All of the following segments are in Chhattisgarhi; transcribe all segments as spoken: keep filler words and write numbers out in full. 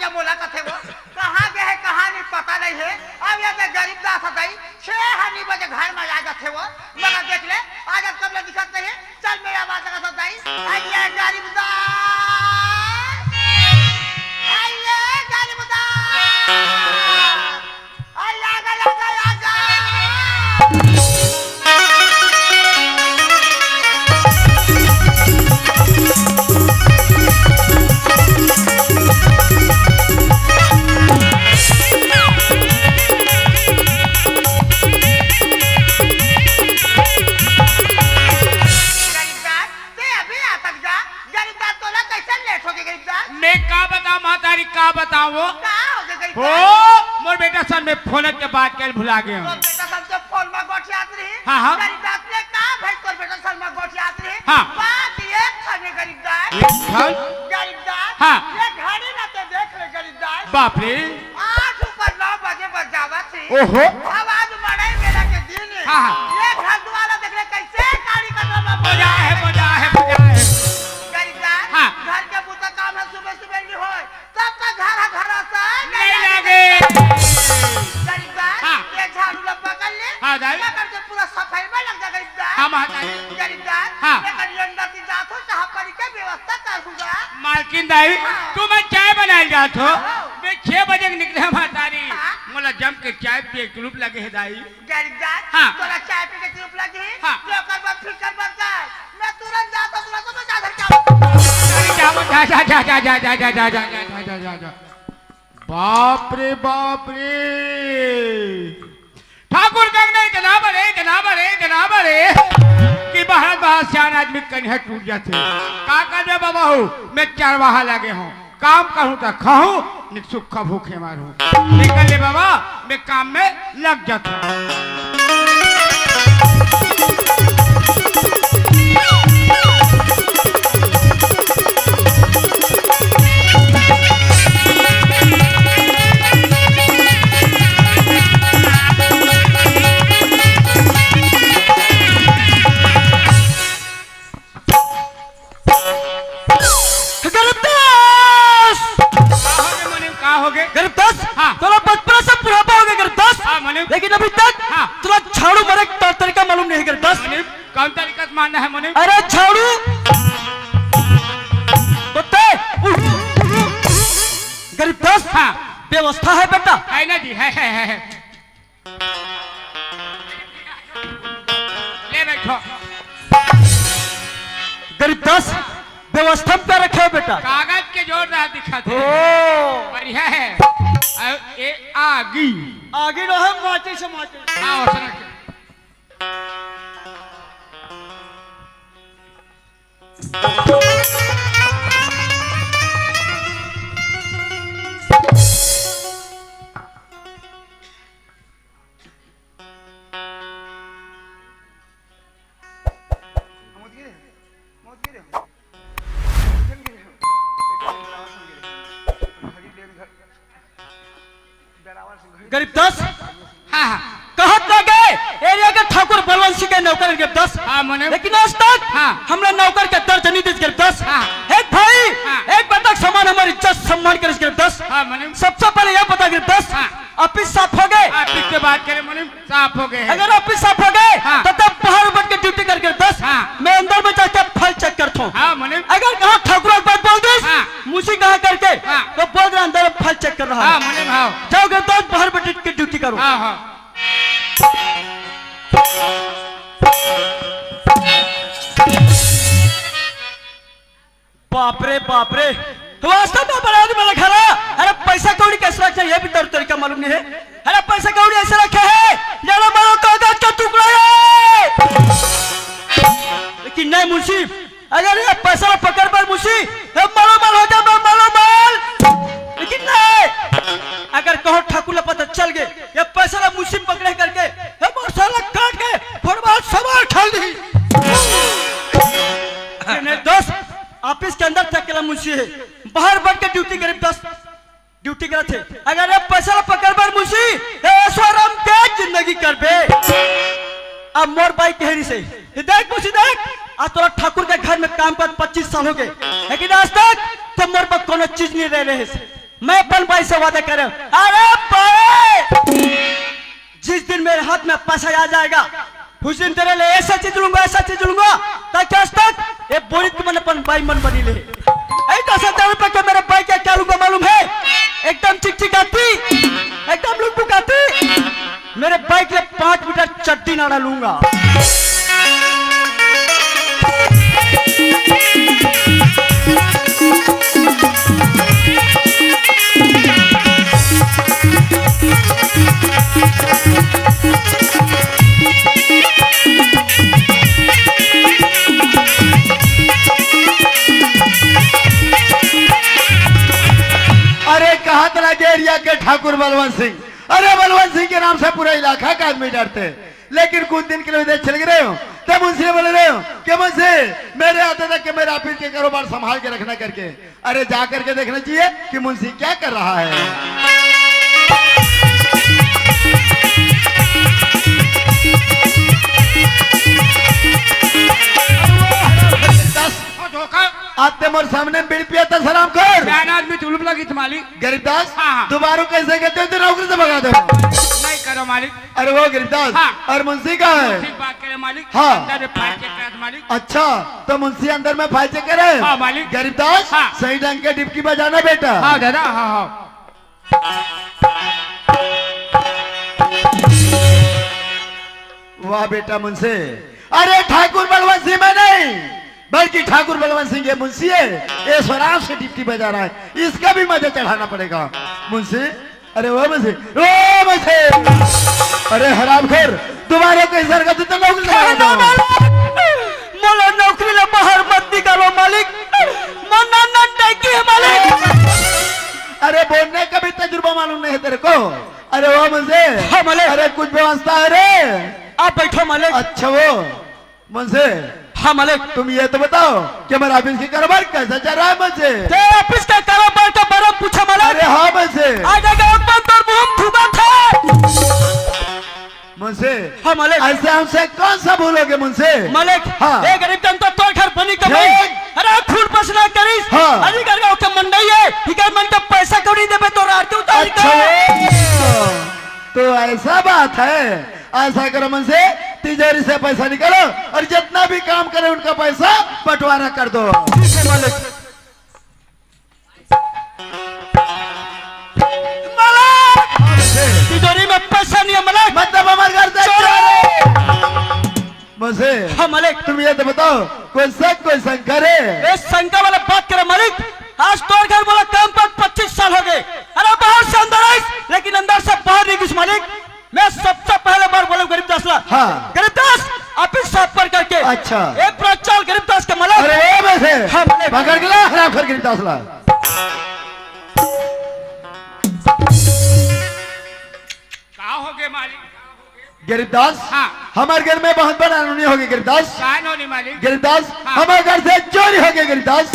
ये मोला कथे वो, कहाँ गे हे, कहाँ नहीं, पता नहीं हे। अब ये दे गरीब दास हतई, छह हनी बजे घर में आ जाथे वो, मगर देख ले, आज अब कब ले दिखत नहीं हे। चल मेरा बात का सदाई, आइए गरीब दास, आइए गरीब दास, आइए, आइए, आइए, आइए। गरीब दास, ते अभी आ तक जा, गरीब दास तोला कैसे लेट हो गए गरीब दास? मैं का बताऊं महतारी, का बताऊं वो? का हो गए गरीब हो, दास? मोर बेटा सन में फोन के बात कर भुला गए हूँ। तोर बेटा सन तो फोन में गोठियात रही। हाँ, हाँ। गरीब दास ने का भाई तोर बेटा सन में गोठियात रही? हाँ। बात एक ठन है गरीब दास। एक ठन? गरीब दास, हाँ। ये घड़ी ना तो देख ले गरीब दास। बाप रे। आठ ऊपर नौ बजे बर जावत हे। ओहो। अब आज मड़ई मेला के दिन हे। हाँ, हाँ। ये घर दुआर ला देख ले कैसे काली कचरा में मजा हे, मजा हे, मजा हे। गरीब दास, हाँ। घर के बुता काम हे सुबह सुबह नहीं होय। तब तक घर ह घर से नहीं लागे। गरीब दास, हाँ। ये झाड़ू ला पकड़ ले। हाँ, दाई। पकड़ के पूरा सफाई में लग जा गरीब दास। हाँ, महतारी। गरीब दास, हाँ। ये करियन नती जात हो, चाह पानी के व्यवस्था कर हुआ। मालकिन दाई, हाँ। तू मैं चाय बनाए जात हो। हाँ। मैं छह बजे के निकले हूँ महतारी। हाँ। मोला जम के चाय पिए के लूप लगे हे दाई। गरीब दास, हाँ। तोला चाय पी के लूप लगे हे? हाँ। तो ओकर बाद फिकर मत कर। मैं तुरंत जात हूँ, तुरंत मैं जा धर के आऊँ। अरे जा, जा, जा। बाप रे, बाप रे। ठाकुर गंग ने इतना बड़े, इतना बड़े, इतना बड़े कि बाहर, बाहर सियान आदमी कनिहा टूट जाथे। का करबे बाबा हो, मैं चरवाहा लगे हूँ, काम करूँ त खाहूँ, निक सुख भूखे मारूँ। निकल ले बाबा, मैं काम में लग जाता हूँ। गरीब दास! का हो गे मुनीम, का हो गे? गरीब दास, हाँ। तोला बचपना से बुढ़ापा हो गया गरीब दास। हाँ, मुनीम। लेकिन अभी तक हाँ। तोला झाड़ू मारे का तरीका मालूम नहीं है गरीब दास। मुनीम, कौन तरीका से मारना है मुनीम? अरे झाड़ू। बता। गरीब दास, हाँ। व्यवस्था है बेटा? है ना जी, है, है, है, है। ले बैठो। गरीब दास, व्यवस्था में क्या रखे हो बेटा? कागज के जोर रहा दिखा दे। ओ। बढ़िया है। अ, ए, आगी। आगी रहे माचिस से माचिस। हाँ, वैसा रखे। गरीब दास, हाँ, हाँ। कहत रह गए, एरिया के ठाकुर बलवंत सिंह के नौकर गरीब दास। हाँ, मुनीम। लेकिन आज तक हाँ। हमला नौकर के दर्जा नहीं दिस गरीब दास। हाँ। एक भाई, हाँ। एक बतख समान हमारी इज्जत सम्मान करिस गरीब दास। हाँ, मुनीम। सबसे पहले यह बता गरीब दास, हाँ। ऑफिस साफ हो गए? ऑफिस के बात करे मुनीम, साफ हो गए हैं। अगर ऑफिस साफ हो गए, हाँ। तो तब बाहर बैठ के ड्यूटी कर गरीब दास। हाँ। मैं अंदर में जाके फाइल चेक करता हूँ। हाँ, मुनीम। अगर कहाँ ठाकुर के बात बोल दिस, हाँ। मुसी कहाँ करके, हाँ। तो बोल रहा अंदर में फाइल चेक कर रहा हाँ, है। मुनीम, हाँ। जाओ गरीब दास, बाहर बैठ के ड्यूटी करो। हाँ, हाँ। बाप रे, बाप रे। वास्तव में बड़ा आदमी वाला घर है। अरे पैसा कौड़ी कैसे रखना है, ये भी तौर तरीका मालूम नहीं है। अरे पैसा कौड़ी ऐसे रखे है, जानो मानो कागज का टुकड़ा है। लेकिन नहीं मुंशी, अगर ये पैसा ला पकड़ बर मुंशी, ये मालो माल हो जाए, मालो माल। लेकिन नहीं, अगर कहो ठाकुर ला पता चल गए, ये पैसा ला मुंशी पकड़े करके, ये मोर साला काट के फोड़वा सवार ठाल दी। नहीं दोस्त, ऑफिस के अंदर तक के ला मुंशी है, बाहर बैठ के ड्यूटी गरीब दास, ड्यूटी करत हे। अगर ये पैसा ला पकड़ बर मुंशी, ये ऐश्वर्यम के जिंदगी करबे। अब मोर बाई कह रही से, ये देख मुंशी देख, आज तोरा ठाकुर के घर में काम कर पच्चीस साल हो गए, लेकिन आज तक तो मोर पर कोनो चीज नहीं रह रहे से। मैं अपन बाई से वादा करे हँव। अरे बाई, जिस दिन मेरे हाथ में पैसा आ जाएगा, उस दिन तेरे लिए ऐसा चीज लूंगा, ऐसा चीज लूंगा, ताकि आज तक ये बोरित के मन अपन बाई मन बनी ले। अई दस हजार रुपए के मेरे बाई के क्या लूंगा मालूम है? एकदम चिकचिकाती, एकदम लुकपुकाती। मेरे बाई के लिए पाँच मीटर चड्डी नाड़ा लूंगा। अरे कहा तेरा गेरिया के ठाकुर बलवंत सिंह, अरे बलवंत सिंह के नाम से पूरा इलाका का आदमी डरते हैं। लेकिन कुछ दिन के लिए विदेश चले गए हो, तब मुंशी ने बोले रहे हो कि मुंशी, मेरे आते तक के मेरे ऑफिस के कारोबार संभाल के रखना करके। अरे जा करके देखना चाहिए कि मुंशी क्या कर रहा है। दस, ओ धोखा। आते मोर सामने बीड़ी पिया था, सलाम कर। ज्ञान आदमी तुलुप लगी तुम्हारी। गरीबदास, हाँ, हाँ। दोबारा कैसे कहते हो तो नौकरी से भगा दो। नहीं करो मालिक। अरे वो गरीबदास, हाँ। और मुंशी कहाँ है? ठीक बात करे मालिक। हाँ। अंदर में फाइल चेक करे मालिक। अच्छा, तो मुंशी अंदर में फाइल चेक करे? हाँ, मालिक। गरीबदास, हाँ। सही ढंग के डिबकी बजाना बेटा। हाँ, दादा, हाँ, हाँ। वाह बेटा मुंशी, अरे ठाकुर बलवंत सिंह में नहीं, बल्कि ठाकुर बलवंत सिंह ये मुंशी है, ये शराब से डिबकी बजा रहा है, इसका भी मजा चढ़ाना पड़ेगा मुंशी। अरे ओ मुंशी, ओ मुंशी, अरे हरामखोर, दोबारा कोई सरगत तो नौकरी लगा दो। मोला नौकरी ले बाहर मत निकालो मालिक, मन्ना नंटे की है मालिक। अरे बोलने का भी तजुर्बा मालूम नहीं है तेरे को। अरे ओ मुंशी, हाँ मालिक। अरे कुछ व्यवस्था है रे। आप बैठो मालिक। अच्छा वो मुंशी, हाँ मालिक। तुम ये तो बताओ कि हमारे ऑफिस के कारोबार कैसा चल रहा है मुंशी? तेरे ऑफिस का कारोबार के बारे में पूछा मालिक। अरे हाँ मुंशी। आज अगर अपन तोर मुंह फूका था। मुंशी, हाँ मालिक। ऐसे हमसे कौन सा भूलोगे मुंशी? मालिक, हाँ। ए गरीब तन तो तोर घर बनी कमाई। ठीक। अरे खून पसीना करिस। हाँ। अरे घर का ओके मंडई है, इकर मन का पैसा क्यों नहीं देबे तो आरती उतार अच्छा, तो ऐसा बात है। ऐसा करो मुंशी, तिजोरी से पैसा निकालो और जितना भी काम करे उनका पैसा बंटवारा कर दो। ठीक है मालिक। मालिक! तिजोरी में पैसा नहीं है मालिक। मतलब हमारे घर से चोरी! चोरी! मुंशी, हाँ मालिक। तुम ये तो बताओ, कोई शक कोई शंका रे? ए शंका वाला बात करे मालिक। आज तोर घर वाला काम पर पच्चीस साल हो गए। अरे बाहर से अंदर आइस, लेकिन अंदर से बाहर नहीं घुस मालिक। मैं सबसे पहले बार बोलूं गरीबदास ला। हाँ। गरीबदास, आप ही साफ पर करके। अच्छा। एक बार चल गरीबदास के मलक। अरे ए मुंशी, हाँ, मलक। पकड़ के ला, हराम कर गरीबदास ला। का हो गए मालिक? गरीबदास, हाँ। हमारे घर में बहुत बड़ा अनहोनी हो गई गरीबदास। का अनहोनी मालिक? गरीबदास, हाँ। हमारे घर से चोरी हो गई गरीबदास।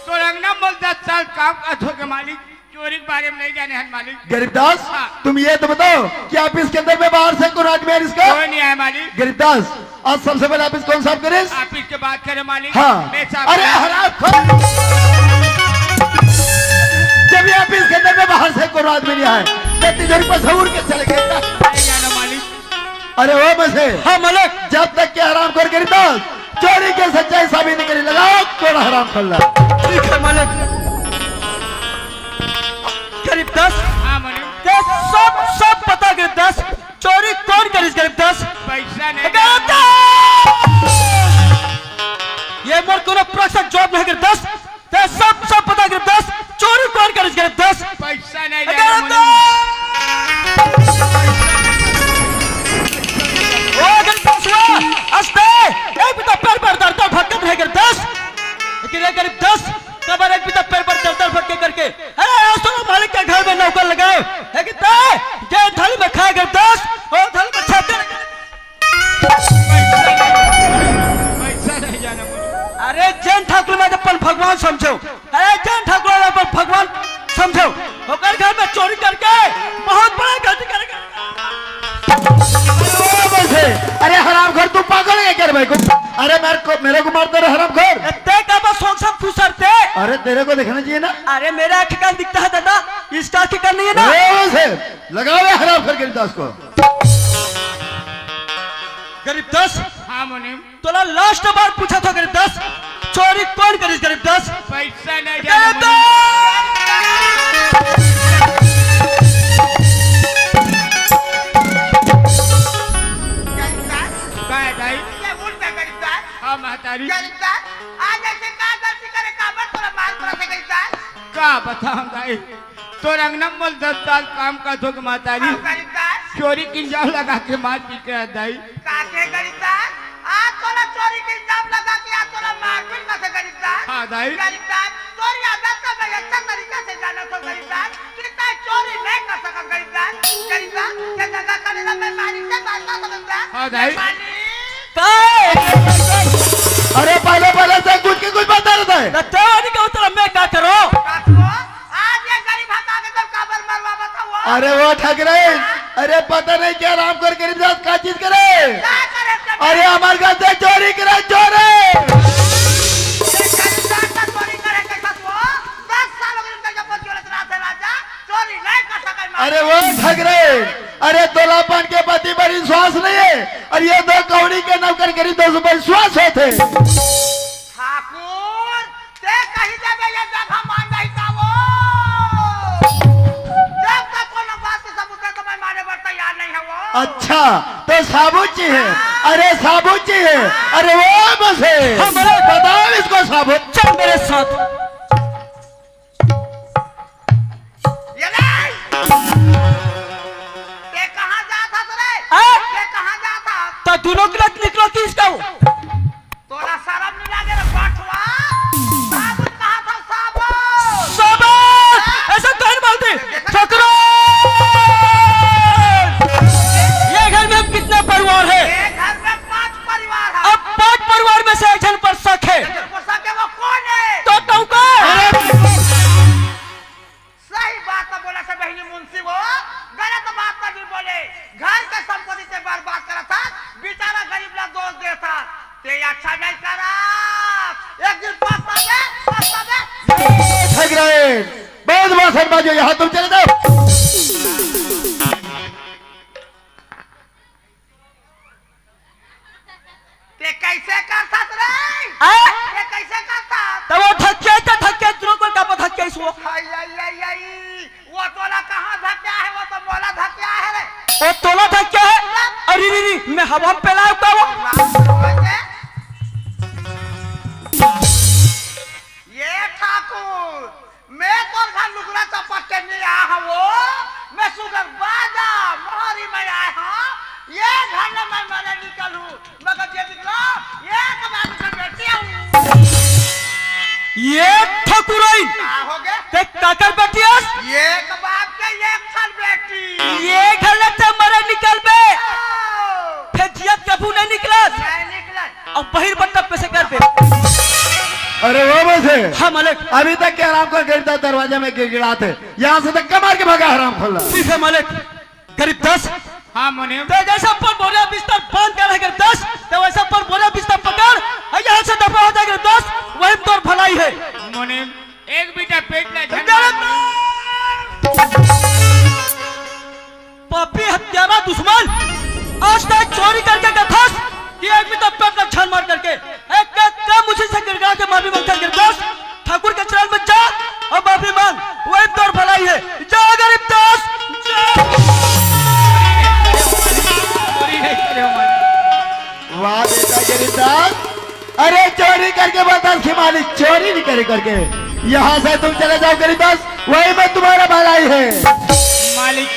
तो रंगना बोल दस साल काम का हो गए मालिक। चोरी के बारे में नहीं जाने हन मालिक। गरीबदास, हाँ। तुम ये तो बताओ कि ऑफिस के अंदर में बाहर से कौन आदमी है इसका? कोई नहीं आया मालिक। गरीबदास, आज सबसे पहले ऑफिस कौन साफ करे? ऑफिस के बात करे मालिक। हाँ। मैं साफ अरे करूँ। हराम खोर। जब ये ऑफिस के अंदर में बाहर से कौन आदमी नहीं आया, तो तिजोरी पर सहूर के चले गए। नहीं जाना मालिक। अरे ओ मुंशी। हाँ मालिक। जब तक के हराम खोर गरीबदास चोरी के सच्चाई साबित नहीं करी, लगाओ कोड़ा हराम खोर ला। ठीक है मालिक। गरीबदास। हाँ मालिक। ते सब, सब पता गरीबदास, चोरी कौन करिस गरीबदास? पैसा नहीं। गरीबदास! ये मोर कोनो प्रश्न जवाब नहीं गरीबदास। ते सब, सब पता गरीबदास, चोरी कौन करिस गरीबदास? पैसा नहीं अगर जाना तो मनु। ओ गरीबदास हुआ, अस्ते, एक भी तो पैर पर दर दर भटकत रहे गरीबदास। लेकिन ये गरीबदास, कबर एक भी तो पैर पर दर दर भटके करके। अरे, आज तो मालिक के घर में नौकर लगाए। लेकिन ते, जे थाली में खाए गरीबदास, ओ थाली में छाते पैसा नहीं जाना मनु। अरे, जेन ठाकुर में अपन भगवान समझो। अरे, जेन ठाकुर में अपन भगवान समझो। ओकर घर में चोरी करके बहुत बड़ा गलती करेगा। अरे, हराम घर, तू पागल है क्या रे भाई को? अरे, मेरे को, मेरे को मारता रे हराम घर। ए, ते का बस सोच सब फुसरते। अरे, तेरे को देखना चाहिए ना। अरे, मेरा आंखें कान दिखता है दादा, इसका आंखें कान नहीं है ना। ए, उसे लगाओ ये हराम कर गरीब दास को। गरीब दास, हाँ मुनीम। तोला लास्ट बार पूछा था गरीब दास, चोरी कौन करिस गरीब दास? पैसा नहीं गरीब दास। का है दाई? ये उल्टा गरीब दास। हाँ महतारी। गरीब दास, आज ऐसे का गलती करे, काबर तोला मार पड़ा था गरीब दास? का बताऊं दाई, तोर अंगना मोल दस साल काम करत हो के महतारी, हाँ, गरीब दास। चोरी के इल्जाम लगा के मार पीट के दाई। का के गरीब दास? आज तोला चोरी के इल्जाम लगा के आज तोला मार पीट करत हे गरीब दास। हाँ दाई। गरीब दास, तोर आदत का मैं अच्छा तरीका से जानत हो गरीब दास। कि तैं चोरी नहीं कर सकत गरीब दास। गरीब दास, ये जगह करे ना मैं मालिक से बात कर सकत दास। हाँ दाई। मालिक। का? अरे पहले, पहले से कुछ की कुछ बता रहा है। तो तेरा नहीं कहता मैं का करो? का करो? आज ये गरीब हटा के जब काबर मरवा बताओ। अरे वो ठग रहे। अरे पता नहीं क्या राम कर गरीब दास का चीज करे। का करे सब? अरे हमारे घर से चोरी करे, चोरी। ये गरीब दास का चोरी करे कैसा तू? दस साल हो गए इनका जब चोरी चला थे राजा, चोरी नहीं कर सके मार। अरे वो ठग रहे। अरे तोला अपन के पति पर विश्वास नहीं है, और ये दो कौड़ी के नौकर गरीब दोस्त पर विश्वास होते। ठाकुर, ते कहीं देबे ये जगह मान नहीं का वो? जब तक कोनो बात के सबूत है तो मैं माने बर तैयार नहीं है वो। अच्छा, तो साबुत जी है। हाँ। अरे साबुत जी है। हाँ। अरे वो बस है। हाँ, बोलो। बताओ इसको साबुत। चल मेरे साथ। ये ले। ते कहाँ जात हस रे? हाँ? ते कहाँ जात हस? तो दोनों के लत निकलो तीस का वो। तोला शरम नहीं लागे रे बठवा? साबुत कहाँ था साबुत? साबुत! हाँ? ऐसा कौन बोलते? देखो। ठकुराइन! ये घर में कितने परिवार है? ये घर में पांच परिवार है। अब पांच परिवार में से एक जन पर शक है। एक जन पर शक है, वो कौन है? तो कहूँ का? अरे! सही बात तो बोला से बहिनी मुंशी वो, गलत बात तो नहीं बोले। घर के संपत्ति से बर्बाद करा था, बेचारा गरीब ला दोष देता। ते अच्छा नहीं करा। एक दिन पछतावे, पछतावे। ठग रहे। बहुत भाषण बाजो, यहाँ तुम चले जाओ। ते कैसे करथस रे? आ? ते कैसे करथस? तो वो धक्के तो धक्के, तुरंत कोई का धक्के इसको। हाय, हाय, हाय, हाय। वो तोला कहाँ धक्का है, वो तो मोला धक्का है रे। वो तोला धक्का है? अरे रे रे, मैं हवा में फैलाऊं का वो? राम भगवान के। ये ठाकुर, मैं तोर घर लुगरा चपक के नहीं आया हूँ वो, मैं सुगर बाजा मोहरी में आया हूँ। ये घर में मैं मरे निकल हूँ, मगर ये निकलो, एक बाप के बेटी हूँ। ये ठकुराइन, का हो गए? ते काकर बेटी हस? एक बाप के एक साल बेटी। ये घर ले ते मरे निकल बे। आओ। फिर जियत कभू नहीं निकलस। नहीं निकलस। अब बहिर बट्टा पे से कर दे। अरे वो बस है। हाँ, मालिक। अभी तक के आराम कर गरीब दास दरवाजा में गिड़गिड़ात है। यहाँ से धक्का मार के भागा हराम खोला। ठीक है, मालिक। गरीब दास। हाँ, मुनीम। तो जैसा पर बोरिया बिस्तर बांध कर है गरीब दास, तो वैसा पर बोरिया बिस्तर पकड़, और यहाँ से दफा हो जा गरीब दास, वही तोर भलाई है। मुनीम, एक बीटा पेट ला झन गरीब दास। पापी हत्यारा दुश्मन, आज तक चोरी करके कथस कि एक भी तब तक छल मार करके एक, एक काम उसी से गिड़गिड़ा के माफी मांगता गिरदास, ठाकुर के चरण में जा और माफी मांग, वही तोर भलाई है। जा गरीब दास, जा। वाह बेटा गरीब दास, अरे चोरी करके बतास कि मालिक चोरी नहीं करे करके, यहाँ से तुम चले जाओ गरीब दास, वही में तुम्हारा भलाई है। मालिक,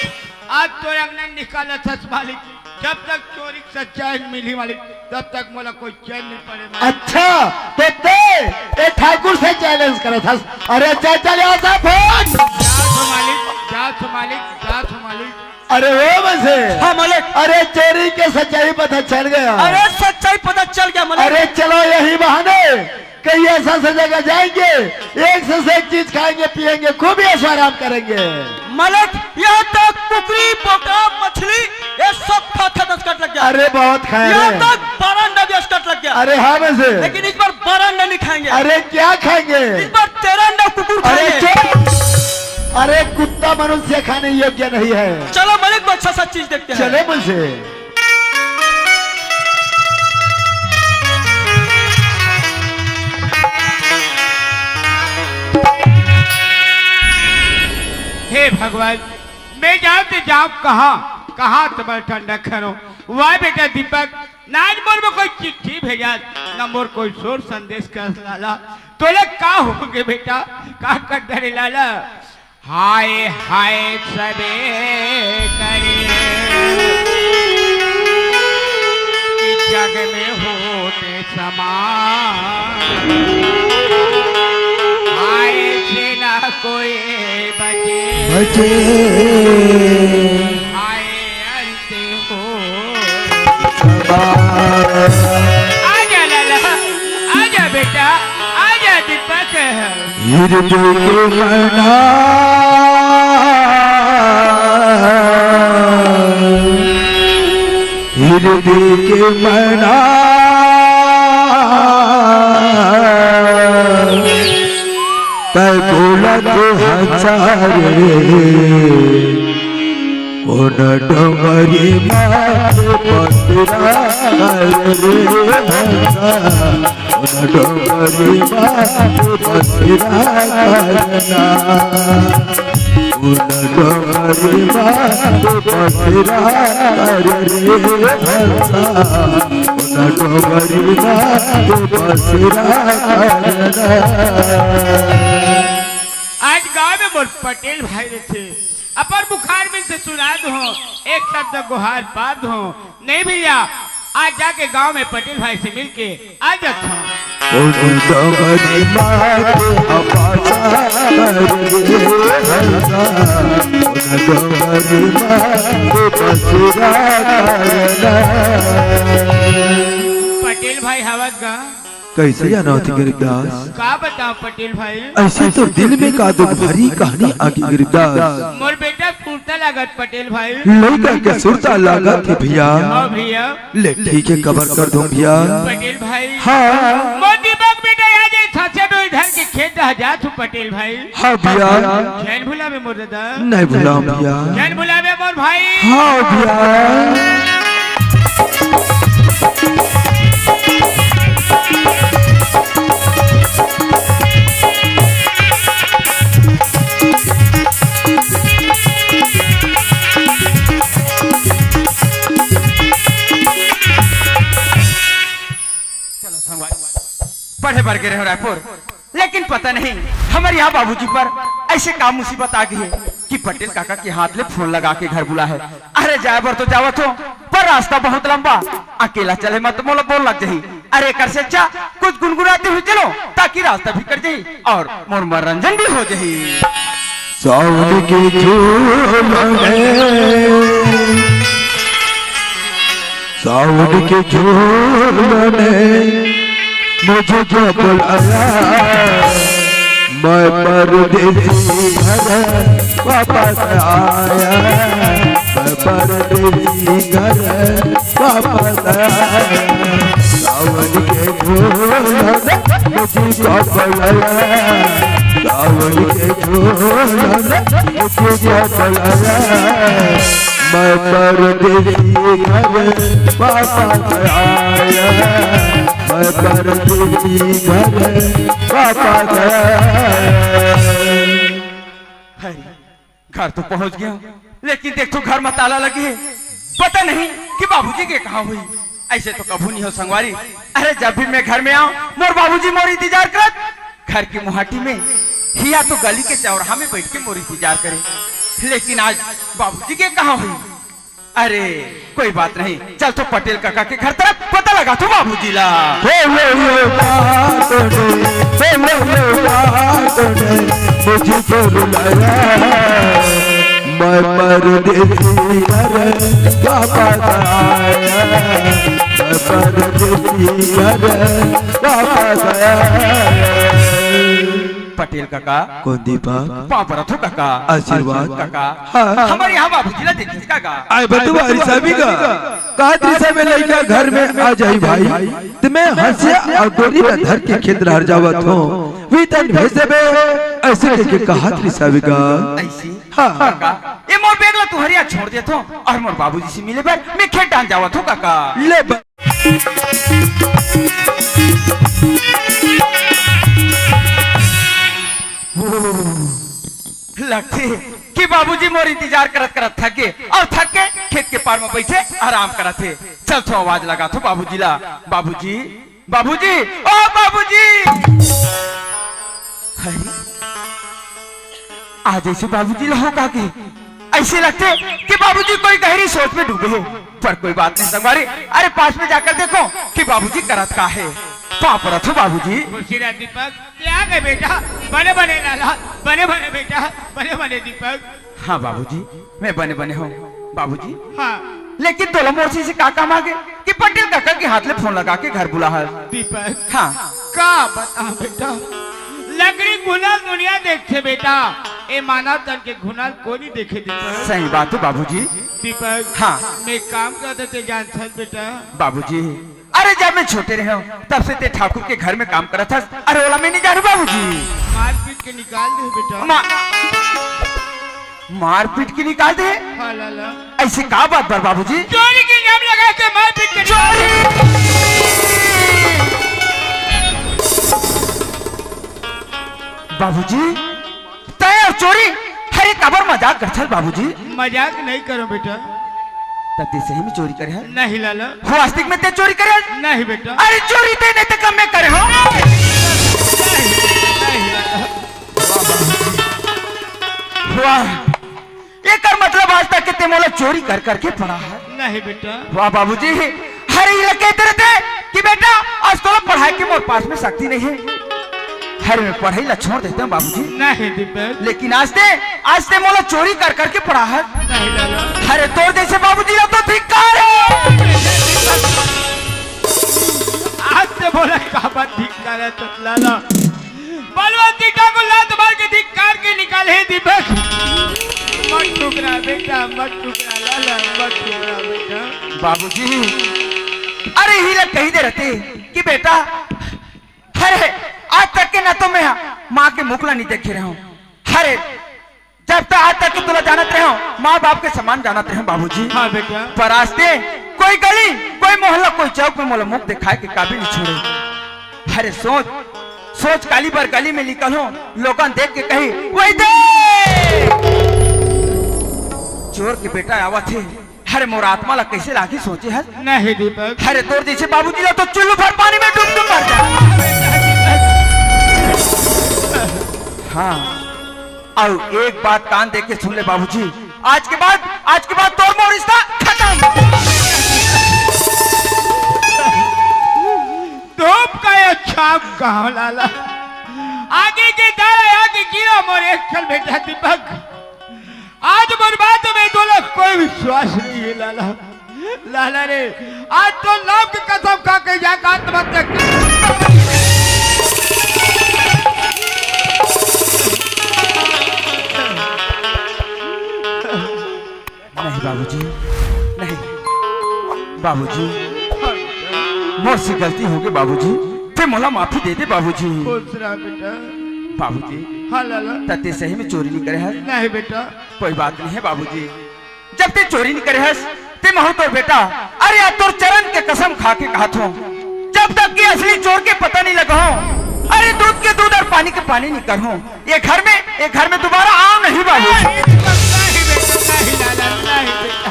आज तो अंगना निकालत हस मालिक, जब तक चोरी के सच्चाई मिली मालिक, तब तक मोला कोई चैन नहीं पड़े मालिक। अच्छा, तो ते ए ठाकुर से चैलेंज करत हस। अरे चल चल यहाँ से फट। जा तो मालिक, जा तो मालिक, जा तो मालिक। अरे वो बसे। हाँ मालिक। अरे चोरी के सच्चाई पता चल गया। अरे सच्चाई पता चल गया मालिक। अरे चलो यही बहाने कहीं ऐसा ऐसा जगह जाएंगे, एक से, से एक चीज खाएंगे पिएंगे, खूब ऐशो आराम करेंगे। मालिक, यहाँ तो कुकरी, बोकरा, मछली, ये सब खात खात असकट लग गया। अरे बहुत खाए यहाँ रे। तक बारह अंडा भी असकट लग गया। अरे हाँ वैसे। लेकिन इस बार बारह अंडा नहीं खाएंगे। अरे क्या खाएंगे? इस बार तेरह अंडा कुकुर अरे खाएंगे। चुप। अरे कुत्ता मनुष्य खाने योग्य नहीं है। चलो मलिक, अच्छा सा चीज देखते हैं। चले मुझे। हे भगवान, मैं जाऊं तो जाऊं कहाँ? कहाँ तुम्हारा ठंडा करो? वाह बेटा दीपक, ना आज मोर में कोई चिट्ठी भेजा, ना मोर कोई शोर संदेश कर लाला। तोले का होगे बेटा, का कर डरे लाला? हाय हाय सबे करे, कि जग में होते समान, हाय से ना कोई बचे। बचे। हाय अंत हो। आजा लाला, आजा बेटा, आजा दीपक। हृदय के मना, हृदय के मना, तै बोलत हंसा रे, कोन डोंगरी मात पसरा रे हंसा, कोन डोंगरी मात पसरा करना, कोन डोंगरी मात पसरा रे हंसा, कोन डोंगरी मात पसरा करना। आज गांव में मोर पटेल भाई रहिथे, अपन मुखार में से सुना दो, एक शब्द गोहार पा दो। नहीं भैया, आज जाके गांव में पटेल भाई से मिलके आ जाता हूँ। उन डोंगरी माँ के अपाचा रे हंसा, उन डोंगरी माँ के पसरा करना। पटेल भाई हवत गा। कैसे जाना होती गरीबदास? का बताओ पटेल भाई? ऐसे तो दिल में का दुख भरी कहानी आगे गरीबदास। मोर बेटा सुरता लागत पटेल भाई। लइका के सुरता लागत हे भैया। हाँ भैया। ले ठीक है, कबर कर दूं भैया। पटेल भाई। हाँ। मोर दीपक बेटा आ जाए, सचे तो इधर के खेत आ जा तू पटेल भाई। हाँ भैया। झन भुलावे मोर दादा। नहीं भुलाऊं भैया। झन भुलावे मोर भाई। हाँ भैया। चलो संगवारी, पढ़े बर गे रहे हो रायपुर, लेकिन पता नहीं हमर यहाँ बाबूजी पर ऐसे का मुसीबत आ गई है कि पटेल काका के हाथ ले फोन लगा के घर बुला है। अरे जाए बर तो जावत हो, पर रास्ता बहुत लंबा, अकेला चले मत, मोला बोल लग जाही। अरे एकर से अच्छा कुछ गुनगुनाते हुए चलो, ताकि रास्ता भी कट जाही और मनोरंजन भी हो जाही। सावन के झूलन, सावन के झूलन, मुझे जो बुलाया, मैं परदेसी घर वापस आया, मैं परदेसी घर वापस आया। सावन के झूलन मुझको बुलाया, सावन के झूलन मुझको बुलाया। मैं परदेसी घर वापस आया, मैं परदेसी घर वापस आया। हरी, घर तो पहुंच गया, लेकिन देख तो घर में ताला लगे हे। पता नहीं कि बाबूजी के कहाँ हुई। ऐसे तो कभू नहीं हो संगवारी। अरे जब भी मैं घर में आऊं, मोर बाबूजी मोर इंतजार करत घर की मुहाटी में, हिया तो गली के चौराहा में बैठ के मोर इंतजार करे। लेकिन आज बाबूजी के कहाँ हुई? अरे कोई बात नहीं, चल तो पटेल काका के घर तरफ पता लगा तू बाबूजी ला। हे लोलो बातों ने, हे लोलो बातों ने मुझको रुलाया। मैं परदेसी घर वापस आया, मैं परदेसी घर वापस आया। पटेल काका। कौन दीपक? पाँव परत हों काका। आशीर्वाद। काका। हाँ। हमर यहाँ बाबूजी ला देखिस काका। आय बतुआ रिसाबी का। कहत रिसाबे लइका घर में आ जाही भाई। त मैं हंसिया अउ डोरी ला धर के खेत डहर जावत हों। वही तन भेज देबे। अइसे कहिके कहत रिसाबी का। अइसे? हाँ। काका, ए मोर bag ला तुंहर इहाँ छोड़ देथों अउ मोर बाबूजी से मिले बर मैं खेत डहर जावत हों काका। ले ब- लगथे कि बाबूजी मोर इंतजार करत करत थक गे अउ थक के खेत के पार में बइठे आराम करत हे। चलथों आवाज लगाथों बाबूजी ला। बाबूजी, बाबूजी, ओ बाबूजी। अरे, आज अइसे बाबूजी ला हों का गे? अइसे लगथे कि बाबूजी कोई गहरी सोच में डूबे हे। पर कोई बात नहीं संगवारी, अरे पास में जाकर देखों कि बाबूजी करत का हे। पाँव परत हों बाबूजी। खुशी रह दीपक, क्या गे बेटा? बने बने लाला, बने बने बेटा, बने बने दीपक। हाँ बाबूजी, मैं बने बने हों बाबूजी। हाँ। लेकिन तोला मोर से का काम आगे कि पटेल काका के हाथ ले फोन लगा के घर बुलाहस? दीपक। हाँ। का बतावं बेटा, लकड़ी घुनल दुनिया देखथे बेटा, ए मानव तन के घुनल कोई नहीं देखे दीपक। सही बात हे बाबूजी। दीपक। हाँ। मैं काम करत हों तें जानथस बेटा। बाबूजी, अरे जब मैं छोटे रहेंव तब से तें ठाकुर के घर में काम करत हस। अरे ओला मैं नहीं जानंव बाबूजी। मारपीट के निकाल दे बेटा। मा-, मारपीट के निकाल दे? हाँ लाला। अइसे का बात बर बाबूजी? चोरी के इल्जाम लगा के मारपीट के निकाल दे। बाबूजी, तैं अउ चोरी? अरे काबर मजाक करथस बाबूजी? मजाक नहीं करों बेटा। त तें सही में चोरी करे हस? नहीं लाला। वास्तविक में तें चोरी करे हस? नहीं बेटा। अरे चोरी तें नहीं त का मैं करे हों? नहीं, नहीं लाला। वाह, एकर मतलब आज तक के तें मोला चोरी कर करके पढ़ा हस? नहीं बेटा। वाह बाबूजी, अरे इही ला कहत रहितेंव कि बेटा आज तोला पढ़ाए के मोर पास में शक्ति नहीं हे। अरे मैं पढ़ई ला छोड़ देतेंव बाबूजी। नहीं दीपक। लेकिन आज तें, आज तें मोला चोरी कर करके पढ़ा हस। नहीं लाला। अरे तोर जइसे बाबूजी ला तो धिक्कार हे। आज तें मोला काबर धिक्कार हे तो लाला? बलवंती ठाकुर लात मार के धिक्कार के निकाले हे दीपक। मत ठुकरा बेटा, मत ठुकरा लाला, मत ठुकरा बेटा। बाबूजी, अरे इही ला कहि दे रहितेंव कि बेटा, अरे आज तक के ना तो मैं माँ के मुख ला नहीं देखे रहेंव। अरे जब तक आज तक के तोला जानत रहेंव, माँ बाप के समान जानत रहेंव बाबूजी। हाँ बेटा। पर आज तें कोई गली, कोई मोहल्ला, कोई चौक में मोला मुख देखाए के काबिल नहीं छोड़े। अरे सोच, सोच काली बर गली में निकलहूँ, लोगन देख के कही, "वही दे! चोर के बेटा आवत हे।" अरे मोर आत्मा ला कइसे लागही सोचे हस? नहीं दीपक। अरे तोर जइसे बाबूजी ला तो चुल्लू भर पानी में डूब डूब मर जा। हाँ, अउ एक बात कान दे के सुन ले बाबूजी, आज के बाद, आज के बाद तोर मोर रिश्ता खतम। धूप का ये छाप कहाँ लाला? आगे के दारा आगे गिरा मोर एक छल बेटा दीपक। आज मोर बात में तोला कोई विश्वास नहीं हे लाला। लाला रे, आज तो नाम के कसम खा के जा आत्महत्या कर। नहीं बाबूजी, नहीं। बाबूजी, मोर से गलती होगे बाबूजी, तें मोला माफी दे दे बाबूजी। खुश रह बेटा। बाबूजी, हाँ लाला। त तें सही में चोरी नहीं करे हस? नहीं बेटा। कोई बात नहीं हे बाबूजी, जब तें चोरी नहीं करे हस, ते महूँ तोर बेटा, अरे आज तोर चरण के कसम खा के कहत हों, जब तक कि असली चोर के पता नहीं लगाहूँ, अरे दूध के दूध अउ पानी के पानी नहीं करहूँ, ये घर में, ये घर में दोबारा आव नहीं बाबू। नहीं बेटा, नहीं लाला, नहीं बेटा।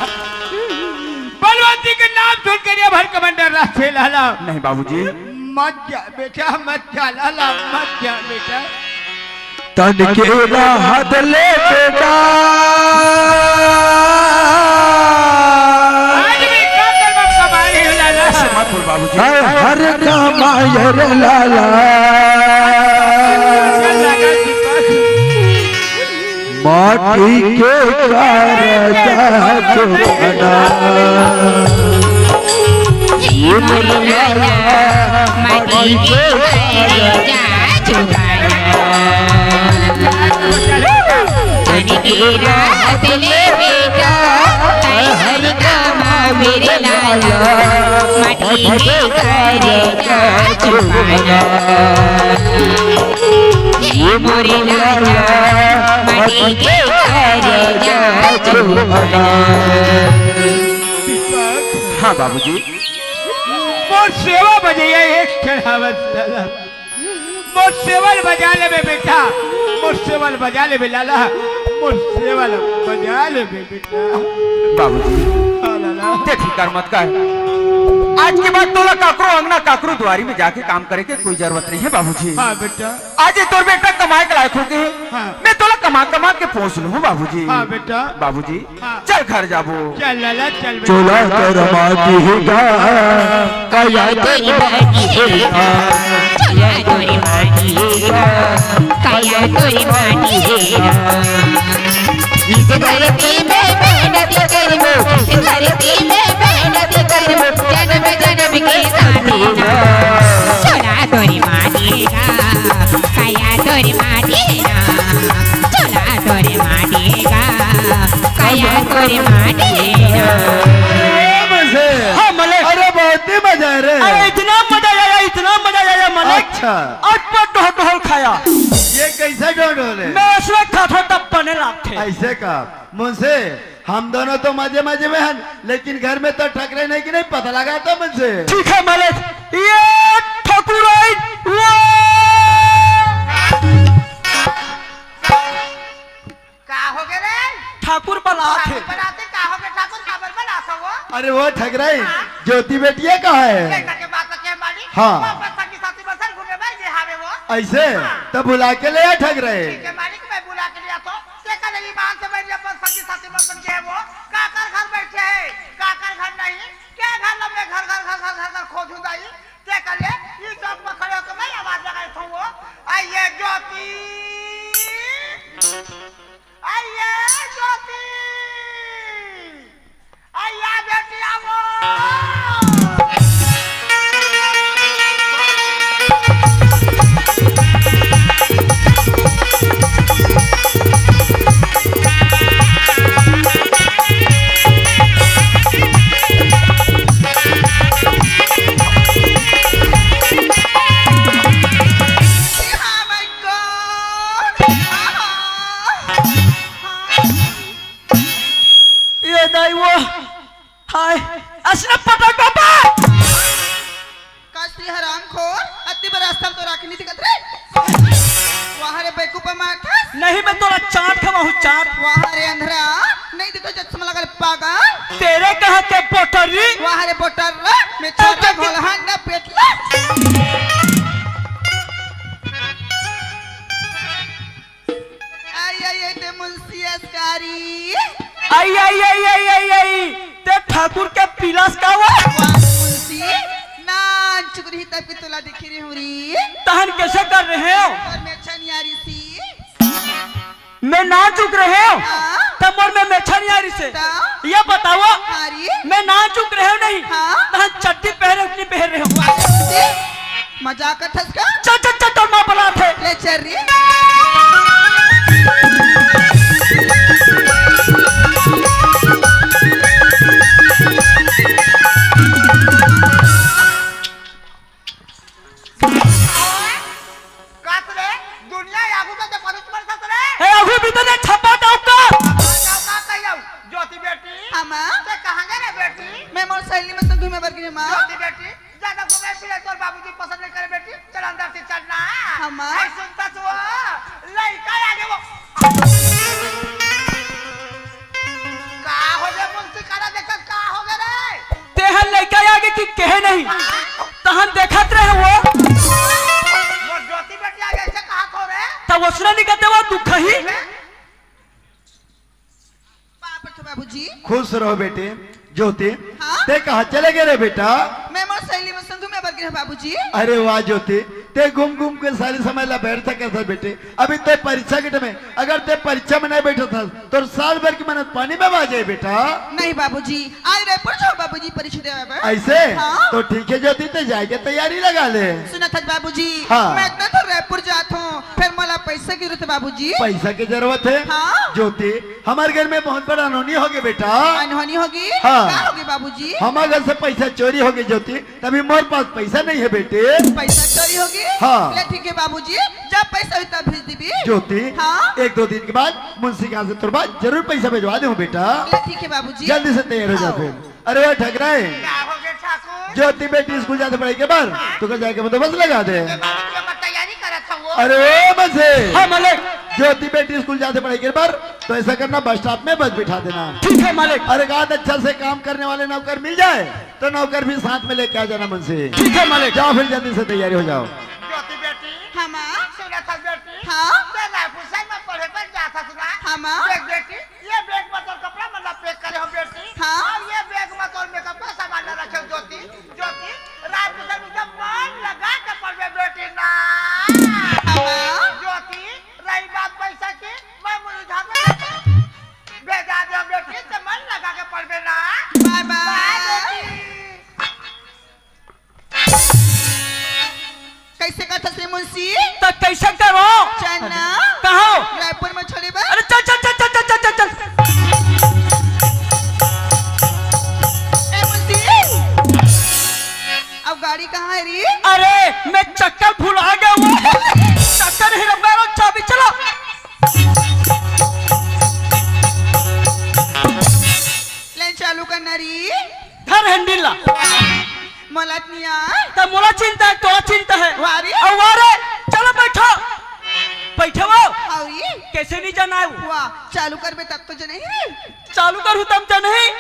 बलवंती के नाम सुन के ये भर कमंडर राखे लाला। नहीं बाबूजी। मत जा बेटा, मत जा लाला, मत जा बेटा। तन के राहत ले बेटा। आज भी का करबा कमाई हो लाला? ऐसे मत बोल बाबूजी। हर, हर कमाई रे लाला। माटी के करजा चुकाना। ये मोर लाला, माटी के करजा चुकाना। तन के राहत ले बेटा, तैं हर काम मेरे लाला, माटी के करे जा चुमाना। ये मोरे लाला, माटी के करे जा चुमाना। हाँ बाबूजी। मोर सेवा बजैया एक चढ़ावत लाला। मोर सेवल बजा लेबे बेटा, मोर सेवल बजा लेबे लाला, मोर सेवल बजा लेबे बेटा। बाबूजी, हाँ लाला। ते फिकर मत कर। आज के बाद तोला काकरो अंगना, काकरो दुआरी में जाके काम करे के कोई जरूरत नहीं है बाबूजी। हाँ बेटा। आज ये तोर बेटा कमाए के लायक हो गए। हाँ। मैं तोला कमा कमा के पोस लूँ बाबूजी। हाँ बेटा। बाबूजी, हाँ। चल घर जाबो। चल लाला, चल बेटा। चोला तोर माटी हे गा, काया तोर माटी हे गा। चोला तोर माटी हे गा, काया तोर माटी हे गा। इस धरती में मेहनत करबो, इस धरती में मेहनत करबो, जन्म जन्म के साथी ना। चोला तोर माटी हे गा, काया तोर माटी हे गा। चोला तोर माटी हे गा, काया तोर माटी हे गा। अरे मजे। हाँ, मलिक। अरे, बहुत ही मजा है रे। अरे, इतना मजा आया, इतना मजा आया, मलिक। अच्छा। आज पर ढोल, ढोल खाया। ये कैसा ढोल है? मैं इसमें खा था तब पने लागथे। ऐसे का? मुंशी, हम दोनों तो मजे मजे में हन, लेकिन घर में तो ठकरे नहीं कि नहीं, पता लगा तो मुंशी। ठीक है मलिक, ये ठकुराइन, वो का होगे रे? ठाकुर बलात हे। ठाकुर बलात हे, का होगे ठाकुर, काबर बलात हे वो? अरे वो ठकराई, हाँ। ज्योति बेटिया कहाँ है? लइका के बात ल के मालिक, हाँ। वो अपन संगी साथी मन संग घूमे बर गे हावे वो। ऐसे? हाँ। तब बुला के ले आ ठकराई। ठीक है मालिक, मैं बुला के ले आथों। तेकर ले ईमान से बइठ अपन संगी साथी मन संग गे वो। काकर घर बइठे हे, काकर घर नहीं, के घर ल मैं घर, घर, घर, घर, घर, घर खोजूं दाई। तेकर ले ई चौक म खड़े होके मैं आवाज लगाथों वो। अइया ज्योति। अइया ज्योति, अइया बेटिया वो। ये दाई वो, हाय, असने पटक बाबा। का श्री हरामखोर, अति बड़ा स्थल तो राखी नहीं दिखत रे। वाह रे बेवकूफ माथा। नहीं, मैं तोला चाट खवाहूँ, चाट। वाह रे अंधरा, नहीं दिखत चश्मा लगा ले पागल। तेरे कहाँ के बोटरी? वाह रे बोटर, मैं चल, चल, चल। घोलहान ना पेटला। आई, आई, आई, ते मुंशी अस्कारी। आई, आई, आई, आई, आई, आई, ते ठाकुर के पिलास का वो? वाह, मुंशी, नान चुकरी तब की तोला दिखी रही हूँ री। तहन कैसे कर रहे हो? और मैं छनियारी सी। मैं ना चुक रहे हो? हाँ। तब मोर में मेछा नहीं आ रही से। तो? ये बताओ, हाँ री। मैं ना चुक रहे हो नहीं? हाँ। तहन चड्डी पहरे उतनी पहन रहे हो। वाह, मजाक करथस का? चल, चल, चल, तोर माँ बलात हे। ले चल री। कस रे, दुनिया आगू में तो पलट मर सकत रे। ए, आगू भी तो ने छपा डाउका। छपा डाउका कहियो, ज्योति बेटी। हाँ, माँ। ते कहाँ गए रे बेटी? मैं मोर सहेली मन संग घूमे बर गे हूँ, माँ। ज्योति बेटी, ज्यादा घूमे फिरे तोर बाबूजी पसंद नहीं करे बेटी। चल अंदर से चल ना। हाँ, माँ। ऐ सुनता तू वो, लइका आ गए वो। का हो गे मुंशी, काला देखत का हो गे रे? तेहन लइका आ गे कि कहे नहीं। हाँ। तहन देखत रहे वो। मोर ज्योति बेटी आ गे, ऐसे कहा थो रे? तब उसने निकलते वो दुख ही। बाप रे बाबूजी। खुश रहो बेटे। ज्योति, हाँ? ते कहाँ चले गए रे बेटा? मैं मोर सहेली मन संग घूमे बर गे हूँ बाबूजी। अरे वाह ज्योति, ते घूम घूम के सारी समय ला व्यर्थ करत हस बेटी। अभी ते परीक्षा के time में, अगर ते परीक्षा में नहीं बैठत हस, तोर साल भर की मेहनत पानी में बहा जाए बेटा। नहीं बाबूजी, आज रायपुर जाहूं बाबूजी परीक्षा देवे बर। ऐसे? हाँ। तो ठीक है ज्योति, ते जाए के तैयारी लगा ले। सुनत हस बाबूजी, हाँ। मैं इतना तो रायपुर जात हूँ, फिर मोला पैसा की जरूरत हे बाबूजी। पैसा की जरूरत हे? हाँ। ज्योति, हमर घर में बहुत बड़ा अनहोनी होगे बेटा। अनहोनी होगे? हाँ। का होगे बाबूजी? हमर घर से पैसा चोरी होगे ज्योति, तभी मोर पास पैसा नहीं हे बेटी। पैसा चोरी होगे? हाँ। ले ठीक हे बाबूजी, जब पैसा होही तब भेज देबे। ज्योति, हाँ। एक दो दिन के बाद मुंशी के यहाँ से तोर बर जरूर पैसा भेजवा देहूँ बेटा। ले ठीक हे बाबूजी। जल्दी से तैयार हो जा हाँ। फिर। अरे ओ ठकराय। का होगे ठाकुर? ज्योति बेटी स्कूल जाथे पढ़ई के बर, तोर घर जाए के बंदोबस्त लगा दे। के बाबूजी, हमर तैयारी करत हवो। अरे ओ मनसे। हाँ मालिक। ज्योति बेटी स्कूल जाथे पढ़ई के बर, तो ऐसा करना बस स्टॉप में बस बिठा देना। ठीक है मालिक। अरे एक आध अच्छा से काम करने वाले नौकर मिल जाए तो नौकर भी साथ में लेके आ जाना मुंशी। ठीक है मालिक। जाओ फिर जल्दी से तैयारी हो जाओ। ज्योति बेटी। हाँ माँ। सुनत हस बेटी। हाँ। ते रायपुर से में पढ़े बर जात हस ना। हाँ माँ। देख बेटी, ये बैग में तोर कपड़ा मन ला पैक करे हंव बेटी। हाँ। अउ ये बैग में तोर मेकअप का सामान ला रखे हंव ज्योति। ज्योति, रायपुर से में मन लगा के पढ़बे बेटी ना। हाँ माँ। ज्योति, रही बात पैसा की, मैं मुंशी के यहाँ भेजा देहूँ बेटी, ते मन लगा के पढ़बे ना। बाय बाय। बाय बेटी। कैसे करथस रे मुंशी? त कैसे करो? चल ना। कहाँ? रायपुर में छोड़े बर। अरे चल, चल, चल। ए मुंशी, अब गाड़ी कहाँ हे रे? अरे, मैं चक्कर भुला गया हूँ। चक्कर ही रंगा रो, चाबी चला। ले चालू करना री। धर हैंडल ला। मोला त नइ आय। त मोला चिंता हे, तोला चिंता हे। वाह रे। अउ वाह रे, चलो बैठो। बैठे वो। हव री। कैसे नइ जानव? वाह, चालू करबे तब तो जनही। चालू करहूँ तब जनही। त?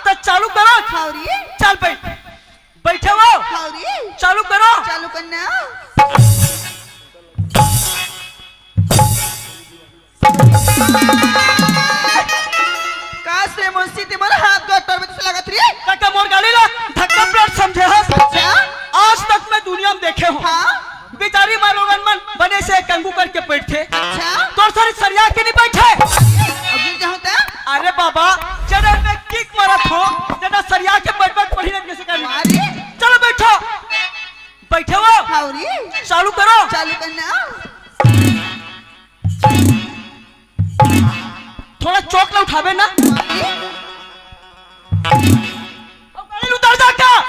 त चालू करो। हव री। चल बैठ। बैठे वो। हव री। चालू करो। चालू करना। का से मुंशी ते मोर हाथ गोड़ तोड़बे तइसे लागत रे? काका मोर गाड़ी ला धक्का प्लेट समझे हस? अच्छा। आज तक मैं दुनिया में देखे हंव। हाँ। बिचारी माँ लोगन मन बने से कंघू करके बैठथे। अच्छा। तोर सरी सरिया के नइ बैठे। अब गिर जाहूँ त? अरे बाबा, जेदा मैं किक मारत हंव, जेदा सरिया के बैठ बैठ पढ़ी न कइसे करी। अरे। चलो बैठो। बैठे वो। हव री। चालू करो। चालू करना। थोड़ा चोक ला उठाबे ना। अब गाड़ी उतर जा का?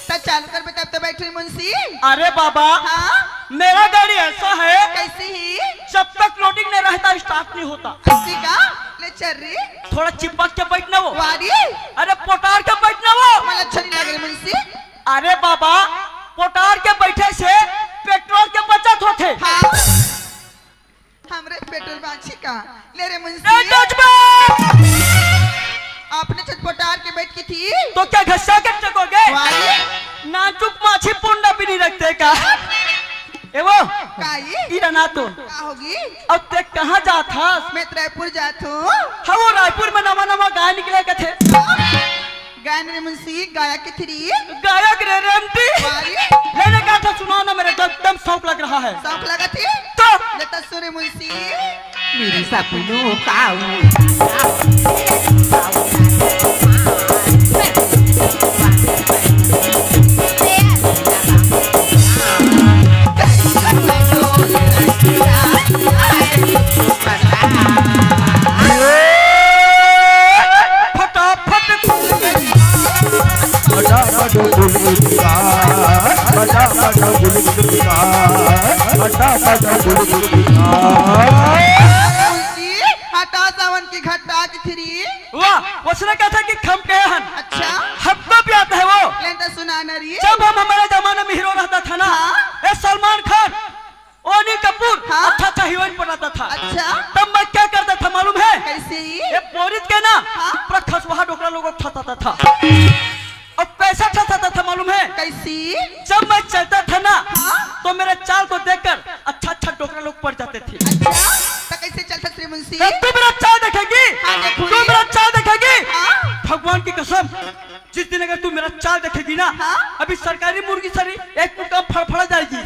त चालू करबे तब तो बैठहूँ मुंशी। अरे बाबा, हाँ? मेरा गाड़ी ऐसा है, कैसे ही? जब तक लोडिंग नहीं रहता, स्टार्ट नहीं होता। ऐसे का? ले चल रे। थोड़ा चिपक के बैठ ना वो। वाह रे। अरे पोटार के बैठ ना वो। मोला अच्छा नइ लागे रे मुंशी। अरे बाबा, पोटार के बैठे से पेट्रोल के बचत होथे। हाँ। हमरे पेट्रोल बाँचही का? ले रे मुंशी। ए, डचबा! आपने छत पोटार के बैठ की थी। तो क्या घसा के टकोगे? वाली। नाजुक माछी पुंडा भी नहीं रखते का? ए वो? काई? ई रना तो। का होगी? अब ते कहाँ जात हस? मैं तो रायपुर जात हूँ। हाँ, वो रायपुर में नवा नवा गाय निकले के थे। गायन रे मुंशी, गायक के थ्री। गायक रे रेमटी। वारी। ले रे, गाथा सुनाओ ना, मेरे एकदम शौक लग रहा है। शौक लगा थी? तो? ले तो सुन रे मुंशी। मेरे सपनों का वो फटाफट फटाफट गुलगुल का, फटाफट गुलगुल का, फटाफट गुलगुल का। मुंशी, हटा सावन की घटा की थ्री। वाह, उसने कहा था कि हम कहे हन। अच्छा। हमको भी आता है वो। लेंदा सुना ना री। जब हम हमारा जमाना में हीरो रहता था ना, हाँ। ए सलमान खान, अनिल कपूर, हाँ। अच्छा अच्छा हीरोइन बनाता था। अच्छा। तब मैं क्या करता था मालूम है? कैसे? ये बोरित के ना, हाँ। पूरा खसवाहा डोकरा लोग उठाता था। और पैसा ठसाता था मालूम है? कैसे? जब मैं चलता था ना, हाँ। तो मेरे चाल को देखकर अच्छा अच्छा डोकरा लोग पड़ जाते थे। अच्छा, तो कैसे चलता श्री मुंशी? तो तू मेरा चाल देखेगी? हाँ, देखूंगी। तू मेरा चाल देखेगी? हाँ। भगवान की कसम, जिस दिन अगर तू मेरा चाल देखेगी ना, हाँ। अभी सरकारी मुर्गी सरी एक मुक्का फड़फड़ा जाएगी।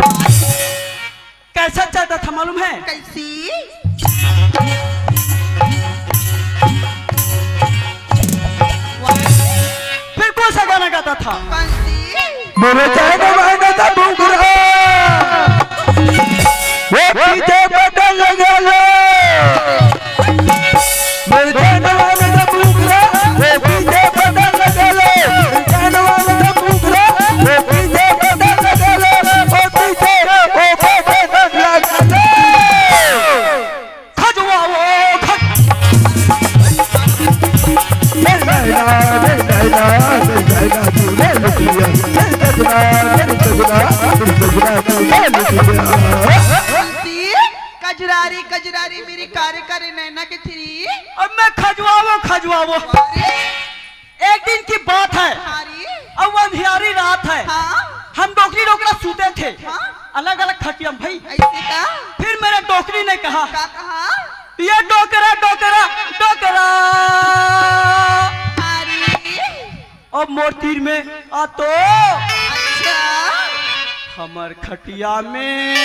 मोरे जान वाला त बुगरा, वो पीछे बटन लगा ले। मोरे जान वाला त बुगरा, वो पीछे बटन लगा ले। मोरे जान वाला त बुगरा, वो पीछे बटन लगा ले। वो पीछे, वो बटन लगा ले। खजुआओ, खज- ले जाएगा, ले जाएगा, ले जाएगा, तू ले लुटिया। ले सजना, ले सजना, ले सजना, तू ले लुटिया। तुलसी, कजरारी, कजरारी मेरी कारे कारे नैना के थ्री। अब मैं खजुआवो, खजुआवो। अरे। एक दिन की बात है। हाँ रे। अब वो अंधियारी रात है। हाँ। हम डोकरी डोकरा सूते थे। हाँ। अलग-अलग खटिया में भाई। ऐसे का? फिर मेरे डोकरी ने कहा, का कहा? "ये डोकरा, डोकरा, डोकरा।" अरे। अब मोर तीर में आ तो अच्छा। हमर खटिया में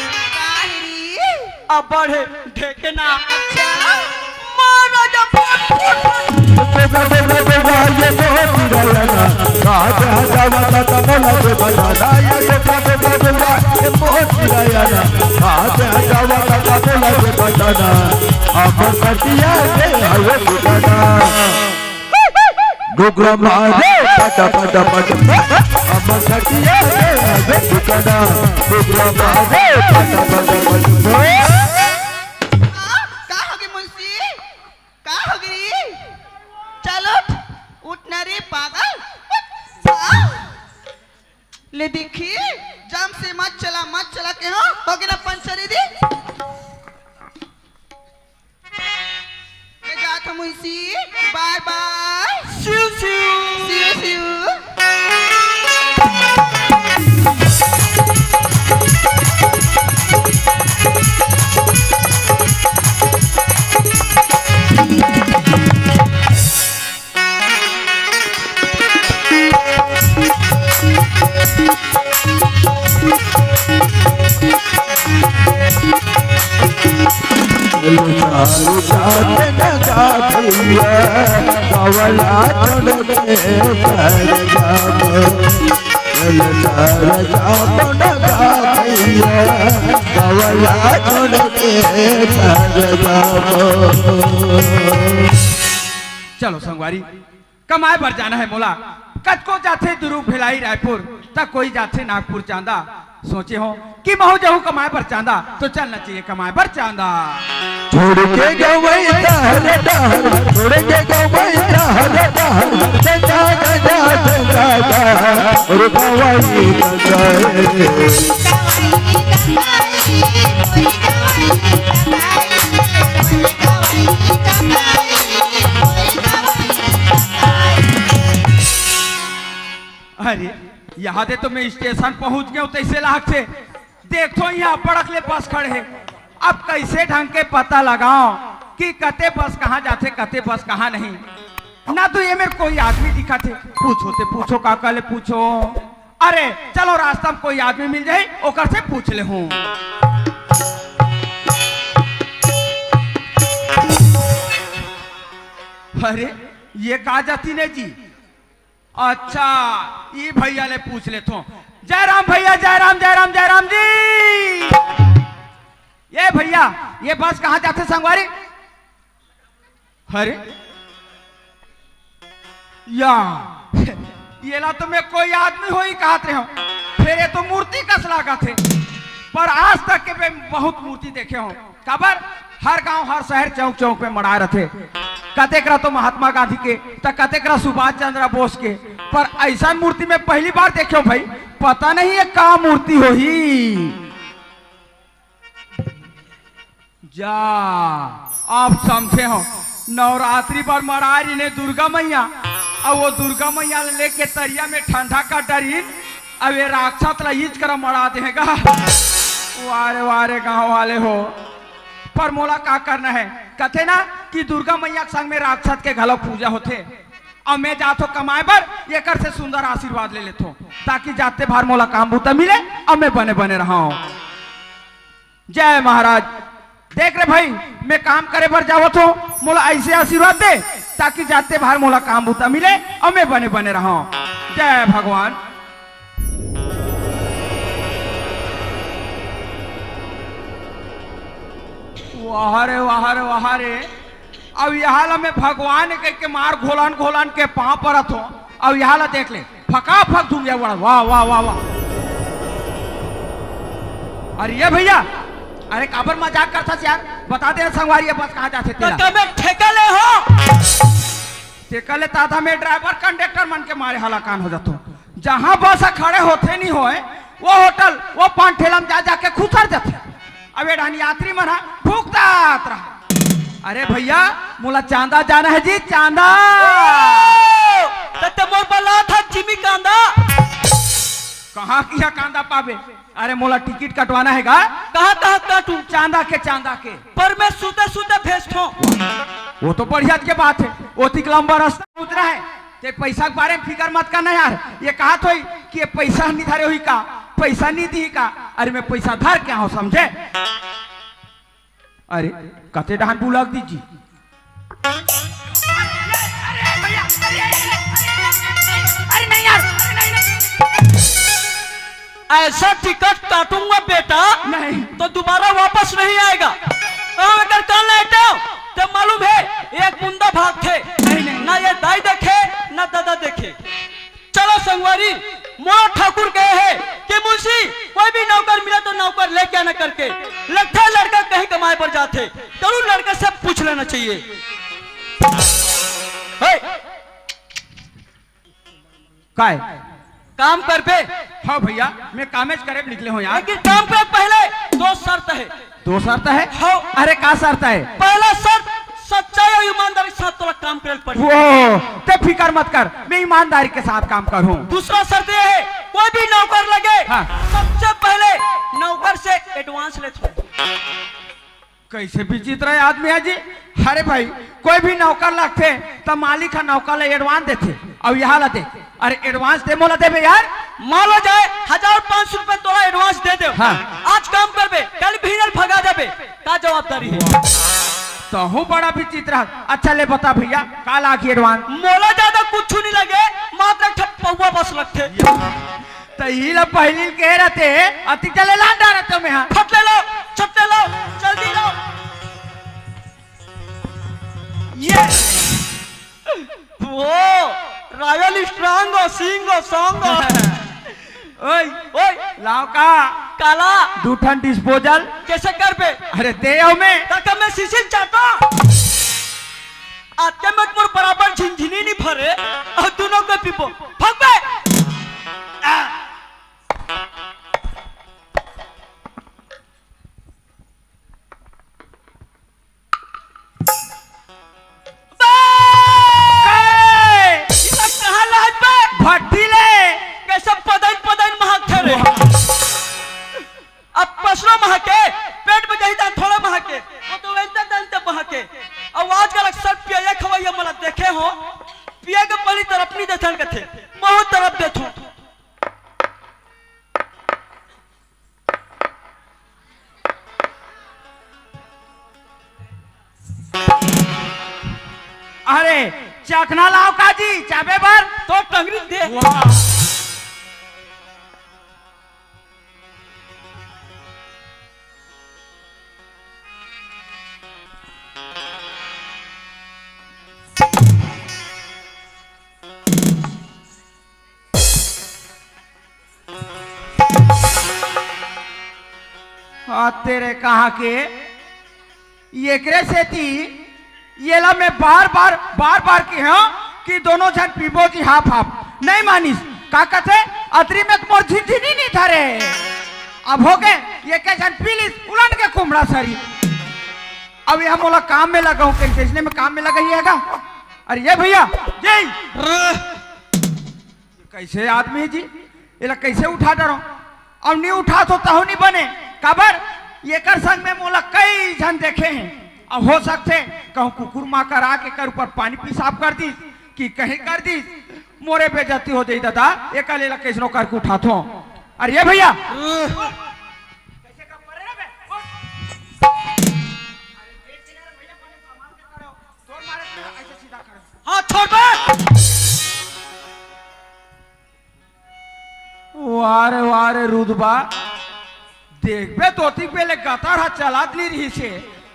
का रे? अबड़ ढेकना। अच्छा। मारा जा फट, फट, फट। डोकरा मारे पटा पटा पटा, हमर खटिया रे हवे ठिकाना। डोकरा मारे पटा पटा पटा। का होगे मुंशी? का होगे? चल उठ, उठ ना रे पागल। ले देखी, जम से मत चला, मत चला के हो, होगे ना पंचर दी। मैं जात हूँ मुंशी, बाय बाय। सिउ सिउ। सिउ सिउ। चलो संगवारी, कमाए बर जाना हे मोला। कतको जाथे दुरूग भिलाई रायपुर, त कोई जाथे नागपुर चांदा। सोचे हों कि महूँ जाहूँ कमाए बर चांदा, तो चलना चाहिए कमाए बर चांदा। छोड़ के गवई डहर डहर, छोड़ के गवई डहर डहर, चंदा गंगा चंदा डहर, और गवई गंगा। अरे, यहाँ दे तो मैं स्टेशन पहुँच गया हूँ, तैसे लागथे। देखो, यहाँ पड़क ले बस खड़े हे। अब कैसे ढंग के पता लगाओ कि कते बस कहाँ जाथे, कते बस कहाँ नहीं। ना तो ये मेर कोई आदमी दिखथे, पूछो ते पूछो, काका ले पूछो। अरे चलो, रास्ता में कोई आदमी मिल जाही, ओकर से पूछ ले हूँ। अरे, ये का जाती ने जी? अच्छा, ई भैया ले पूछ लेथों। जय राम भैया, जय राम, जय राम, जय राम जी। ये भैया, ये बस कहाँ जाथे संगवारी? अरे या, येला तो मैं कोई आदमी होही कहत रहे हों, फेर ये तो मूर्ति कस लागथे। पर आज तक के मैं बहुत मूर्ति देखे हों। काबर? हर गांव, हर शहर, चौक चौक पे मड़ाए रथे। कतेक रा तो महात्मा गांधी के, त कतेक रा सुभाष चंद्र बोस के, पर ऐसा मूर्ति मैं पहली बार देखे हों भाई। पता नहीं ये का मूर्ति होही। जा, आप समझे हो, नवरात्रि बर मड़ाए रहिन दुर्गा मैया, अउ वो दुर्गा मैया ले लेके तरिया में ठंडा कर डरिन, अब ये राक्षस ला इच करा मड़ा देगा। वारे वारे गांव वाले हो, पर मोला का करना है? कथे ना कि दुर्गा मैया के संग में राक्षस के घलो पूजा होथे। अब मैं जात हो कमाए बर, एकर से सुंदर आशीर्वाद ले लेथो, ताकि जाते भार मोला काम बूता मिले, अब मैं बने बने रहा। जय महाराज। देख रे भाई, मैं काम करे बर जावत हो, मोला ऐसे आशीर्वाद दे। ताकि जाते भार मोला काम बूता मिले अउ मैं बने बने रहूं। जय भगवान। वाह रे, वाह रे, वाह रे। अब इहाँ ला मैं भगवान कहिके मार घोलन घोलन के पाँव परत हों। अब इहाँ ला देख ले, फकाफक धुमिया उड़ा। वाह, वाह, वाह, वाह। अरे ये भैया, अरे काबर मजाक करथस यार? बता दे संगवारी, ये बस कहाँ जाथे तेला। त मैं ठेका ले हों। ठेका ले त आधा मैं ड्राइवर कंडक्टर मन के मारे हलाकान हो जाथों। जहाँ बस खड़े होथे नहीं होय, वो होटल, वो पान ठेला में जा जाके खुसर जाथे। अब ये डाहन यात्री मन ह भुगतात रहा। अरे भैया, मोला चांदा जाना हे जी, चांदा। ओ, त ते मोर बलात हस जिमी कांदा। कहाँ किहाँ कांदा पाबे? अरे मोला टिकट कटवाना हे गा। कहाँ, कहाँ काटूं? चांदा के, चांदा के। पर मैं सुते सुते भेजथों। वो तो बढ़िया के बात हे, ओतिक लंबा रस्ता उतरा हे। ते पैसा के बारे में फिकर मत करना यार। ये कहत होही कि ये पैसा नहीं धरे होही का, पैसा नहीं दिही का। अरे मैं पैसा धर के आहों, समझे? अरे कते डाहन बुला के दीजिए। अरे भैया, अरे, अरे, अरे, अरे, अरे, अरे, नहीं यार, अरे, नहीं, नहीं। ऐसा टिकट काटूंगा बेटा, नहीं। तो दोबारा वापस नहीं आएगा। अउ एकर कान ला एटव, ते मालूम हे, एक बुंदा भागथे। नहीं, नहीं। ना ये दाई देखे, ना ददा देखे। चलो संगवारी, मोर ठाकुर कहे हे कि मुंशी, कोई भी नौकर मिले तो नौकर लेके आना करके। लगथे लड़का कहीं कमाए बर जाथे, जरूर लड़का से पूछ लेना चाहिए। हे! काय? काम करबे? हाँ भैया, मैं कामेच करे निकले हों यार। लेकिन काम करे पहले दो शर्त हे। दो शर्त हे? हाँ। अरे का शर्त हे? पहला शर्त, सच्चाई अउ ईमानदारी के साथ तोला काम करे ल पड़ही। वो, ते फिकर मत कर, मैं ईमानदारी के साथ काम करहूँ। दूसरा शर्त ये हे, कोई भी नौकर लगे, हाँ। सबसे पहले नौकर से advance लेथों। कइसे विचित्र आदमी हे जी। अरे भाई, कोई भी नौकर लगथे त मालिक ह नौकर ला advance देथे। अउ इहाँ ला दे, अरे advance दे, मोला देबे यार। मान लो जाए हजार पाँच सौ रुपया तोला advance दे देव। हाँ। आज काम करबे, कल बिहनिया भगा जाबे, का जवाबदारी हे? तहूँ बड़ा विचित्र हे। अच्छा ले बता भैया, का लागही advance? मोला ज्यादा कुछु नहीं लगे, मात्र एक ठो पौवा बस लगथे। त इही ला पहिली कहे रहते, अतिक जल्दी लान डारत हों मैं हा। फट ले लो, छट ले लो, जल्दी लो। ये। वो, Royal Strong हो, Sing हो, Song हो। ओए, ओए। लाव का? काला। दू ठन disposal। कइसे करबे? अरे दे अउ मैं। त का मैं शीशी ल चाटों? आते में मोर बराबर झिनझिनी नहीं भरे, अउ दूनों के पीबो। भाग बे। आ। बे! काय? इला कहाँ लात बे? भट्टी ले। कइसे पदइन पदइन महकथे रे? वाह। अब पसरो महके, पेट में जाही त थोड़ा महके, वो तो वैसे तन ते महके। अब आजकल अक्सर पिए खवैया मन ला देखे हों, पिए के पहली तरफ नहीं देथन कथे, बहुत तरफ देथों। अरे, चखना लाव का जी, चाबे बर। तो टंगरी दे। वाह। आ तेरे कहाँ के, एकरे सेती येला मैं बार-बार, बार-बार कहेंव कि दोनों झन पीबो जी हाफ-हाफ। नहीं मानिस। का कथे? अतरी में त मोर झिनझिनी नहीं धरे। अब होगे, एके झन पी लिस, उलट के कुमड़ा सरी। अब ये मोला काम में लगाहूँ, कइसने में काम में लगाही हे गा? अरे ये भैया, ये कइसे आदमी हे जी? एला कइसे उठा डरों? अब नहीं उठाथों तहूँ नहीं बने। काबर? एकर संग में मोला कई झन देखे हें। अब हो सकथे कहूँ कुकुर माकर आके एकर ऊपर पानी पेशाब कर दिस कि कहीं कर दिस, मोरे बेइज्जती हो जाही दादा। एकर ले एला कइसनो करके उठाथों। अरे ये भैया, हाँ, छोड़ बे। वाह रे, वाह रे, रुदबा। देखबे तो ओतिक बेले गतर ह चलत नइ रिहिस हे,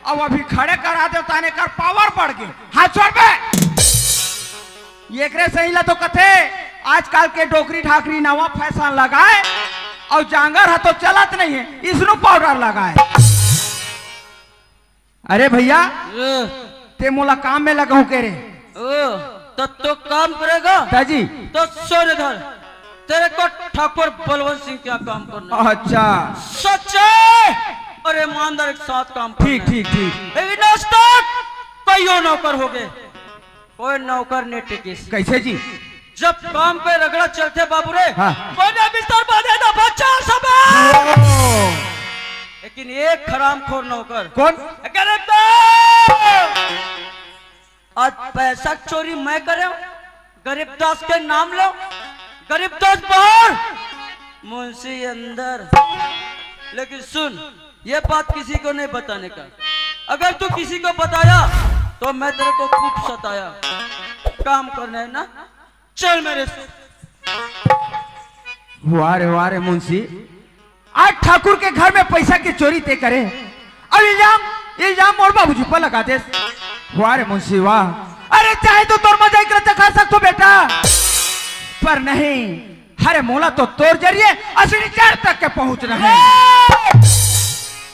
अब अभी खड़े करा दे, ताने कर पावर बढ़ गे। हाथ छोड़ बे। एकरे सही ला तो कथे, आजकल के डोकरी ढाकरी नवा फैशन लगाए, अउ जांगर ह तो चलत नइ हे, स्नो पाउडर लगाए। अरे भैया, ए। ते मोला काम में लगाहूं के रे। ओ, तो, तो काम करेगा? दाजी। तो सुन इधर, तेरे को ठाकुर बलवंत सिंह के यहाँ काम करना है। अच्छा। सच्चे और ईमानदारी के साथ काम करना ठीक, है। ठीक, ठीक। लेकिन आज तक कईयों नौकर हो गए, कोई नौकर नहीं टिकिस। कैसे जी? जब काम पे रगड़ा चलथे बाबू रे, हाँ। कोने बिस्तर बांधे ना बच्चा सब। ओ। लेकिन एक हरामखोर नौकर। कौन? गरीब दास। आज पैसा चोरी मैं करे हूँ, गरीब दास के नाम लो, गरीब दास बाहर, मुंशी अंदर। लेकिन सुन, ये बात किसी को नहीं बताने का। अगर तू किसी को बताया तो मैं तेरे को खूब सताया। काम करना है ना, चल मेरे से। वाह रे, वाह रे मुंशी, आज ठाकुर के घर में पैसा के चोरी ते करे, अब इल्जाम, इल्जाम मोर बाबूजी पर लगा देस। वाह रे मुंशी वाह। अरे चाहे तो तोर मजा इकरा चखा सकथो बेटा, पर नहीं, अरे मोला तो तोर जरिए असली जड़ तक के पहुंचना है।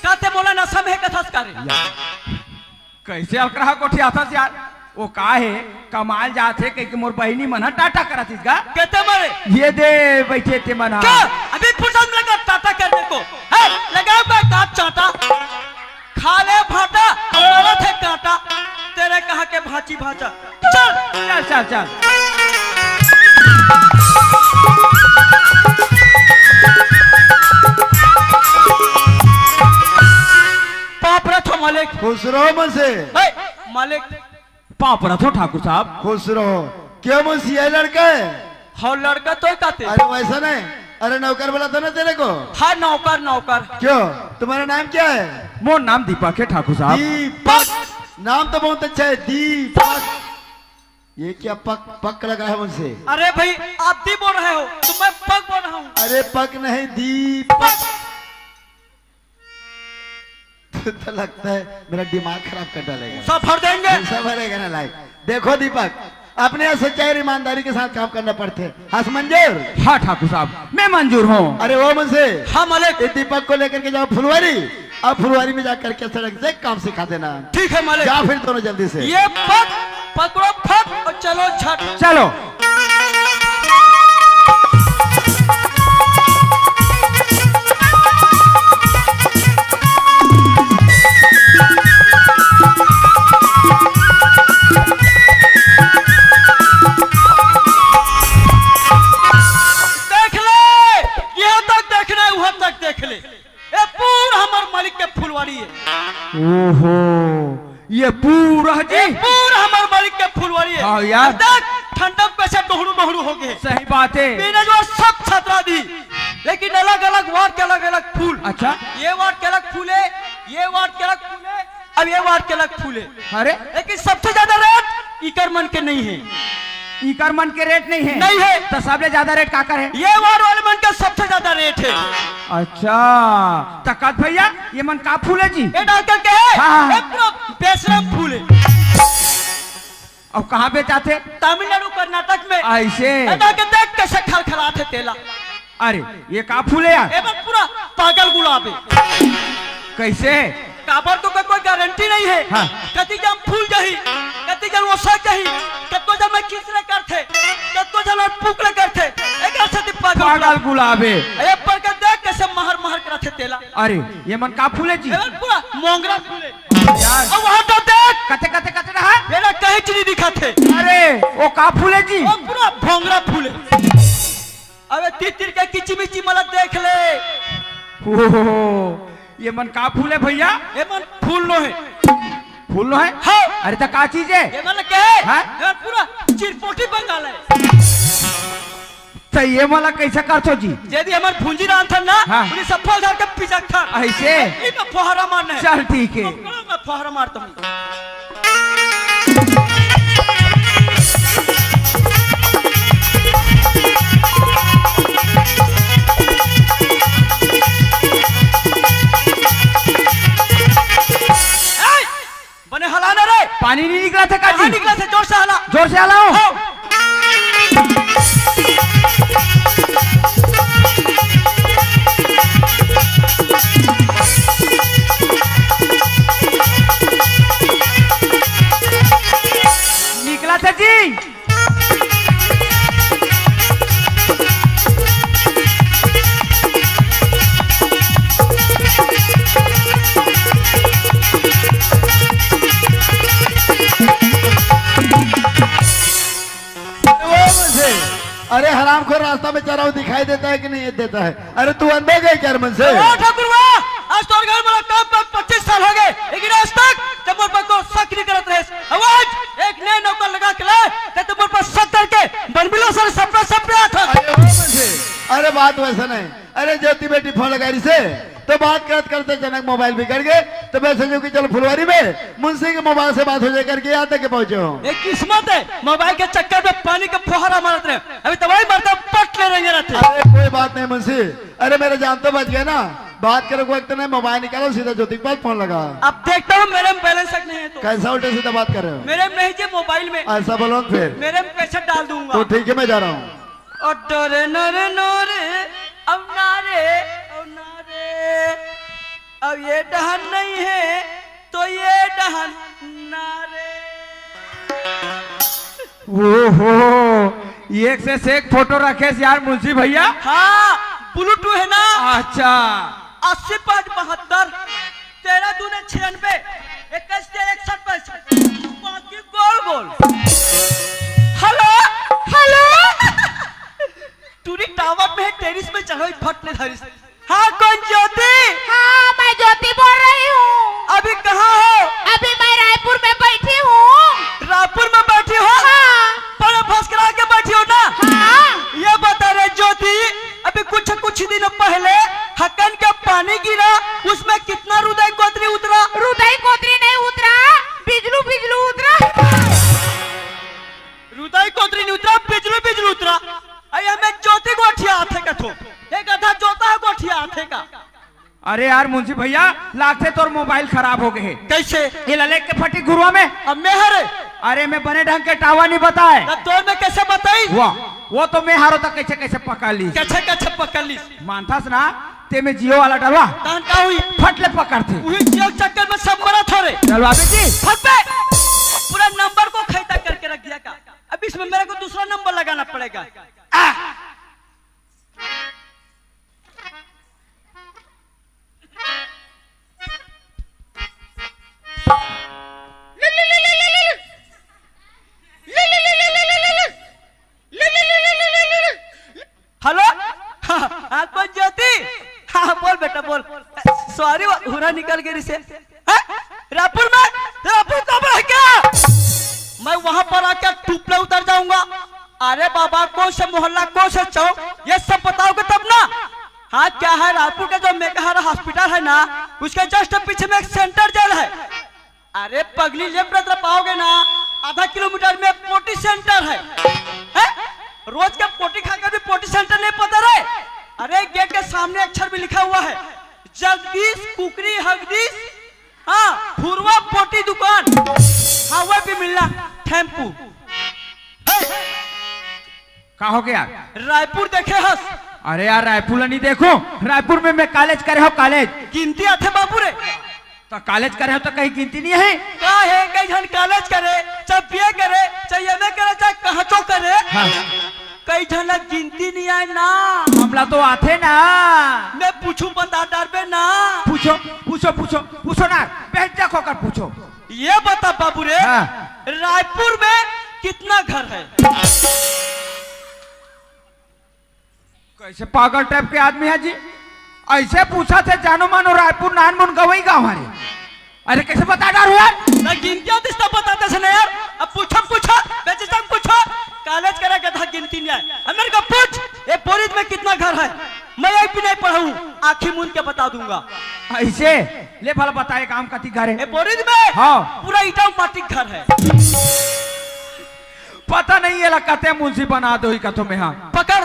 का ते मोला नशा में कथस का रे? कैसे अकरहा गोठियाथस यार? ओ का हे, कमाल जात हे कहिके मोर बहिनी मन ह टाटा करत हिस गा। केते मरे? ये दे बइठे ते मन ह। क्या? अभी फुर्सत में लगा टाटा करने को। है, लगाओ बे दांत चांटा। खा ले भाटा, और मरत हे कांटा। तेरे कहाँ के भांची भांचा। चल। चल, चल, चल। पाँव परत हों मालिक। खुश रहो मुंशी। ए, मालिक। पाँव परत हों ठाकुर साहब। खुश रहो। क्यों मुंशी, ये लड़का है? हाँ, लड़का तो ही कहते। अरे वैसा नहीं, अरे नौकर बोला था ना तेरे को। हाँ, नौकर, नौकर। क्यों, तुम्हारा नाम क्या है? मोर नाम दीपक है ठाकुर साहब। दीपक, नाम तो बहुत अच्छा है, दीपक। ये क्या पक पक लग रहा है मुंशी? अरे भाई, आप दी बोल रहे हो तो मैं पक बोल रहा हूँ। अरे पक नहीं, दीपक। तो लगता है मेरा दिमाग खराब कर डालेगा। सब भर देंगे। सब भरेगा ना लाइफ। देखो दीपक, अपने यहाँ सच्चाई और ईमानदारी के साथ काम करना पड़थे। हस मंजूर? हाँ ठाकुर साहब, मैं मंजूर हूँ। अरे वो मुंशी। हाँ मालिक। इस दीपक को लेकर के जाओ फुलवारी, और फुलवारी में जाकर के सड़क से काम सिखा देना। ठीक है मालिक। जा फिर दोनों जल्दी से। ये पक, पकड़ो फट और चलो झट। चलो। देख ले, यहाँ तक देखना है, वहाँ तक देख ले। ए पूरा हमर मालिक के फुलवारी है। ओहो, ये पूरा जी? ए पूरा हमर मालिक के फुलवारी है। हाँ यार। देख, ठंडा में कैसे डोहड़ू डोहड़ू हो गए। सही बात है। पीने जो सब छतरा दी, लेकिन अलग-अलग वार्ड के अलग-अलग फूल। अच्छा। ये वार्ड के अलग फूल है, ये वार्ड के अलग फूल है, अब ये वार्ड के अलग फूल है। अरे? लेकिन सबसे ज्यादा रेट इकर मन के नहीं है। इकर मन के रेट नहीं है? नहीं है। तो सबले ज्यादा रेट काकर है? ये वार्ड वाले मन के सबसे ज्यादा रेट है। अच्छा, तो कद भैया, ये मन का फूल है जी? ये डॉक्टर के है? हाँ, हाँ। ये पूरा बेशरम फूल है। अब कहाँ बेचाथे? तमिलनाडु, कर्नाटक में। ऐसे? ये डॉक्टर देख कैसे खलखलात है तेला। अरे, ये का फूल है यार? एमन पूरा पागल गुलाब है। कैसे? काबर तो कोई गारंटी नहीं है। हाँ। कति जन फूल जाही, कति जन ओसक जाही, कतको जन में किस ले करथे, कतको जन में पुक ले करथे। एकर सेती पागल पागल गुलाब। गुलाब है। ए पर के देख कैसे महर महर करथे तेला। अरे, ये मन का फूल है जी? एमन पूरा मोंगरा फूल है। यार। अब वहाँ तो देख। कते, कते, कते रहा? एला कहीं चीज नहीं दिखाथे। अरे, वो का फूल है जी? वो पूरा भोंगरा फूल है। अबे तीतिर के किचिमिची मला देख ले। ओहो, ये मन का फूल है भैया? ये मन फूल नो है। फूल नो है? हाँ। अरे तो का चीज है? ये मन के है? हाँ? ये पूरा चिरपोटी बंगाल है। तो ये वाला कैसे करथो जी? यदि हमर भूंजी रांधथन ना, हाँ। उन्हीं सब फल धर के पिचकथन। ऐसे? ये तो फुहारा मारना है। चल ठीक है। मैं फुहारा मारता हूँ। नहीं, नहीं निकला था काजी। हाँ, निकला था, जोर से हाला। जोर से हाला हो। हाँ। निकला था जी। अरे वो मुंशी, अरे हरामखोर, रास्ता में चला हुआ दिखाई देता है कि नहीं देता है? अरे तू अंधे गए क्या रे मुंशी? ओ ठाकुर वाह, आज तोर घर वाला काम पर पच्चीस साल हो गए, लेकिन आज तक ते मोर पर को शक नहीं करत रहे। अब आज एक नए नौकर लगा के लाए, ते मोर पर शक करके बन मिलो सर सपना सपना था। अरे वो मुंशी, अरे बात वैसा नहीं। अरे ज्योति बेटी फोन लगा रही से, तो बात करत करते अचानक मोबाइल बिगड़ गए, तो मैं सोचू कि चलो फुलवारी में मुंशी के मोबाइल से बात हो जाए करके यहाँ तक के पहुंचे हो। एक किस्मत है, मोबाइल के चक्कर में पानी का फुहारा मारत रहे, अभी तबाही मरता पट ले रहेंगे रहते। अरे कोई बात नहीं मुंशी, अरे मेरा जान तो बच गया ना, बात करे वक्त नहीं, मोबाइल निकालो, सीधा ज्योति के पास फोन लगा। अब देखता हूँ मेरे में बैलेंस तक नहीं है तो। कैसा उल्टा सीधा बात कर रहे हो? मेरे में नहीं जी, मोबाइल में। ऐसा बोलो फिर। मेरे में कैसे डाल दूंगा? तो ठीक है, मैं जा रहा हूँ। ओ डोरे नरे नोरे, अब ना रे, अब ना रे, अब ये डहन नहीं है तो ये डहन ना रे। ओहो, एक से एक फोटो रखेस यार मुंशी भैया। हाँ, ब्लूटूथ है ना। अच्छा। अस्सी पाँच बहत्तर, तेरह दूने छियानबे, इक्कीस से इकसठ पैंसठ, बाकी गोल गोल। Hello, hello. टूरी टावर में है, टेरिस में चढ़ो, फट ले धरिस। हाँ, कौन ज्योति? हाँ, मैं ज्योति बोल रही हूँ। अभी कहाँ हो? अभी मैं रायपुर में बैठी हूँ। रायपुर में बैठी हो? हाँ। बड़े फसकरा के बैठी हो ना? हाँ। ये बता रे ज्योति, अभी कुछ कुछ दिन पहले हकन के पानी गिरा, उसमें कितना रुदई कोतरी उतरा? रुदई कोतरी नहीं उतरा, बिजलू बिजलू उतरा। रुदई कोतरी नहीं उतरा, बिजलू बिजलू उतरा। अरे हमें ज्योति गोठिया आथे कथो, एक आधा जोता है गोठिया आथे का। अरे यार मुंशी भैया, लागथे तोर मोबाइल खराब हो गए हे। कैसे? ये ललेक के फटी घुरुवा में। अब मैं हरे। अरे मैं बने ढंग के टावर नहीं बताए। तब तोर में कैसे बताई? वाह, वो तो मैं हारो तक कैसे कैसे पकड़ ली। कैसे कैसे पकड़ ली? मानथस ना, ते में जियो वाला डलवा। तहन का हुई? फट ले पकड़ थे। वही जियो चक्कर में सब मरा था रे। डलवा बेटी। फट पे। पूरा नंबर को खैता करके रख दिया का। अब इसमें मेरे को दूसरा नंबर लगाना पड़ेगा। आ! हेलो, हाँ, कौन ज्योति? हाँ, बोल बेटा, बोल। सॉरी, हुरा निकल गई से। हैं? रायपुर में? रायपुर कब रह गया? मैं वहां पर आकर टूपले उतर जाऊंगा। अरे बाबा, कौन से मोहल्ला, कौन से चौक, ये सब बताओगे तब ना। हाँ, क्या है, रायपुर का जो मेघहारा हॉस्पिटल है ना, उसके जस्ट पीछे में एक सेंटर जेल है। अरे पगली, लेफ्ट तरफ आओगे ना, आधा किलोमीटर में पोटी सेंटर है। हैं? रोज का पोटी खाकर भी पोटी सेंटर नहीं पता रहे? अरे गेट के सामने अक्षर भी लिखा हुआ है, जगदीश कुकरी हगदीश, हाँ, फुरवा पोटी दुकान, हाँ, वो भी मिलना, टेम्पू। हे! का हो गया? रायपुर देखे हस? अरे यार, रायपुर ला नहीं देखो, रायपुर में मैं कॉलेज करे हो, कॉलेज। गिनती आथे बाबू रे। तो कॉलेज करे हो तो कहीं गिनती नहीं है? का है, कई झन कॉलेज करे, चाहे बीए करे, चाहे एमए करे, चाहे कहचो करे। हाँ। कई झन ला गिनती नहीं आए ना। हमला तो आथे ना। मैं पूछूं, बता डरबे ना। पूछो, पूछो, पूछो, पूछो ना, बेहतर होकर पूछो। ये बता बाबू रे, हाँ। रायपुर में कितना घर है? कैसे पागल टाइप के आदमी है जी, ऐसे पूछा थे, जानो मानो रायपुर नान मुन गवई गाँव हरे। अरे कैसे बता डार यार? ना गिनती आतिस तब बताते से ना यार। अब पूछो, पूछो, बेचे तक पूछो। कॉलेज करा के था, गिनती नहीं आए। अब मेरे को पूछ, ये बोरिद में कितना घर है? मैं एक भी नहीं पढ़ा हूँ, आँखी मूंद के बता दूंगा। ऐसे? ले भला बताए काम कति घर है? ए बोरिद में? हाँ। पूरा ईटा माटी घर है। पता नहीं ये ला कते मुंशी बना दो ही कथो में, हाँ। पकड़।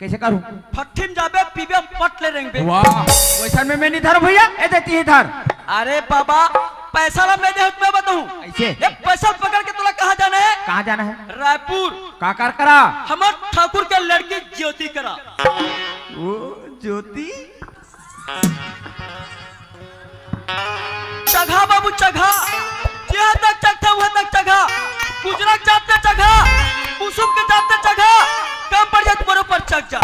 कैसे करूं? फट्ठी में जाबे, पीबे, पट ले रेंगबे। वाह, वैसा में मैं नहीं धरो भैया, ए देती ही धर। अरे बाबा, पैसा ला मैं देहूं त मैं बताहूं। कैसे? ये पैसा पकड़ के तोला कहाँ जाना है? कहाँ जाना है? रायपुर। का कर करा? हमर ठाकुर के लड़की ज्योति करा। वो ज्योति? चघा बाबू, चघा। जहाँ तक चघथे, वहाँ तक चघा। गुजरा जाते चघा, कुसुम के जाते चघा, कम पड़ जाए त बरोबर चघ जा।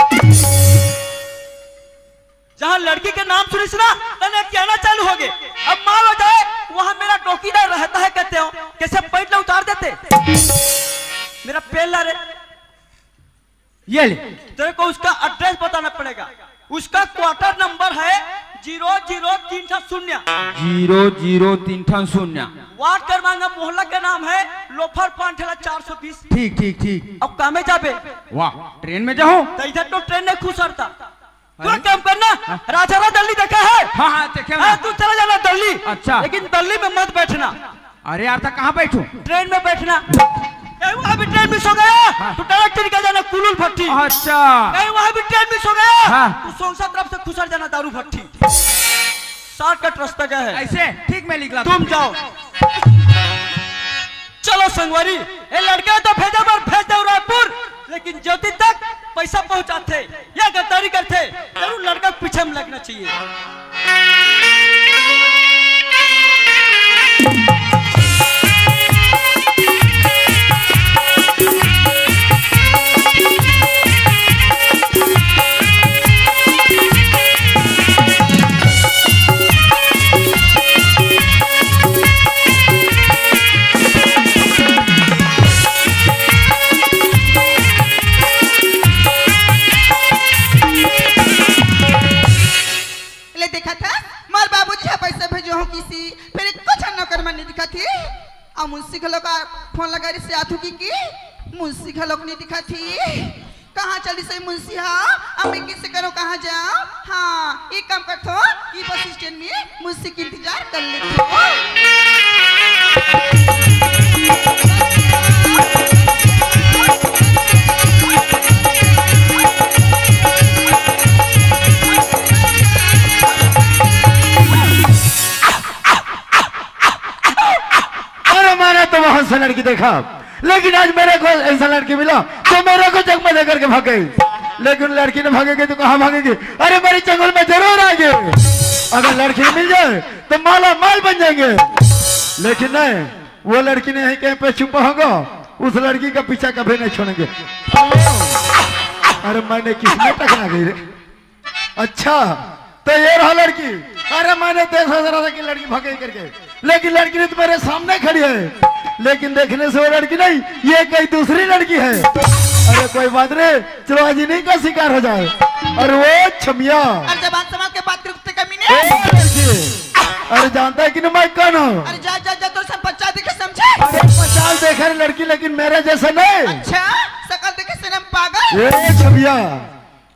जहाँ लड़की के नाम सुनिस ना, तने कहना चालू होगे। अब मान लो जाए, वहाँ मेरा डोकीदार रहता है कहते हो, कैसे पैंट ला उतार देते? मेरा पेन ला रे। ये ले। तेरे को उसका एड्रेस बताना पड़ेगा। उसका क्वार्टर नंबर है ज़ीरो ज़ीरो तीन ठा शून्य। ज़ीरो ज़ीरो तीन ठा शून्य। वार्ड क्रमांक, मोहल्ला का नाम है लोफर पान ठेला चार सौ बीस। ठीक, ठीक, ठीक। अब कामे जाबे? वाह, ट्रेन में जाहूं? तो इधर तो ट्रेन नहीं खुसरता। तू एक काम करना, हाँ। राजा राव दिल्ली देखा है? हाँ, हाँ, देखे हाँ, ना। तू चला जाना दिल्ली। अच्छा। लेकिन दिल्ली में मत बैठना। अरे यार, तो कहाँ बैठूं? ट्रेन में बैठना। कहीं वहाँ भी ट्रेन मिस हो गया, हाँ। तो डायरेक्ट निकल जाना कुलुल भट्टी। अच्छा। कहीं वहाँ भी ट्रेन मिस हो गया, हाँ। तो सोनसा तरफ से खुसर जाना दारू भट्टी। शॉर्टकट रास्ता क्या है? ऐसे? ठीक, मैं निकला। तुम जाओ। चलो संगवारी, ये लड़का तो भेजा बर भेज दो रायपुर, लेकिन ज्योति तक पैसा पहुंचाथे या गद्दारी करथे, जरूर लड़का के पीछे में लगना चाहिए। ले देखा था, मोर बाबूजी ह पैसा भेजो हो किसी, फिर कुछ नौकर मन नहीं दिखा थी। अउ मुंशी घलो का फोन लगा रही से आथू की, की मुंशी घलो नहीं दिखा थी। कहाँ चली सही मुंशी हा? अब मैं किसे करूँ, कहाँ जाऊँ? हाँ, एक काम करथो, ये बस स्टैंड में मुंशी के इंतजार कर लेथो। अरे, मैंने तो बहुत से लड़की देखा, लेकिन आज मेरे को ऐसा लड़की मिला जो मेरे को चकमा दे करके भाग गई। लेकिन लड़की ने भागेगी तो कहाँ भागेगी? अरे, मेरे चंगुल में जरूर आएगी। अगर लड़की मिल जाए तो माला माल बन जाएंगे। लेकिन नहीं, वो लड़की नहीं, कहीं पे छुपा होगा, उस लड़की का पीछा कभी नहीं छोड़ेंगे। अरे, मैंने किसमें टकरा गई रे? अच्छा, तो ये रहा लड़की। अरे, मैंने देखा जरा था कि लड़की भागेगी करके, लेकिन लड़की नहीं तो मेरे सामने खड़ी है। लेकिन देखने से वो लड़की नहीं, ये कहीं दूसरी लड़की है। अरे, कोई बात नहीं, चलो, आज इन्हीं का शिकार हो जाए। अरे, वो छमिया। अरे, जबान संभाल के बात कर, कुत्ते कमीने। ए, लड़की, अरे, जानता है कि नहीं मैं कौन हूँ? अरे, जा, जा, जा, तो सब पचास देखे समझे। अरे, पचास देखा रे लड़की, लेकिन मेरे जैसे नहीं। अच्छा, शकल देखे सनम पागल। ए, छमिया,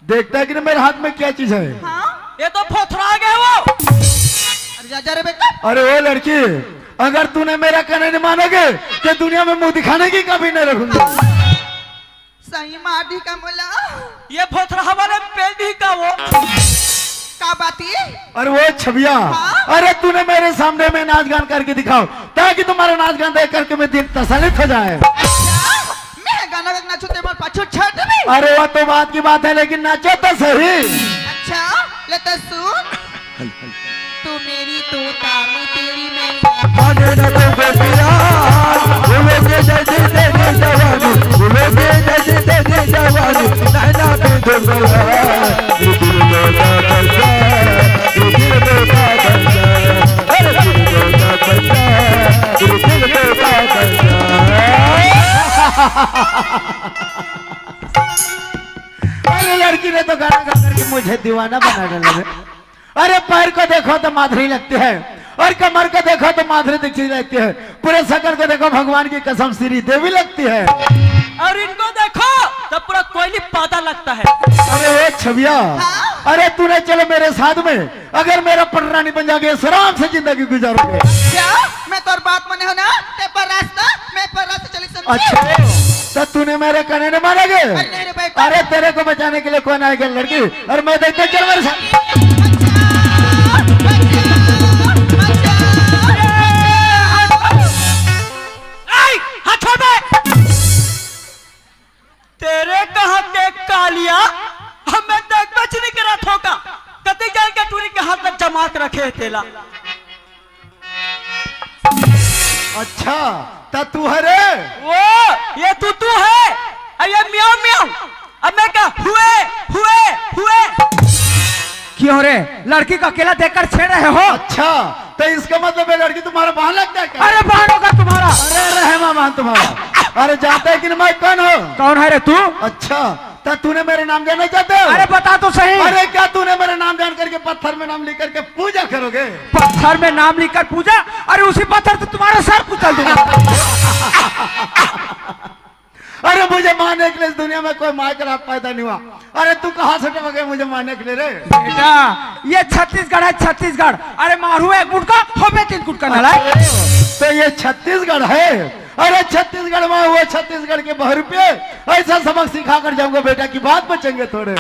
देखता है कि नहीं मेरे हाथ में क्या चीज है? हाँ? ये तो फोथरा गया वो। अरे, जा, जा रे बेटा। अरे, ओ लड़की, अगर तूने मेरा कहना नहीं मानोगे तो दुनिया में मुंह दिखाने की कभी नहीं रखूंगा। सही मार दी का मोला। ये फोथरा हमारे पेल दी का वो। का बात है? अरे, वो छबिया, हाँ? अरे, तूने मेरे सामने में नाच गान करके दिखाओ, ताकि तुम्हारा नाच गान देख करके मैं दिल तसल्लित हो जाए। अच्छा, मैं गाना गाना नाचू ते मोर पाछू छड़ देबे। अरे, वो तो बात की बात है, लेकिन नाचो तो सही। अच्छा, ले तो सुन। तू मेरी तोता, मैं तेरी मैना। माने न तो गोपिया, बोलो के जैसे तेरी जवानी, बोलो के जैसे तेरी जवानी, नैना पे धुंधला, ये दिल को ना बचा, ये दिल को ना बचा, अरे दिल को ना बचा, ये दिल को ना बचा। अरे लड़की ने तो गाना गा करके मुझे दीवाना बना डाला रे। अरे पैर को देखो तो माधुरी लगती है और कमर को देखो तो माधुरी दीक्षित लगती है, पूरे शकल को देखो भगवान की कसम श्री देवी लगती है। और इनको देखो तो पूरा कोयली पादा लगता है। अरे ओ छबिया, हाँ? अरे तूने चलो मेरे साथ में, अगर मेरा पटरानी बन जाओगे, आराम से जिंदगी गुजारोगे। क्या? मैं तोर बात मने हो ना, ते पर रास्ता, मैं पर रास्ता चली समझी? अच्छा, तो तूने मेरे कहने नहीं मानेगे? अरे नहीं रे भाई। अरे तेरे को बचाने के लिए कौन आएगा लड़की? और मैं देखते चल मेरे साथ। बचाओ, बचाओ, बचाओ। हे तेला। अच्छा, त तू हरे? वो, ये तू, तू है? अब ये म्याऊं, म्याऊं। अब मैं क्या? हुए, हुए, हुए। क्यों रे? लड़की को अकेला देखकर छेड़ रहे हो? अच्छा, तो इसका मतलब ये लड़की तुम्हारा बहन लगता है क्या? अरे, बहन होगा तुम्हारा। अरे, अरे, है माँ बहन तुम्हारा। अरे, जानता है कि नहीं मैं कौन हूँ? कौन है रे तू? अच्छा, तो तूने मेरा नाम जानना चाहते हो? अरे, बता तो सही। अरे, क्या तूने मेरा नाम जान करके पत्थर में नाम लिख करके पूजा करोगे? पत्थर में नाम लिखकर पूजा? अरे, उसी पत्थर से तुम्हारा सर कुचल दूंगा। अरे, मुझे मारने के लिए इस दुनिया में कोई माँ के साथ पैदा नहीं हुआ। अरे, तू कहाँ से टपक गया मुझे मारने के लिए रे? बेटा, ये छत्तीसगढ़ है, छत्तीसगढ़। अरे, मारू एक गुटका, हो बे तीन गुटका, नालायक। तो ये छत्तीसगढ़ है? अरे, छत्तीसगढ़ में हुआ, छत्तीसगढ़ के बहरूपे, ऐसा सबक सिखा कर जाऊंगा बेटा कि बात बचेंगे थोड़े।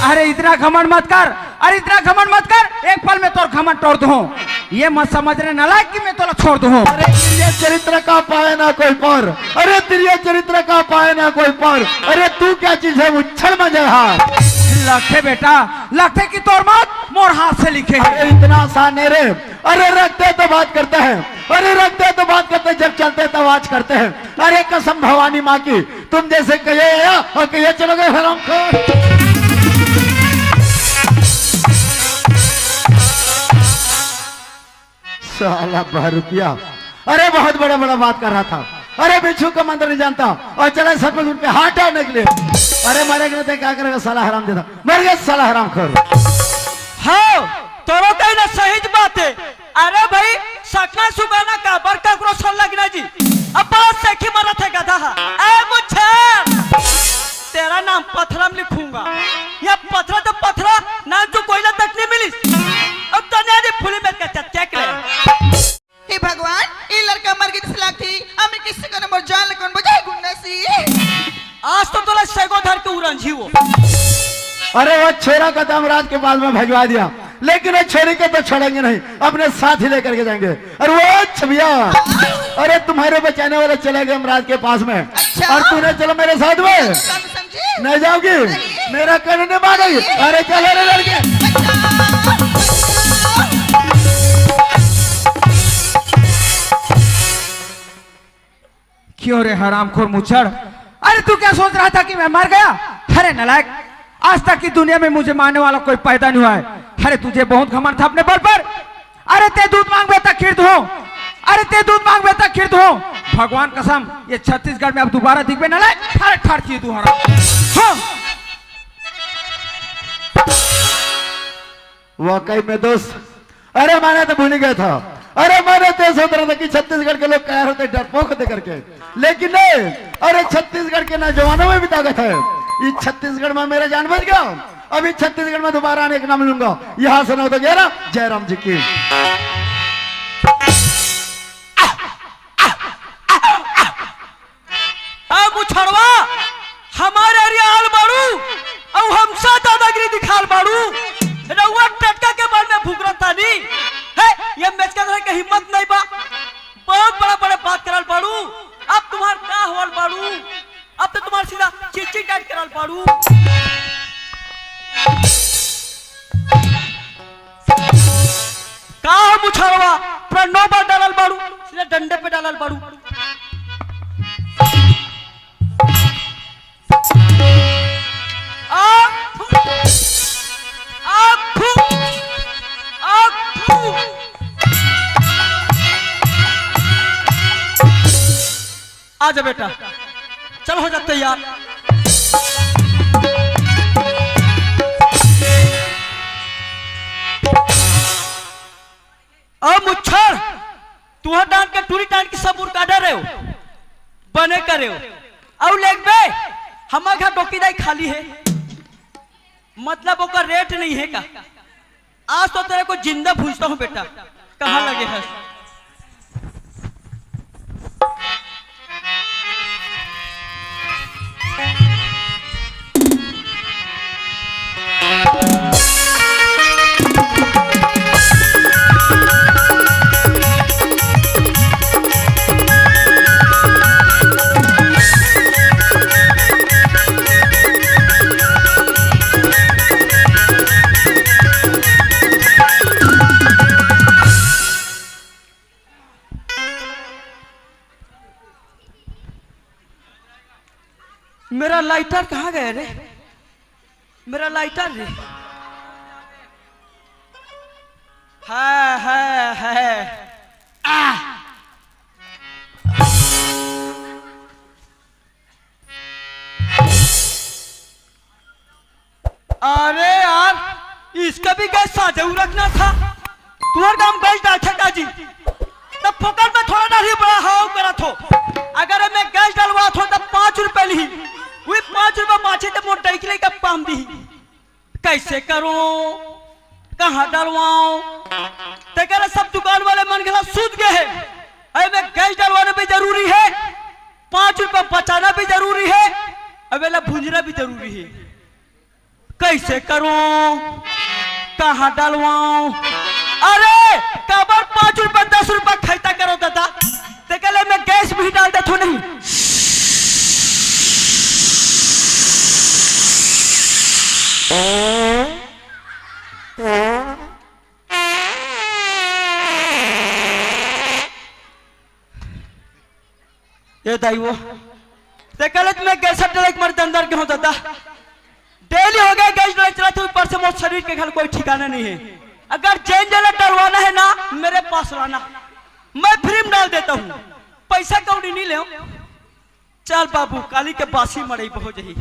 अरे, इतना घमंड मत कर, अरे, इतना घमंड मत कर, एक पल में तोर घमंड तोड़ दूं। ये मत समझ रे नालायक कि मैं तोला छोड़ दूं। अरे, तिरिया चरित्र का पाए ना कोई पार, अरे, तिरिया चरित्र का पाए ना कोई पार। अरे, तू क्या चीज है, उच्छल में जय हाथ। लगथे बेटा, लगथे कि तोर मौत मोर हाथ से लिखे है। अरे, इतना आसान नहीं रे। अरे, रखते तो बात करते हैं, अरे, रखते तो बात करते हैं, जब चलते तो आवाज करते हैं। अरे, कसम भवानी माँ की, तुम जैसे कहिए आया और कहिए चलो गए हरामखोर। साला बहरूपिया, अरे, बहुत बड़ा बड़ा बात कर रहा था। अरे, बिच्छू का मंत्र नहीं जानता और चला सब कुछ उन पे हाथ डालने के लिए। अरे, मरेगा नहीं तो क्या करेगा साला हरामजादा, मर गया साला हरामखोर। हाँ, तोरो कही ना सही बात है। अरे भाई, सकना सुगाना का बड़का करो सल्ला गिना जी। अब बड़ा सेखी मरत है गधा। ए मुच्छर, तेरा नाम पथरा में लिखूंगा। या पथरा तो पथरा, नाम जो कोयला तक नहीं मिली। अब तो नहीं फुली में कच्चा चेक ले। हे भगवान, ये लड़का मर गई, दिस लागथे। अब मैं किसी को न मोर जान ले कौन बजाए गुन्ना सी। आज तो तोला सैगो धर के उरंझी हो। अरे, वो छोरा का तो हम राज के पास में भिजवा दिया, लेकिन वो छोरी को तो छोड़ेंगे नहीं, अपने साथ ही लेकर के जाएंगे। अरे, वो छबिया, अरे, तुम्हारे बचाने वाले चले गए हम राज के पास में। अच्छा। और तूने चलो मेरे साथ में। नहीं जाओगी? मेरा कहने नहीं मानेगी। अरे, चलो रे लड़के। क्यों रे हरामखोर मुच्छड़? अरे, तू क्या सोच रहा था कि मैं मर गया? अरे नालायक, आज तक की दुनिया में मुझे मारने वाला कोई पैदा नहीं हुआ है। अरे, तुझे बहुत घमंड था अपने बल पर। अरे, ते दूध मांग बेटा, खीर दूं। अरे, ते दूध मांग बेटा, खीर दूं। भगवान कसम, ये छत्तीसगढ़ में अब दोबारा दिखबे नालायक, ठार ठार चीर दूं हराम। हाँ। वाकई में दोस्त, अरे, मैंने तो भूल ही गया था। अरे, मैंने तो सोच रहा था कि छत्तीसगढ़ के लोग कायर होते, डरपोक होते करके, लेकिन नहीं। अरे, छत्तीसगढ़ के नौजवानों में भी ताकत है। इस छत्तीसगढ़ में मेरा जान बच गया। अभी छत्तीसगढ़ में दोबारा आने का नाम लूंगा। यहाँ से नौ तो ग्यारह, जयराम जी की। अब मुछड़वा, हमारे एरिया आल बाड़ू, अउ हमसा दादागिरी दिखाल बाड़ू। रउआ टटका के बारे में भुगरत तानी। हे, ये मेचका धरे के हिम्मत नहीं बा। बहुत बड़ा बड़ा बात करल बाड़ू। अब तुम्हार का होल बाड़ू? अब तो तुम्हार सीधा चीची टाइट करल बाड़ू। का हो मुछड़वा? पूरा नौ बार डालल बाड़ू, सीधा डंडे पे डालल बाड़ू। आ, फू, आ, फू, आ, फू। आजा बेटा, चल हो जा तैयार। अब मुच्छर, तुहर डांट के टूरी टांट के सब उरका डरे हो, बने करे हो। अउ लेगबे, हमार घर डोकी दाई खाली है, मतलब ओकर रेट नहीं है का? आज तो तेरे को जिंदा भूजता हूँ बेटा, कहाँ लगे है? मेरा लाइटर कहाँ गया रे? मेरा लाइटर रे। है, है, है। आ। अरे यार, इसका भी गैस साझे रखना था। तुम्हारे काम गैस डालथे का जी? तब फोकट में थोड़ा डाली, बड़ा हवा करत हो। अगर मैं गैस डलवात हो तब पाँच रुपए ली, वही पाँच रुपए बाँचे तब मोर डैकी लइका पाम दी। कैसे करूं, कहाँ डलवाऊं? तेकरे सब दुकान वाले मन घला सूत गए हैं। अरे मैं गैस डलवाना भी जरूरी है, पाँच रुपए बचाना भी जरूरी है, अब एला भुंजना भी जरूरी है। कैसे करूं, कहाँ डलवाऊं? अरे काबर पाँच रुपए दस रुपए खैता करो दादा, तेकरे ले मैं गैस भी डाल देथो नहीं। ए दाई वो, तेकरे ले मैं गैस डले के मारे दंदर के हों दादा। डेली हो गया गैस डले चलाथे, ऊपर से मोर शरीर के घला कोई ठिकाना नहीं है। अगर जेन जेला डलवाना है ना, मेरे पास लाना, मैं फ्री में डाल देता हूँ, पैसा कौड़ी नहीं लेंव। चल बाबू, काली के बासी मड़ई बहो जही।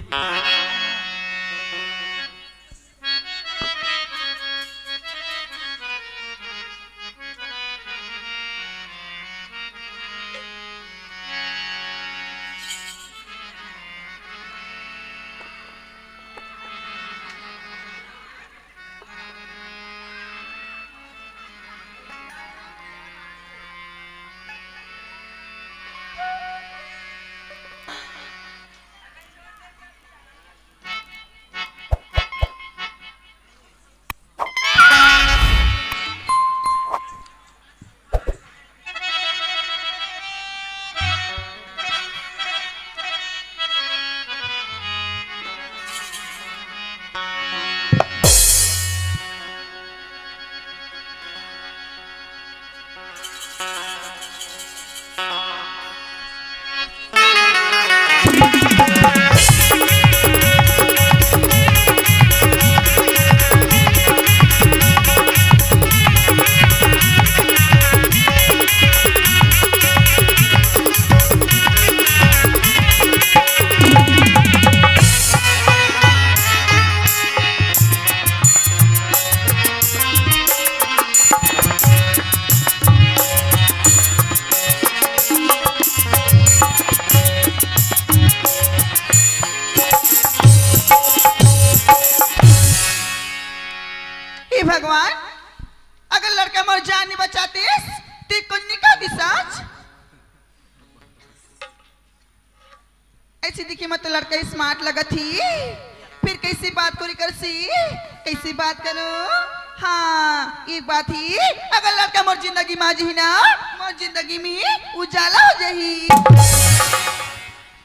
हे भगवान, अगर लड़का मोर जान नहीं बचातिस, ती कुन्नी का विसाच? ऐसी दिखी में तो लड़का स्मार्ट लगत ही, फिर कैसी बात करी करसी, कैसी बात करो? हाँ, एक बात ही, अगर लड़का मोर जिंदगी में आ जही ना, मोर जिंदगी में उजाला हो जही।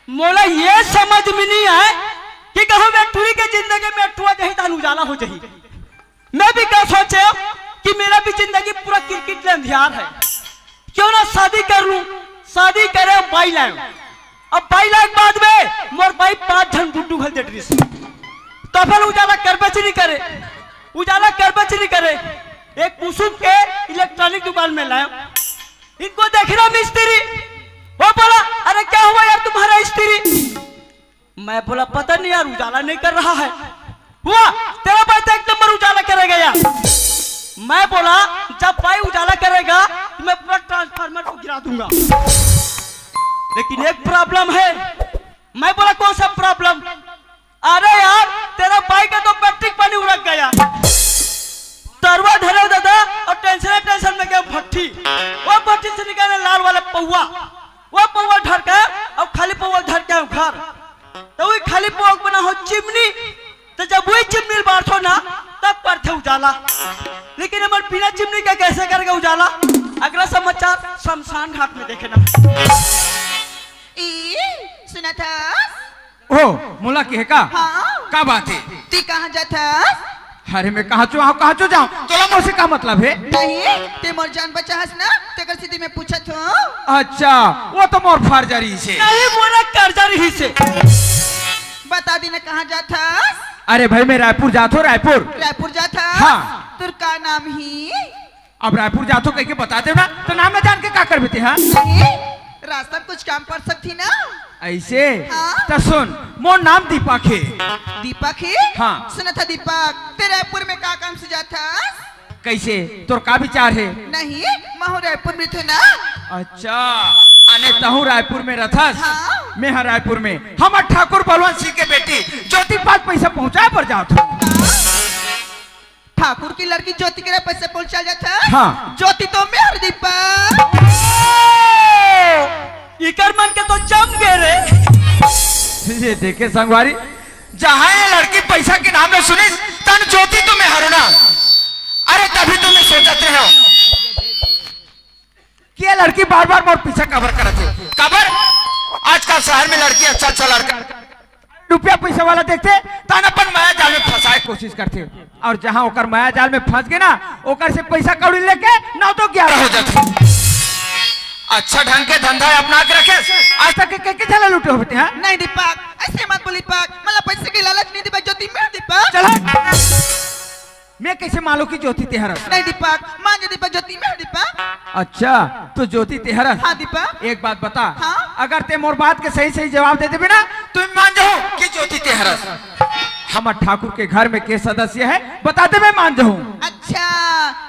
मोला ये समझ में नहीं आए कि कहूँ मैं टूरी के जिंदगी में टुआ जही तहन उजाला हो जही। मैं भी का सोचे कि मेरा भी जिंदगी पूरा किरकिट ले अंधियार है, क्यों ना शादी कर लूं। शादी करे बाई लाए, अब बाई लाए के बाद में मोर बाई पांच झन गुड्डू घल देत रहिस, तो फिर उजाला करबे च नहीं करे, उजाला करबे च नहीं करे। एक कुसुम के इलेक्ट्रॉनिक दुकान में लाए, इनको देख रहा मिस्त्री, वो बोला, "अरे क्या हुआ यार तुम्हारा स्त्री?" मैं बोला, "पता नहीं यार, उजाला नहीं कर रहा है।" "हुआ, तेरा भाई तो एक नंबर उजाला करेगा यार।" मैं बोला, "जब भाई उजाला करेगा तो मैं पूरा ट्रांसफार्मर को गिरा दूंगा, लेकिन एक प्रॉब्लम है।" मैं बोला, "कौन सा प्रॉब्लम?" "अरे यार, तेरा भाई का तो बैटरी पानी उड़क गया, तरवा धरे दादा, और टेंशन टेंशन में गया भट्ठी, वो भट्ठी से निकाले लाल वाला पौवा, वो पौवा ढर के, और खाली पौवा ढर के घर।" तो वही खाली पोक बना हो चिमनी, तो जब वही चिमनी बारथो ना, तब परथे उजाला। लेकिन हमर बिना चिमनी के कैसे करेगा उजाला? अगला समाचार शमशान घाट में देखे ना। ई, सुना था? ओ, मोला के का? हाँ। का बात है? ती कहाँ जाथस? अरे मैं कहाँ चो आऊँ, कहाँ चो जाऊँ? तोला मोर से का मतलब है? नहीं, ते मोर जान बचाहस ना, तेकर सेती मैं पूछत हूँ। अच्छा, वो तो मोर फर्ज रहिसे। नहीं, मोरा कर्जा रहिसे। बता दे ना, कहाँ जाथस? अरे भाई, मैं रायपुर जात हूँ, रायपुर। रायपुर जाथस? हाँ। तोर का नाम ही? अब रायपुर जात हूँ कहिके बता देव ना, त नाम न जान के का करबे तें, हाँ? नहीं, रास्ता में कुछ काम पड़ सकती ना। अइसे? हाँ। त सुन, मोर नाम दीपक हे। दीपक हे? हाँ। सुनत हस दीपक, तें रायपुर में का काम से जाथस? कइसे? तोर का विचार हे? नहीं, महूँ रायपुर में रथों ना। अच्छा, अने तहूँ रायपुर में रथस? हाँ। मैं हा रायपुर में। हमर ठाकुर बलवंत सिंह के बेटी ज्योति पास पैसा पहुँचाय बर जात हूँ। ठाकुर के लड़की ज्योति करा पैसा पहुँचाय जाथस? हाँ। ज्योति तो मैं हरँव दीपक। इकर मन के तो जम गे रे। ये देखे संगवारी, जहाँ ये लड़की पैसा के नाम में सुनिस, तहन ज्योति तो मैं हरँव ना। अरे तभी तो मैं सोचत रहे हूँ कि ये लड़की बार-बार मोर पीछा काबर करत हे। काबर? आजकल शहर में लड़की अच्छा-अच्छा लड़का रुपया पैसा वाला देखथे, तहन अपन माया जाल में फँसाय के कोशिश करथे। अउ जहाँ ओकर माया जाल में फँस गे ना, ओकर से पैसा कौड़ी लेके नौ तो ग्यारह हो जाथे। अच्छा ढंग के धंधा अपना के रखे, आज तक के, के झन ला लूटे होबे तें, हाँ? नहीं दीपक, अइसे मत बोल दीपक, मोला पैसा के लालच नहीं दीपक, ज्योति मैं हरँव दीपक। चल हट। मैं कइसे मानूँ कि ज्योति तें हरस? नहीं दीपक, मान जा दीपक, ज्योति मैं हरँव दीपक। अच्छा, त ज्योति तें हरस? हाँ दीपक। एक बात बता, हाँ? अगर तें मोर बात के सही-सही जवाब दे देबे ना, त मैं मान जाहूँ कि ज्योति तें हरस। हमर ठाकुर के घर में के सदस्य हे, बता दे, मैं मान जाहूँ। अच्छा,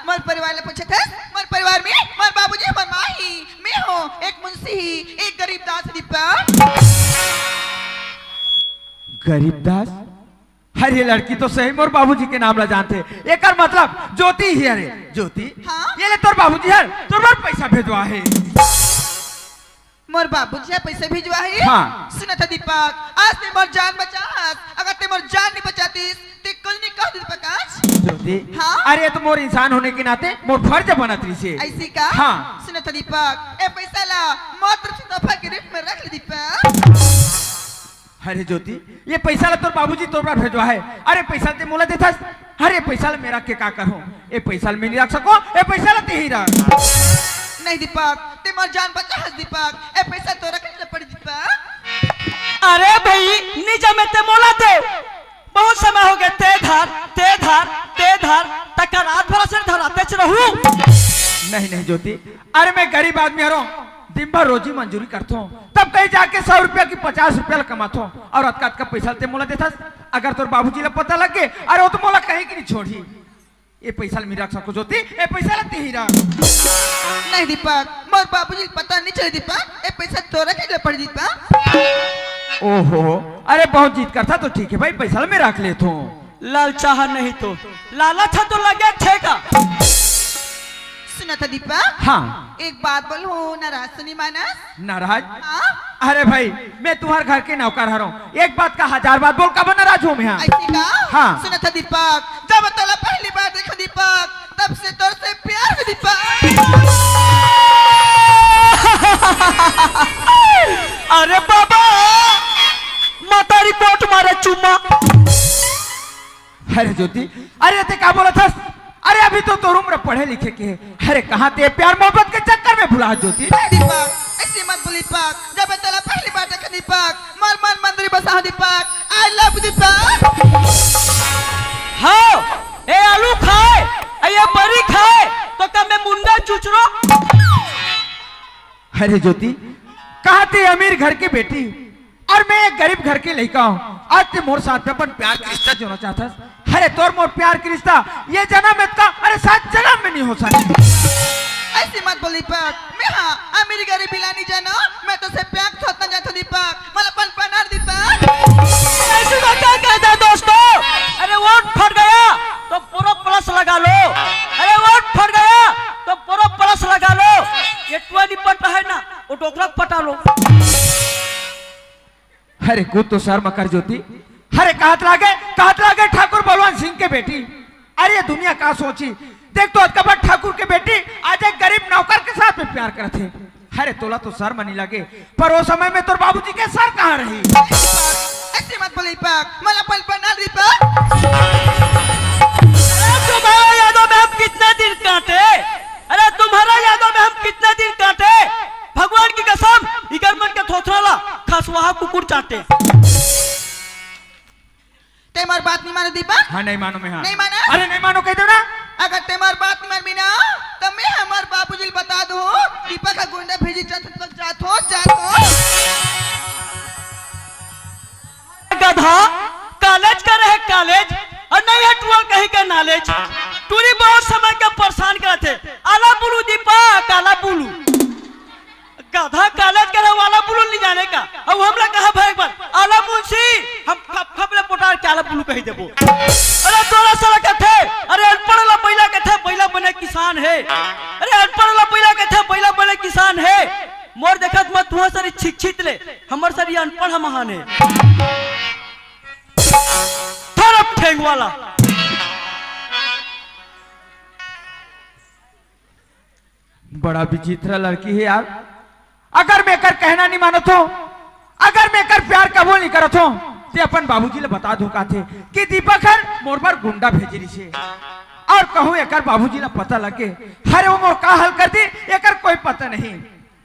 मोर परिवार ला पूछत हस? मोर परिवार में मोर बाबूजी, मोर माँ ही, मैं हूँ, एक मुंशी ही, एक गरीब दास दीपक। गरीब दास? अरे, ये लड़की तो सही मोर बाबूजी के नाम ला जानथे। एकर मतलब ज्योति ही हरे। ज्योति, हाँ? ये ले तोर बाबूजी हर तोर बर पैसा भेजवाय हे। मोर बाबूजी ह पैसा भेजवाय हे? हाँ। सुनत हस दीपक, आज तें मोर जान बचाय हस, अगर तें मोर जान नहीं बचातिस, तें कुछ नहीं कहत दीपक आज। ज्योति, हाँ? अरे, ये तो मोर इंसान होने के नाते मोर फर्ज बनत रहिसे। अइसे का? हाँ। सुनत हस दीपक, ए पैसा ला मोर तरफ से तोहफा के रूप में रख ले दीपक। अरे ज्योति, ये पैसा ला तोर बाबूजी तोर बर भेजवाय हे। अरे पैसा तें मोला देथस? अरे पैसा ला मैं रख के का करहूँ? ए पैसा ला मैं नहीं रख सकँव, ए पैसा ला तें ही रख। नहीं दीपक, तें मोर जान बचाय हस दीपक, ए पैसा तोर रखे ला पड़ी दीपक। अरे भाई, नहीं जमे तें मोला दे, बहुत समय हो गे, तें धर, तें धर, तें धर, त का रात भर अइसने धरातेच रहूँ? नहीं, नहीं ज्योति, अरे मैं गरीब आदमी हरँव, दिन भर रोजी मंजूरी करथों, तब कहीं जाके सौ रुपया कि पचास रुपया ला कमाथों, अउ अतका अतका पैसा ला तें मोला देथस। अगर तोर बाबूजी ला पता लग गे, अरे वो तो मोला कहीं कि नहीं छोड़ही। ए पैसा ला मैं रख सकँव ज्योति, ए पैसा ला तें ही रख। नहीं दीपक, मोर बाबूजी ला पता नहीं चले दीपक, ए पैसा तोर रखे ला पड़ी दीपक। ओहो, अरे बहुत जिद करथस त ठीक हे भाई, पैसा ला मैं रख लेथँव। लालचा हा नहीं तो, लालच हा तो लगे ठेका। सुनत हस दीपक? हाँ। एक बात बोलहूँ, नाराज तो नहीं मानस? नाराज? हाँ? अरे भाई, मैं तुम्हर घर के नौकर हरँव, एक बात का हजार बात बोल, काबर नाराज हूँ मैं? हाँ। अइसे का? हाँ। सुनत हस दीपक, जब तोला पहली बार देखेंव दीपक, तब से तोर से प्यार हे दीपक। अरे बाबा, मतारी कोट मारे चुम्मा। अरे ज्योति, अरे तें का बोलत हस? अरे अभी तो तोर उम्र पढ़े लिखे के हे। अरे कहाँ तें प्यार मोहब्बत के चक्कर में भुला ज्योति। ए दीपक, अइसे मत बोल दीपक। जब तोला पहली बार देखेंव दीपक, मोर मन मंदिर बसाहूँ दीपक। I love Deepak. हाँ, ए आलू खाय, ए बरी खाय, त का मैं मुंडा चुचरो? अरे ज्योति, कहाँ तें अमीर घर के बेटी अउ मैं एक गरीब घर के लइका हूँ, आज तें मोर साथ में अपन प्यार के रिश्ता जोड़ना चाहत हस। अरे तोर मोर प्यार के रिश्ता ये जनम में का, अरे सात जनम में नहीं हो सकय। अइसे मत बोल दीपक, मैं हा अमीर गरीब ला नहीं जानँव, मैं तोर से प्यार थोथना चाहत हूँ दीपक, मोला पनपना दे दीपक। अइसे का का कहत हस दोस्तों? अरे वोट फट गया तो पूरा प्लस लगा लो, अरे वोट फट गया तो पूरा प्लस लगा लो, ये टुआ नहीं पटा है ना, वो डोकरा पटा लो। अरे कुछ तो शर्म कर ज्योति। अरे कहत लागे, कहत लागे ठाकुर बलवंत सिंह के बेटी। अरे ये दुनिया का सोचही, देख तो अतका बड़ ठाकुर के बेटी आज एक गरीब नौकर के साथ में प्यार करत हे। अरे तोला तो शर्म नहीं लगे, पर वो समय में तोर बाबूजी के सर कहाँ रही? अइसे मत बोल दीपक, मोला पनपना दे दीपक। अरे तुम्हारा यादों में हम कितने दिन काटे, अरे तुम्हारा यादों में हम कितने दिन काटे, भगवान की कसम, इकर मन के थोथरा ला खसवाहा कुकुर चाटे। ते मोर बात नहीं मानो दीपक। हाँ, नहीं मानो मैं, हाँ। नहीं माना? अरे नहीं मानो कह दो ना। अगर ते मोर बात नहीं मानबी ना, तो मैं हमर बाबूजी ल बता दूँ, दीपक ह गुंडा भेजी जात हो, जात हो, जात हो। गधा, कॉलेज करे हे कॉलेज, अउ नहीं हे टुअल कहीं के नॉलेज। टूरी बहुत समय के परेशान करत हे, आला बुलू दीपक, आला बुलू। गधा कॉलेज करे वाला बुलू नहीं जाने का। अब हमला कहा भाई एक बार, आला मुंशी, हम खप खप ले पोटार के आला बुलू कही देबो। अरे तोला साला कथे, अरे अनपढ़ ला बइला कथे, बइला बने किसान हे। अरे अनपढ़ ला बइला कथे, बइला बने किसान हे। मोर देखत म तुहा सरी छिकछित ले, हमर सरी अनपढ़ महान हे। थरप ठेंग वाला। बड़ा विचित्र लड़की हे यार। अगर मैं एकर कहना नहीं मानत हों, अगर मैं एकर प्यार कबूल नहीं करत हों, ते अपन बाबूजी ले बता दूं काथे कि दीपक हर मोर बर गुंडा भेजे रिहिसे। अउ कहूं एकर बाबूजी ला पता लगे, अरे वो मोर का हाल कर दी, एकर कोई पता नहीं।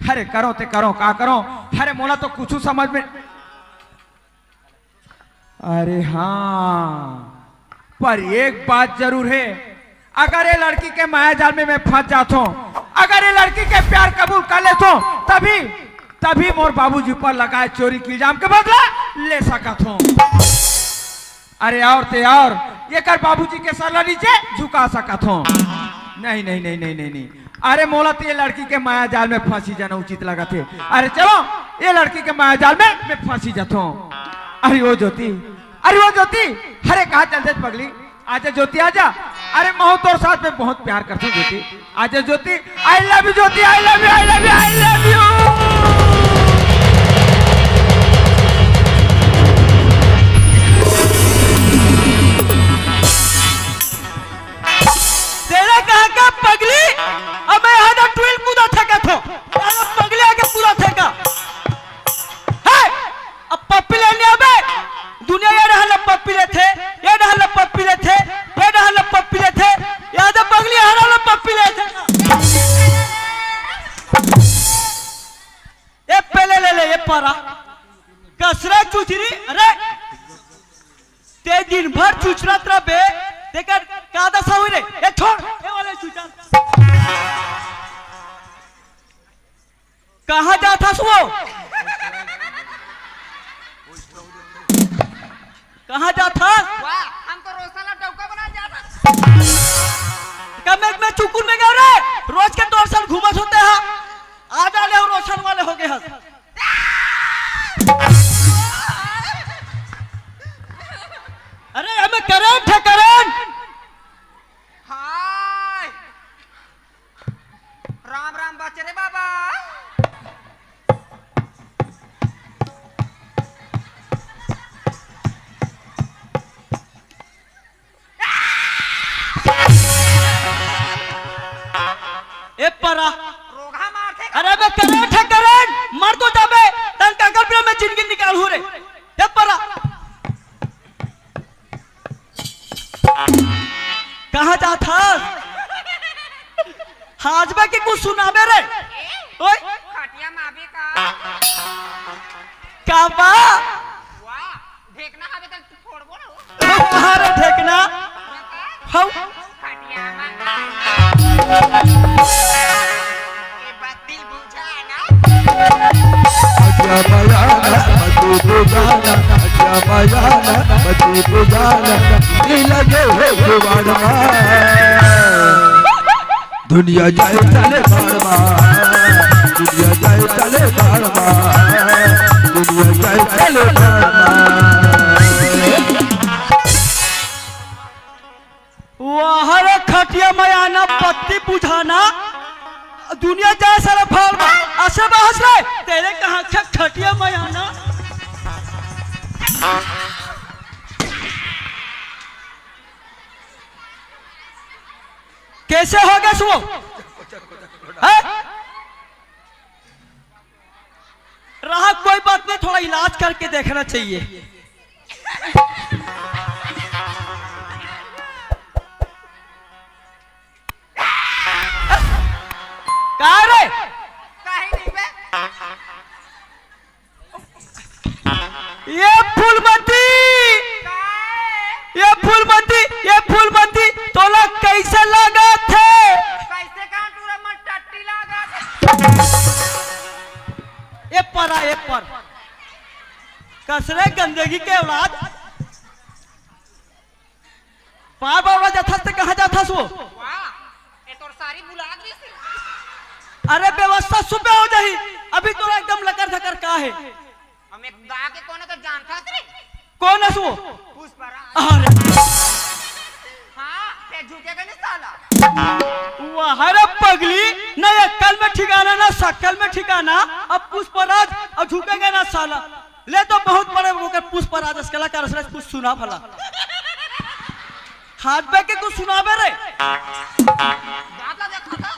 अरे करों ते करों, का करों, अरे मोला तो कुछू समझ में अरे हाँ, पर एक बात जरूर हे, अगर ये लड़की के माया जाल में मैं फंस जात हों, अगर ये लड़की के प्यार कबूल कर लेत हों, तभी, तभी मोर बाबूजी पर लगाए चोरी के इल्जाम के बदला ले सकत हों। अरे अउ ते अउ, एकर बाबूजी के सर ला नीचे झुका सकत हों। नहीं, नहीं, नहीं, नहीं, नहीं, नहीं। अरे मोला तो ये लड़की के माया जाल में फंसी जाना उचित लगत हे। अरे चलो, ये लड़की के माया जाल में मैं फंसी जात हों। अरे ओ ज्योति, अरे ओ ज्योति, अरे कहाँ चल देत पगली? आजा ज्योति, आजा। अरे महूं तोर साथ में बहुत प्यार करथों ज्योति। आजा ज्योति, I love you Jyoti, I love you, I love you, I love you। तेला कहा का पगली? अब मैं यहाँ ना ट्विल कूदा थका थो। यहाँ पगली आके कूदा थका। हे! अब पप्पी लेने आबे। दुनिया ये डहर ले पप्पी लेथे, ये डहर ले पप्पी लेथे, ये डहर ले पप्पी लेथे। यहाँ तो पगली हर डहर ले पप्पी लेथे। ये पहले ले ले, ये पारा। कसरा चुचरी, अरे। ते दिन भर चुचरत रबे, तेकर का दशा होई रे? ए छोड़, ए वाले चुचर। कहाँ जात हस वो? कहाँ जात हस? वाह, हम तो रोशन ला डौका बना जात हस। कब मैं, मैं चुकुन में गयो रे, रोज के तोर संग घूमत होते हैं। आ जा ले, रोशन वाले हो गए हस। अरे हमें करंट है, करंट। हाय। राम राम बच रे बाबा। ए परा। रोगहा मारथे का? अरे बे करंट है करंट, मर तो जाबे, तन काकर बिना मैं जिंदगी निकालहूं रे। ए परा। कहाँ जात हस? हाजबा के कुछ सुनाबे रे। ओए। खटिया माबे का? का बा? वाह, ढेकना हवे त फोड़बो ना हो। अरे ढेकना। हौ। दुनिया जाए चले बाड़वा, दुनिया जाए चले बाड़वा, दुनिया जाए चले बाड़वा। वाह रे खटिया में आना, बत्ती बुझाना, दुनिया जाए सारा फाड़ में, असे बहस रे, तेरे कहाँ से खटिया में आना? कैसे हो गया वो? हैं? रहा कोई बात नहीं, थोड़ा इलाज करके देखना चाहिए। का रे? काहे नहीं बे? ये फूलमती, फूलमती, ये फूलमती, तोला कैसे लागत हे? कैसे कहाँ टूरा मन टट्टी लागत हे? ए पर आ, ए पर। कस रे गंदगी के औलाद। बार बार ओला जाथस ते कहाँ जाथस वो? वाह, ये तोर सारी बुला दी सी। अरे व्यवस्था सुबह हो जाही, अभी तोला एकदम लकर धकर का हे? हम एक गा के कोने तो जानता रे। कौन हस वो? पुष्पराज। अरे। हाँ, ते झुकेगा नहीं साला। वाह रे पगली, ना अक्कल में ठिकाना, ना शक्ल में ठिकाना। अब पुष्पराज, अब झुकेगा ना साला। ले तो बहुत बड़े होकर पुष्पराज अस कलाकार अस कुछ सुना भला। हाथ पे के कुछ सुनाबे रे। दादा देखा था।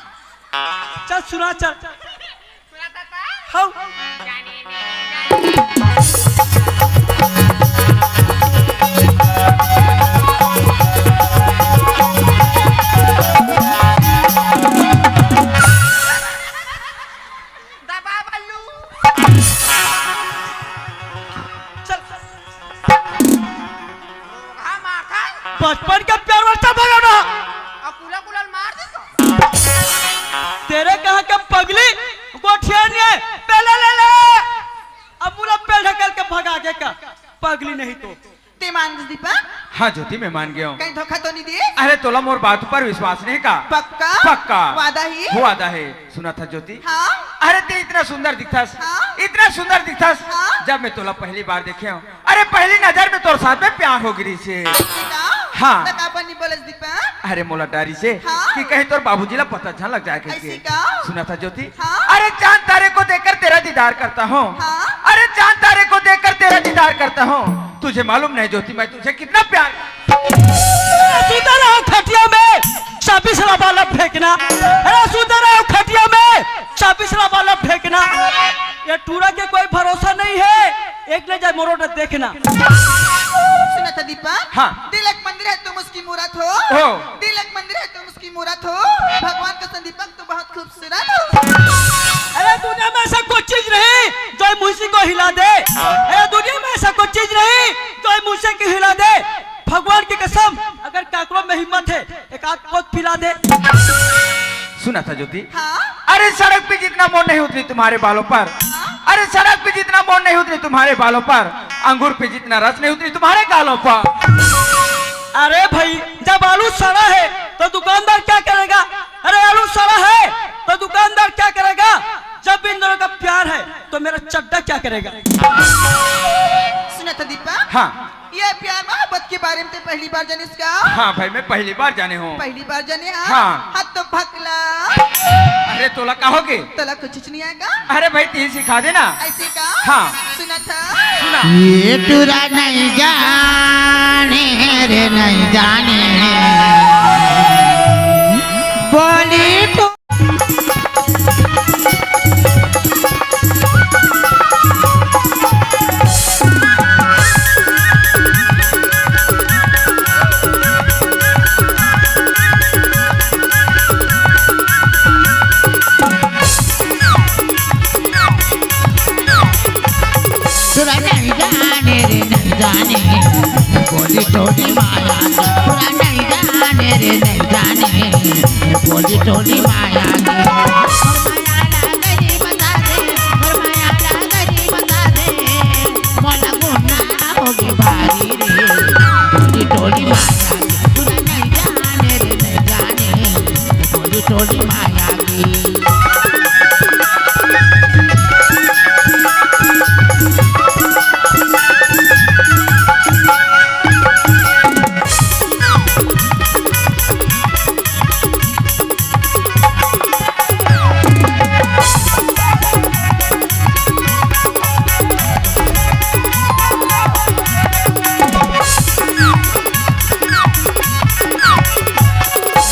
चल सुना चल। सुना था ता? हौ। जाने दे, जाने दे। दबा बल्लू। चल। हाँ, मार था। बचपन के प्यार वाला चल भगा ना। अब कुला कुला मार दे तो। तेरे कहाँ के पगली गोठिया नहीं है, पहले ले ले। अब मुला पेल ढकल के भगा के का, पगली नहीं तो। ते मान दीपक? हाँ ज्योति, मैं मान गया हूँ। कहीं धोखा तो नहीं दिए? अरे तोला मोर बात पर विश्वास नहीं का? पक्का? पक्का। वादा ही? वादा है। सुना था ज्योति? हाँ? अरे ते इतना सुंदर दिखथस, हाँ? इतना सुंदर दिखथस। हाँ? जब मैं तोला पहली बार देखे हूँ, अरे पहली नजर में तोर साथ में प्यार हो गिरी से। सीता? हाँ। त का बनी बोलस दीपक? अरे मोला डरी से हाँ? कि कहीं तोर बाबूजी ला पता झन लग जाए करके। ऐसी का? सुना था ज्योति? हाँ? अरे चांद तारे को देखकर तेरा दीदार करता हूँ। हाँ? अरे चांद तारे को देखकर तेरा दीदार करता हूँ। तुझे मालूम नहीं ज्योति, मैं तुझे कितना प्यार। अरे सूता रहो खटिया में, चाबी से लबालब फेंकना। अरे सूता रहो खटिया में, चाबी से लबालब फेंकना। ये टूरा के कोई भरोसा नहीं है, एक ले जाए मोरो न देखना। सुना था दीपक? हाँ। दिल एक मंदिर है, तुम उसकी मूरत हो। हो। दिल एक मंदिर है, तुम उसकी मूरत हो। भगवान का संदीपक तो बहुत खूबसूरत हो। अरे दुनिया में ऐसा कोई चीज नहीं जो मुंशी को हिला दे। अरे दुनिया में ऐसा कोई चीज नहीं जो मुंशी को हिला दे। भगवान की कसम, अगर काकड़ों में हिम्मत है, एक आध पौध पिला दे। सुना था ज्योति? हाँ? अरे सड़क पे जितना मोड़ नहीं उतरी तुम्हारे बालों पर, हाँ? अरे सड़क पे जितना मोड़ नहीं उतरी तुम्हारे बालों पर, अंगूर पे जितना रस नहीं उतरी तुम्हारे गालों पर। अरे भाई, जब आलू सड़ा है तो दुकानदार क्या करेगा? अरे आलू सड़ा है तो दुकानदार क्या करेगा? जब इन दोनों का प्यार है तो मेरा चड्डा क्या करेगा? सुना था दीपक? हाँ। ये प्यार मोहब्बत के बारे में ते पहली बार जानिस का? हाँ भाई, मैं पहली बार जाने हूँ। पहली बार जाने हाँ? हाँ। हाँ तो भकला। अरे तोला का होगे? तोला कुछ नहीं आएगा? अरे भाई, तीन सिखा देना। ऐसे का? हाँ। सुना था? सुना। ये टूरा नहीं जाने रे, नहीं जाने। बोली तो पूरा नहीं जाने रे, नहीं जाने, बोली टोली माया। पूरा नहीं जाने रे, नहीं जाने, बोली टोली माया। मोर माया ला गरी बता दे, मोर माया ला गरी बता दे, मोला गुना होगे भारी रे, बोली टोली माया। पूरा नहीं जाने रे, नहीं जाने, बोली टोली माया की।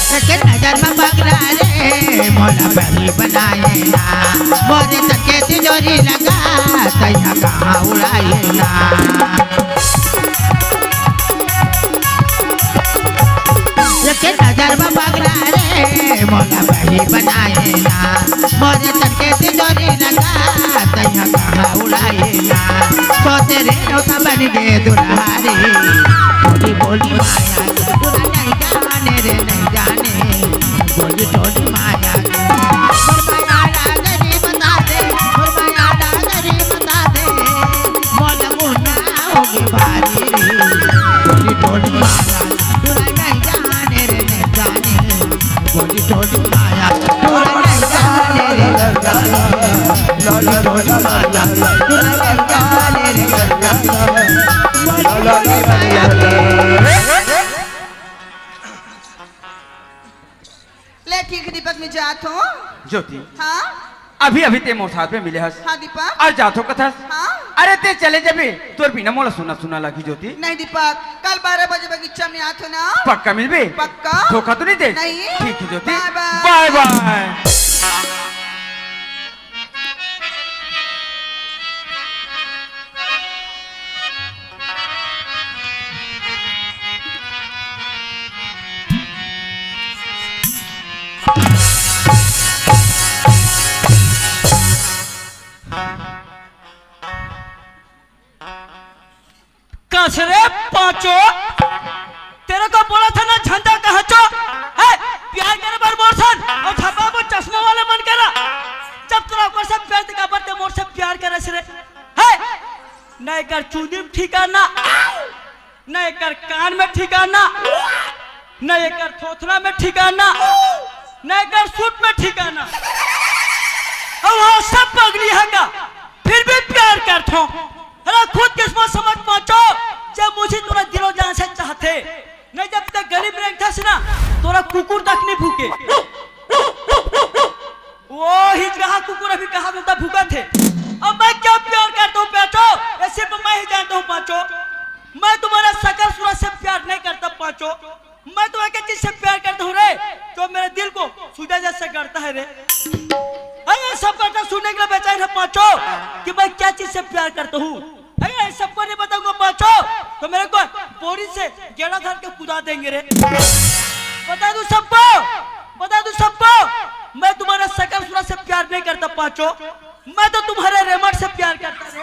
सके नजर में पगला रे, मोला बही बनाए ना। मोरे सके तिजोरी लगा, सैया कहाँ उड़ाए ना। सके नजर में पगला रे, मोला बही बनाए ना। मोरे सके तिजोरी लगा, सैया कहाँ उड़ाए ना। सोते रे नौता बन गे दुल्हारी, बोली बोली माया के, तोला नहीं जाने रे, नहीं जाने। गोली टोली माया के। मोर माया डागरी बता दे, मोर माया डागरी बता दे। मोला मुन्ना होगे भारी रे। गोली टोली माया, तोला नहीं जाने रे, नहीं जाने। गोली टोली माया, तोला नहीं जाने रे, नहीं जाने। गोली टोली माया, तोला नहीं जाने रे, नहीं जाने। ले ठीक हे दीपक, मैं जात हूँ। ज्योति, हाँ? अभी अभी ते मोर साथ में मिले हस। हाँ दीपक। अउ जात हँव कथस। हाँ? अरे ते चले जबे, तोर बिना मोला सुना सुना लगही ज्योति। नहीं दीपक, कल बारह बजे बगीचा में आत हँव ना। पक्का मिलबे? पक्का। धोखा तो नहीं दे? नहीं। ठीक हे ज्योति। बाय बाय। बाय बाय। कस रे पाँचो, तेरे को बोला था ना झंडा कहाँ चो? है, प्यार करे बर मोर सन, अउ झपा वो चश्मा वाला मन करा। जब तोला ओकर से प्यार दिखा बर ते मोर से प्यार करे से रे। है, न एकर चुंदी में ठिकाना, न एकर कान में ठिकाना, न एकर थोथना में ठिकाना, न एकर सूट में ठिकाना। अउ वो सब पगली हे का, फिर भी प्यार करथों। अरे खुद किस्मत समझ पाँचो, जब मुझे तोला दिलो जान से चाहथे, नहीं जब तक गली में रेंगथस ना, तोला कुकुर तक नहीं भूके। वो ही जहाँ कुकुर अभी कहाँ तक भूकथे। अब मैं क्या प्यार करता हूँ पाँचो, ये सिर्फ मैं ही जानता हूँ पाँचो। मैं तुम्हारा शकल सूरत से प्यार नहीं करता पाँचो। मैं तो एक ही चीज से प्यार करता हूँ रे, जो मेरे दिल को सूजा जैसे गढ़ता है रे। अरे सब बातें सुनने के लिए बेचैन है पाँचो कि मैं क्या चीज से प्यार करता हूँ। अरे सबको नहीं बताऊंगा पाँचो, तो मेरे को बोरी से गेड़ा धर के कुदा देंगे रे। बता दूं सबको, बता दूं सबको, मैं तुम्हारा शकल सूरत से प्यार नहीं करता पाँचो, मैं तो तुम्हारे रेमट से प्यार करता रे।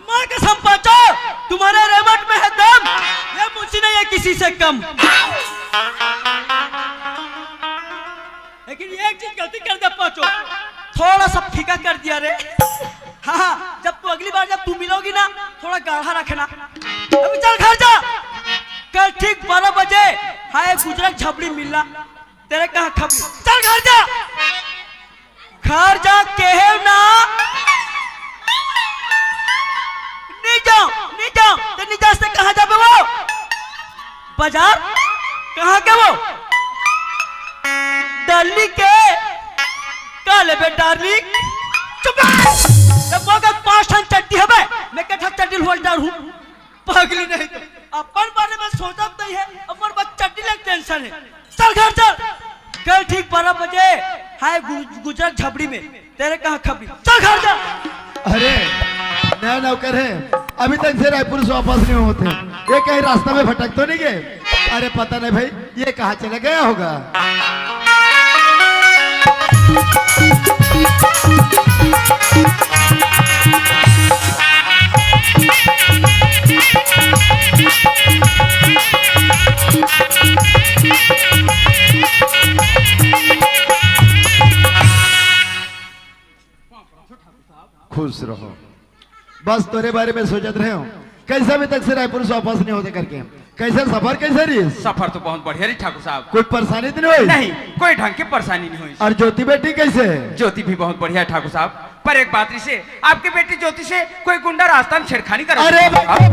माँ कसम पाँचो, तुम्हारे रेमट में है दम, ये मुंशी नहीं है किसी से कम। लेकिन एक चीज गलती कर दे पाँचो, थोड़ा सा फीका कर दिया रे। हाँ हाँ, जब तू अगली बार जब तू मिलोगी ना, थोड़ा गाढ़ा रखना। अभी चल घर जा, कल ठीक बारह बजे हाय गुजरात झबड़ी मिलना। तेरे कहाँ खबड़ी? चल घर जा। घर जा केहेव ना। नहीं जाओ, नहीं जाओ। तो नहीं जा से कहाँ जाबे वो? बाजार? कहाँ के वो? दिल्ली के। का लेबे डार्लिंग? चुप रह। जब मगर पाँच ठन चड्डी हबे, मैं के ठन चड्डी लुहल डार हूँ। पगली नहीं तो अपन बारे में सोचत नहीं है, अपन बस चड्डी लग टेंशन है। चल घर चल। कल ठीक बारह बजे हाय गु-, गुजरात झबड़ी में, तेरे कहाँ खबड़ी? चल घर जा। अरे नया नौकर है, अभी तक से रायपुर से वापस नहीं होते, ये कहीं रास्ता में भटक तो नहीं गए? अरे पता नहीं भाई, ये कहाँ चला गया होगा? खुश रहो। बस तोरे बारे में सोचत रहे हो, कैसे अभी तक से रायपुर से वापस नहीं होते करके। कैसे सफर, कैसे रही? सफर तो बहुत बढ़िया रही ठाकुर साहब। कोई परेशानी तो नहीं हुई? नहीं, कोई ढंग की परेशानी नहीं हुई। और ज्योति बेटी कैसे है? ज्योति भी बहुत बढ़िया है ठाकुर साहब, पर एक बात रही से, आपकी बेटी ज्योति से कोई गुंडा रास्ता में छेड़खानी करे। अरे भाई,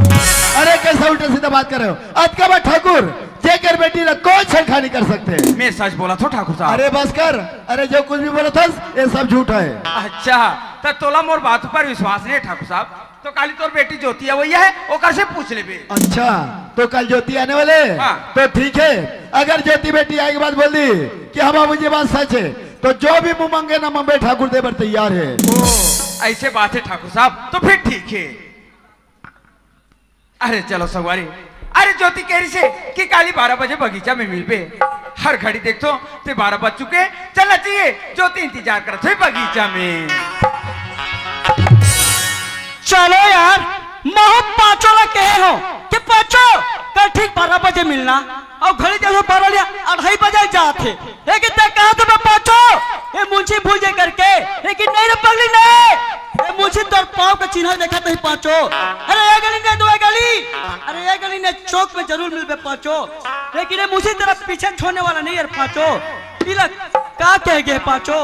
अरे कैसा उल्टा सीधा बात कर रहे हो? अतका बा ठाकुर, जेकर बेटी ला कोई छेड़खानी कर सकते हैं। मैं सच बोला था ठाकुर साहब। अरे बस कर, अरे जो कुछ भी बोला था, ये सब झूठा है। अच्छा, तो तोला मोर बात पर विश्वास नहीं है ठाकुर साहब, तो काली तोर बेटी ज्योति है, वही है, ओकर से पूछ लेबे। अच्छा, तो कल ज्योति आने वाले हैं? हाँ। तो ठीक है, अगर ज्योति बेटी आए के बाद बोल दी कि हाँ बाबूजी, बात सच है, तो जो भी मुँह मांगे ना मांगे, ठाकुर दे बर तैयार है। ओ, ऐसे बात है ठाकुर साहब, तो फिर ठीक है। अरे चलो संगवारी, अरे ज्योति कह रही से कि काली बारह बजे बगीचा में मिलबे। हर घड़ी देखथों ते बारह बज चुके, चलना चाहिए। ज्योति इंतजार करत है बगीचा में। चलो यार, महूं पांचो ला कहे हों कि पांचो, कल ठीक बारह बजे मिलना, अउ घड़ी देखो बारह ले अढ़ाई बजे जात हे। लेकिन तैं कहा तो मैं पांचो, ये मुंशी भूल जाए करके, लेकिन नहीं रे पगली, नहीं। ये मुंशी तोर पांव के चिन्हा देखा तो ही पांचो। अरे ये गली नहीं, दो ये गली, अरे ये गली नहीं, चौक में जरूर मिलबे पांचो, लेकिन ये मुंशी तेरा पीछे छोड़ने वाला नहीं यार पांचो। तिलक, का कह गए पांचो?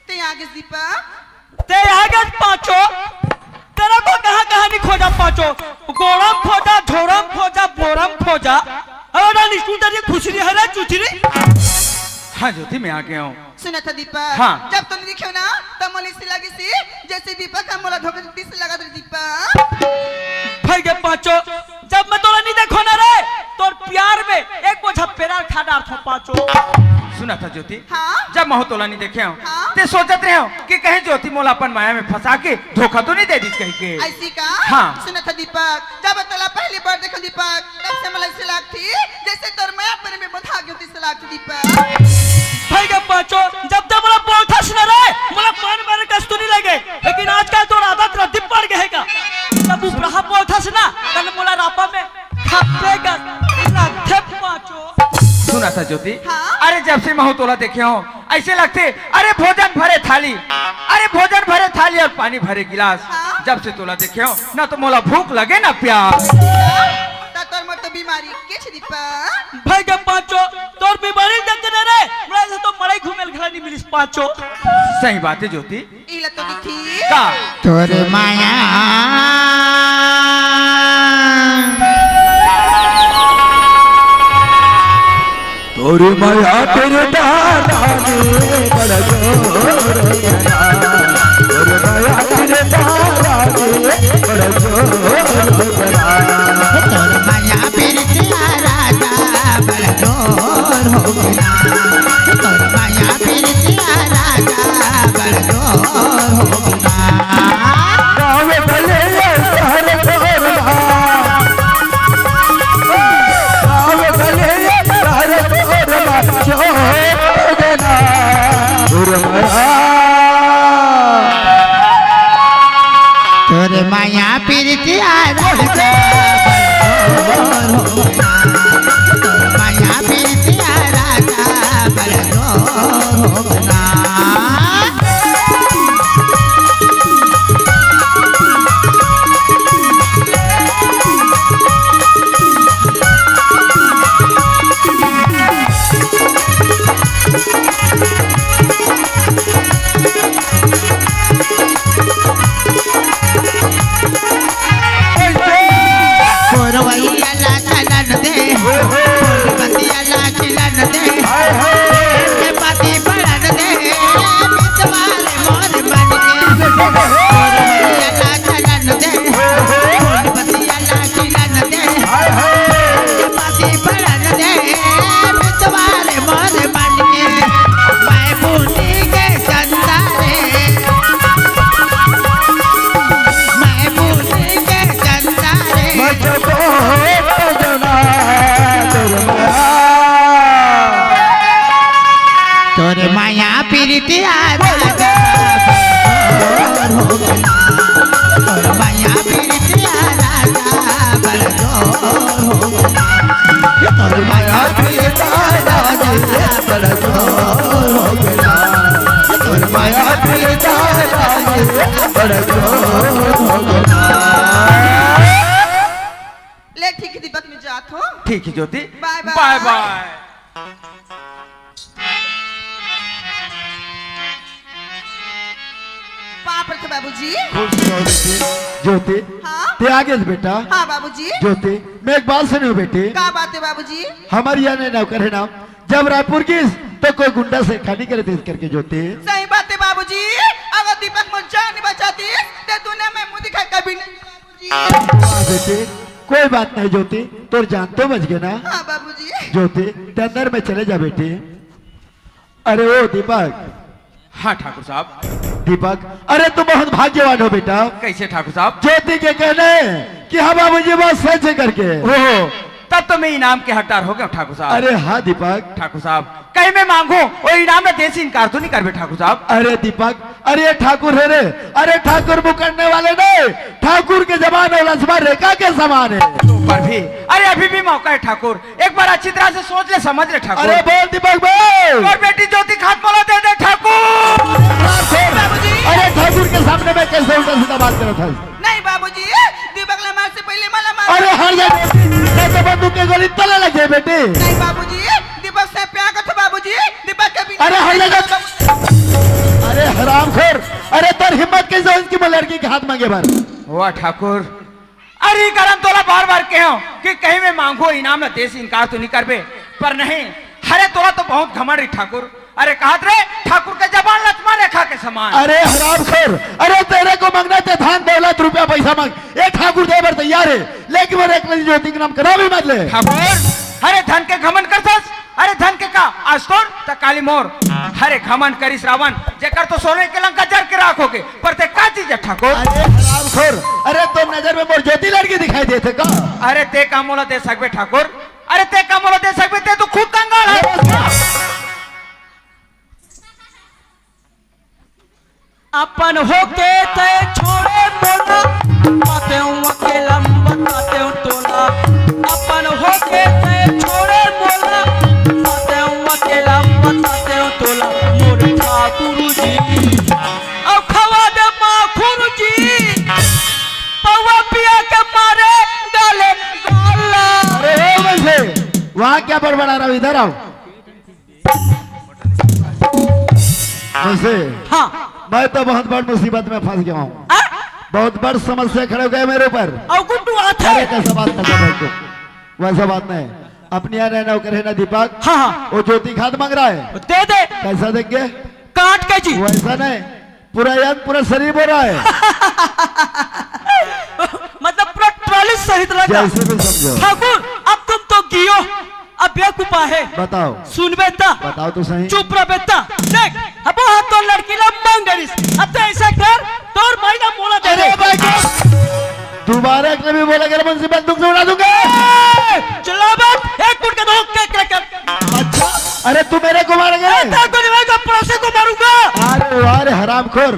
ते आगे दीपक। ते आगे पांचो। तेरा को कहां कहां नहीं खोजा पांचो। गोड़म खोजा, झोरम खोजा, बोरम खोजा। अरे ना निष्ठुर तेरी खुसरी है रे चुचरी। हां ज्योति, मैं आ गया हूं। सुनत हस दीपक। हां। जब तोला देखेंव ना, तब मोला अइसे लगिस जइसे दीपक ह मोला धोखा दिस लगत हे दीपक। भई गे पांचो, जब मैं तोला नइ देखेंव ना रे, तोर प्यार में एक बोझा पेरा ल खा डारथंव पांचो। सुनत हस ज्योति, हां? जब महूं तोला नइ देखेंव, हां? ते सोचत रहेंव कि कहीं ज्योति मोला अपन माया में फंसा के धोखा तो नइ दे दिस कहिके। अइसे का? हां। सुनत हस दीपक, जब तोला पहली बार देखेंव दीपक, तब से मोला अइसे लागथे, जइसे तोर मया परे में बंधा गेंव तइसे लागथे दीपक। भई गे पांचो, जब तक मोला बोलथस ना रे, मोला पान मारे कस तो नइ लगे, लेकिन आजकल तोर आदत रद्दी पड़ गे हे का? जब उपराहा बोलथस ना, तब मोला रापा में खप्पे कस लगथे पांचो। सुनत हस ज्योति, हां? अरे जब से महूं तोला देखेंव, अइसे लगथे, अरे भोजन भरे थाली, अरे भोजन भरे थाली अउ पानी भरे गिलास। हां? जब से तोला देखेंव, ना तो मोला भूख लगे ना प्यास। त तोर मोर तो बीमारी के छे दीपक? भई गे पांचो, तोर बीमारी देख के ना रे, मोला अइसे तो मड़ई घूमे ल घला नइ मिलिस पांचो। सही बात हे ज्योति। इला तो दिखी। का? तोर माया। तोर माया तेरे दादा ने बड़ा जोर करा। तोर माया तेरे दादा ने बड़ा जोर करा। तोर माया पीरतिया राजा बड़ा जोर हो गे ना। तोर माया पीरतिया राजा बड़ा जोर हो गे ना। गाँव भले शहर छोड़ना। तोर माया पीरतिया राजा बड़ा जोर हो गे ना। तोर माया पीरतिया राजा बड़ा जोर हो गे ना। कोरवैया ला चलन दे, कोलबतिया ला खिलन दे, के माया पीरितिया राजा बड़ जोर हो गया। माया पीरितिया राजा बड़ जोर हो गया। माया पीरितिया राजा बड़ जोर हो गया। माया पीरितिया राजा बड़ जोर हो गया। ले ठीक है दीपक, मैं जात हूँ। ठीक है ज्योति। बाय बाय। बाय बाय। पाँव परत हँव बाबूजी। खुश रहो बेटी। ज्योति, हाँ? ते आ गेस बेटा। हाँ बाबूजी। ज्योति, मैं एक बात सुनियो बेटी। का बात है बाबूजी? हमर इहाँ नौकर है ना, जब रायपुर गिस तो कोई गुंडा से खानी करे देस करके ज्योति। सही बात है बाबूजी, अगर दीपक मोर जान नहीं बचातिस ते दुनिया में मुँह दिखाय कभी नहीं बाबूजी। वाह बेटी, कोई बात नहीं ज्योति, तोर जान तो बच गे ना। हाँ बाबूजी। ज्योति, ते अंदर में चले जा बेटी। अरे ओ दीपक। हाँ ठाकुर साहब। दीपक, अरे तू बहुत भाग्यवान हो बेटा। कैसे ठाकुर साहब? ज्योति के कहने कि हाँ बाबूजी बात सच है करके। ओहो, तब तो मैं इनाम के हकदार हो गया ठाकुर साहब। अरे हाँ दीपक। ठाकुर साहब, कहीं मैं मांगू, वो इनाम ला देस इनकार तो नहीं करबे ठाकुर साहब? अरे दीपक, अरे ये ठाकुर है रे, अरे ठाकुर मुकरने वाले नहीं, ठाकुर के जबान और लक्ष्मण रेखा के समान है। तो पर भी, अरे अभी भी मौका है ठाकुर, एक बार अच्छी तरह से सोच ले, समझ ले ठाकुर। अरे बोल दीपक बोल। और बेटी ज्योति खाद मोला दे दे ठाकुर। बाबूजी। अरे ठाकुर के सामने में कैसे उल्टा सीधा बात करत है? नहीं बाबूजी, दीपक ला मारे से पहले मला मार। अरे हट जा, मैं तो बंदूक के गोली तले लग जाए बेटी। नहीं बाबूजी, दीपक से प्यार करत हँव बाबूजी, दीपक के बिना अरे हट जा। अरे हरामखोर, अरे तोर हिम्मत कैसे हो इसकी मैं लड़की के हाथ मांगे बर? वाह ठाकुर, अरे करन तोला बार बार कहेंव कि कहीं मैं मांगू इनाम ला देस इनकार तो नहीं करबे, पर नहीं, अरे तोला तो बहुत घमंड रही ठाकुर। अरे कहत रहे ठाकुर के जबान लक्ष्मण रेखा के समान। अरे हरामखोर, अरे तेरे को मांगना है ते धन दौलत रुपया पैसा मांग, ये ठाकुर दे बर तैयार है, लेकिन वो एक नदी ज्योति के नाम कभी मत ले। ठाकुर, अरे धन के घमंड करथस, अरे धन के का, आज तोर त काली मोर। अरे घमंड करिस रावण, जेकर तो सोने के लंका जर के राख होगे, पर ते का चीज है ठाकुर? अरे हरामखोर, अरे तोर नजर में मोर ज्योति लड़की दिखाई देथे का? अरे ते का मोला दे सकबे ठाकुर? अरे ते का मोला दे सकबे? ते तो खुद कंगाल है। अरे बस। अपन होके तैं छोड़े मोला, बातें अकेला बतातेंव तोला। अपन होके तैं छोड़े मोला, बातें अकेला बतातेंव तोला। मोर ठाकुर जी, अउ खवा दे माखुर जी, पौवा पिया के मारे गाले गाला। अरे ओ मनसे, वहाँ क्या बड़बड़ा रहा हो, इधर आओ। मनसे, हाँ। मैं तो बहुत बड़ मुसीबत में फंस गया हूँ। आ? बहुत बड़ समस्या खड़े हो गए मेरे ऊपर। अउ गुड्डू आथे। अरे कैसा बात कर रहा है तू? वैसा बात नहीं। अपनी यहाँ रहना होकर है ना दीपक? हाँ, हाँ। वो ज्योति खाद मांग रहा है। दे दे। कैसा देंगे? काट के जी। वैसा नहीं, पूरा याद, पूरा शरीर हो रहा है। मतलब पूरा ट्रॉली सहित लगा। जैसे भी समझो। ठाकुर, अब तुम तो गियो, अब एक उपाय है। बताओ। सुनबे ता। बताओ तो सही। चुप रहबे ता। देख, अब वो तो लड़की ला मांग रहिस। अब तो ऐसा कर, तोर भाई ना मोला दे दे। अरे भाई, दोबारा एक भी बोला अगर मुंशी बंदूक से उड़ा दूंगा। ए, चिल्ला मत, एक गुट का दो, के, के, के। अच्छा, अरे तू मेरे को मारेगा? ए, तेरे को नहीं मारूंगा, पड़ोसी को मारूंगा। अरे वाह रे हरामखोर,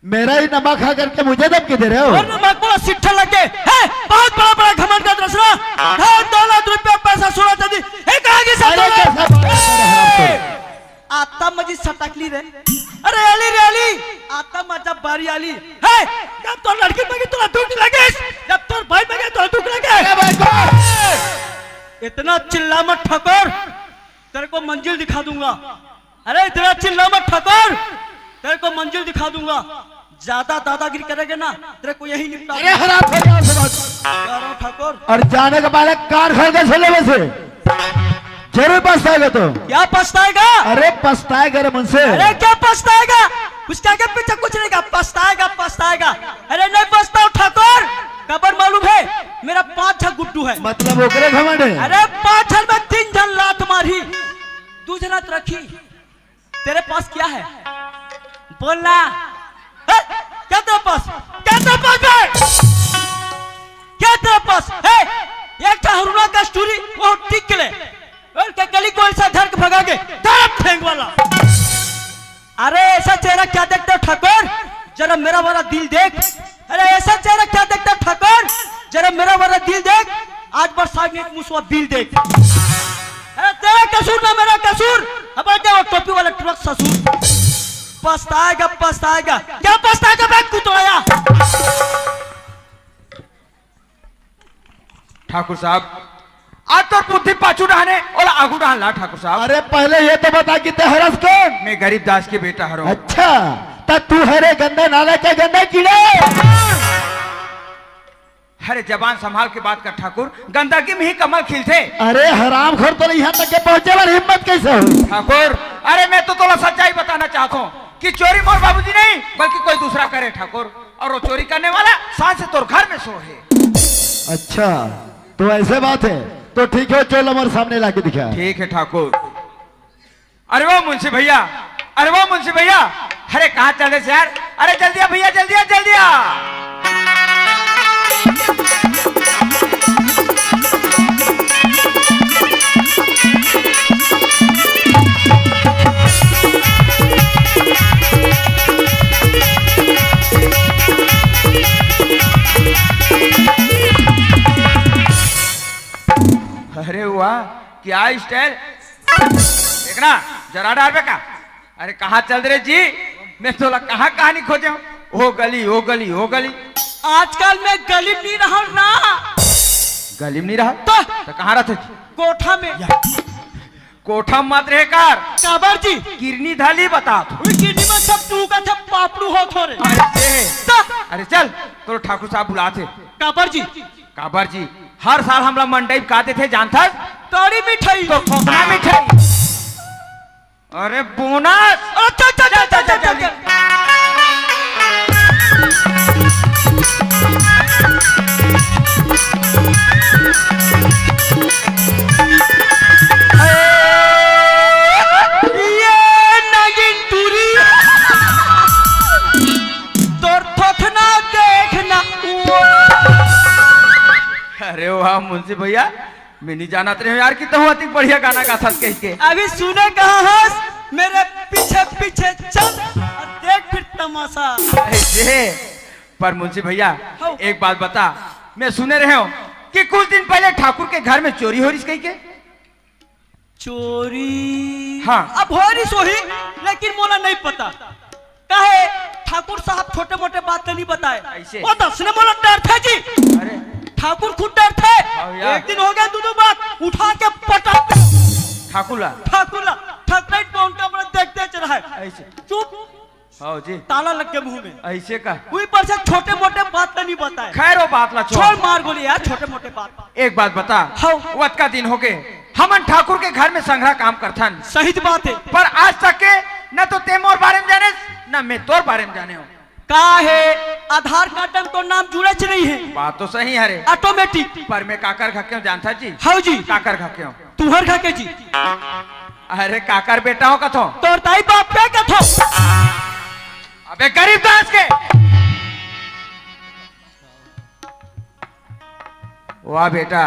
मेरा ही नमक खा करके मुझे धमकी दे रहे हो? और नमक को सिट्ठा लगे, है, बहुत बड़ा बड़ा घमंड का दृश्य। धन दौलत रुपया पैसा सोना चांदी, एक आगे से अरे दौलत। कैसा बात कर रहे हो हरामखोर? ए! आता मजी सटकली रे। अरे आली रे आली, आता मजा बारी आली। हे, जब तोर लड़की मगे तोला दुख लगे, जब तोर भाई मगे तोला दुख लगे। अरे भाई को इतना चिल्ला मत ठकोर, तेरे को मंजिल दिखा दूंगा। अरे इतना चिल्ला मत ठकोर, तेरे को मंजिल दिखा दूंगा। ज्यादा दादागिरी करेगे ना, तेरे को यही निपटा अरे दूंगा। हराम हो गया से बात। कह रहा हूँ ठाकुर। और जाने के पहले कान खोल के सुन ले वैसे। जरूर पछताएगा तो। क्या पछताएगा? अरे पछताएगा रे मुंशी। अरे क्या पछताएगा? उसके आगे पीछे कुछ नहीं कहा, पछताएगा, पछताएगा। अरे नहीं पछताओ ठाकुर, काबर मालूम है, मेरा पांच झन गुड्डू है। मतलब ओकरे घमंड है। अरे पांच झन में तीन झन लात मारी, दू झन रखी। तेरे पास क्या है? बोलना। हे, क्या तेरे पास? क्या तेरे पास है? क्या तेरे पास है? एक ठा हरुणा का स्टोरी, वो टिक ले। और के गली को ऐसा धर के भगा के, धर ठेंग वाला। अरे ऐसा चेहरा क्या देखते हो ठाकुर, जरा मेरा वाला दिल देख। अरे ऐसा चेहरा क्या देखते हो ठाकुर, जरा मेरा वाला दिल देख। आज बरसात में एक मुसवा बिल देख। अरे तेरा कसूर ना मेरा कसूर। अब क्या वो टोपी वाला ट्रक ससुर। पछताएगा, पछताएगा। क्या पछताएगा बे कुतवाया? ठाकुर साहब, आज तोर बुद्धि पाछू डहाने ओला आगू डहान ला ठाकुर साहब। अरे पहले ये तो बता कि ते हरस कौन? मैं गरीब दास के बेटा हरो। अच्छा, त तू हरे गंदा नाला के गंदा कीड़ा। अरे जबान संभाल के बात कर ठाकुर, गंदगी में ही कमल खिलथे। अरे हरामखोर, तोला यहाँ तक के पहुँचे वाली हिम्मत कैसे हुई? ठाकुर, अरे मैं तो तोला सच्चाई बताना चाहत हूँ कि चोरी मोर बाबूजी नहीं बल्कि कोई दूसरा करे ठाकुर। और वो चोरी करने वाला सांझ से तोर घर में सो है। अच्छा, तो ऐसे बात है, तो ठीक है, चल हमारे सामने लाके दिखा। ठीक है ठाकुर। अरे वो मुंशी भैया, अरे वो मुंशी भैया, अरे कहाँ चल रहे यार? अरे जल्दी आ भैया, जल्दी आ, जल्दी आ। अरे वाह, क्या स्टाइल। देखना, जरा डार बे का। अरे कहाँ चल रहे जी? मैं तोला कहाँ कहानी खोजे हूँ। ओ गली, ओ गली, ओ गली। आजकल मैं गली में नहीं रहा ना। गली में नहीं रहा? तो? तो कहाँ रहते जी? कोठा में। कोठा मत रहे कर। काबर जी? किरनी धाली बता। उई किरनी में सब तू का था पापड़ू हो थोरे। अरे, तो? अरे चल, तोर ठाकुर साहब बुलाते। काबर जी? काबर जी, हर साल हमला मंडई का देथे जानथस? कड़ी मिठाई। तो खोखना मिठाई। अरे बोनस। अच्छा, अच्छा, अच्छा, अच्छा, अच्छा, अच्छा। ये नगिन टूरी। तोर थोथना देखना। अरे वाह मुंशी भैया, मैं नहीं जानत रहे यार कि तहु अतिक बढ़िया गाना गाथस कह के। अभी सुने कहाँ हस, मेरे पीछे पीछे चल और देख फिर तमाशा। ऐसे, पर मुंशी भैया, हाँ। एक बात बता, मैं सुने रहे हूँ कि कुछ दिन पहले ठाकुर के घर में चोरी हो रही कह के। चोरी? हाँ। अब हो रही सोही, लेकिन मोला नहीं पता। काहे? ठाकुर साहब छोटे मोटे बात नहीं बताए। ऐसे? वो दस ने मोला डर थे जी। अरे। ठाकुर खुद डर थे। हाँ यार। एक दिन हो गया दो दो बात उठा के पटक। ठाकुर ला। ठाकुर ला। ठकराइट को उनका बड़ा देखते चला है। ऐसे। चुप। हाँ जी। ताला लग गया मुंह में। ऐसे का? कोई पर से छोटे मोटे बात नहीं बताए। खैर वो बात ला छोड़। छोड़ मार गोली यार, छोटे मोटे बात। एक बात बता। हाँ। वतका दिन हो गए हमन ठाकुर के घर में संघरा काम करथन। सही बात है। पर आज तक के न तो ते मोर बारे में जाने, न मैं तोर बारे में जाने हूँ। का है? आधार कार्ड में तो नाम जुड़े च नहीं है। बात तो सही है रे। ऑटोमेटिक। पर मैं काकर घर के हूँ जानता जी? हाँ जी। काकर घर के हूँ? तुम्हर घर के जी। अरे काकर बेटा हो कथो? तोर ताई बाप के कथो? अबे गरीब दास के। वाह बेटा,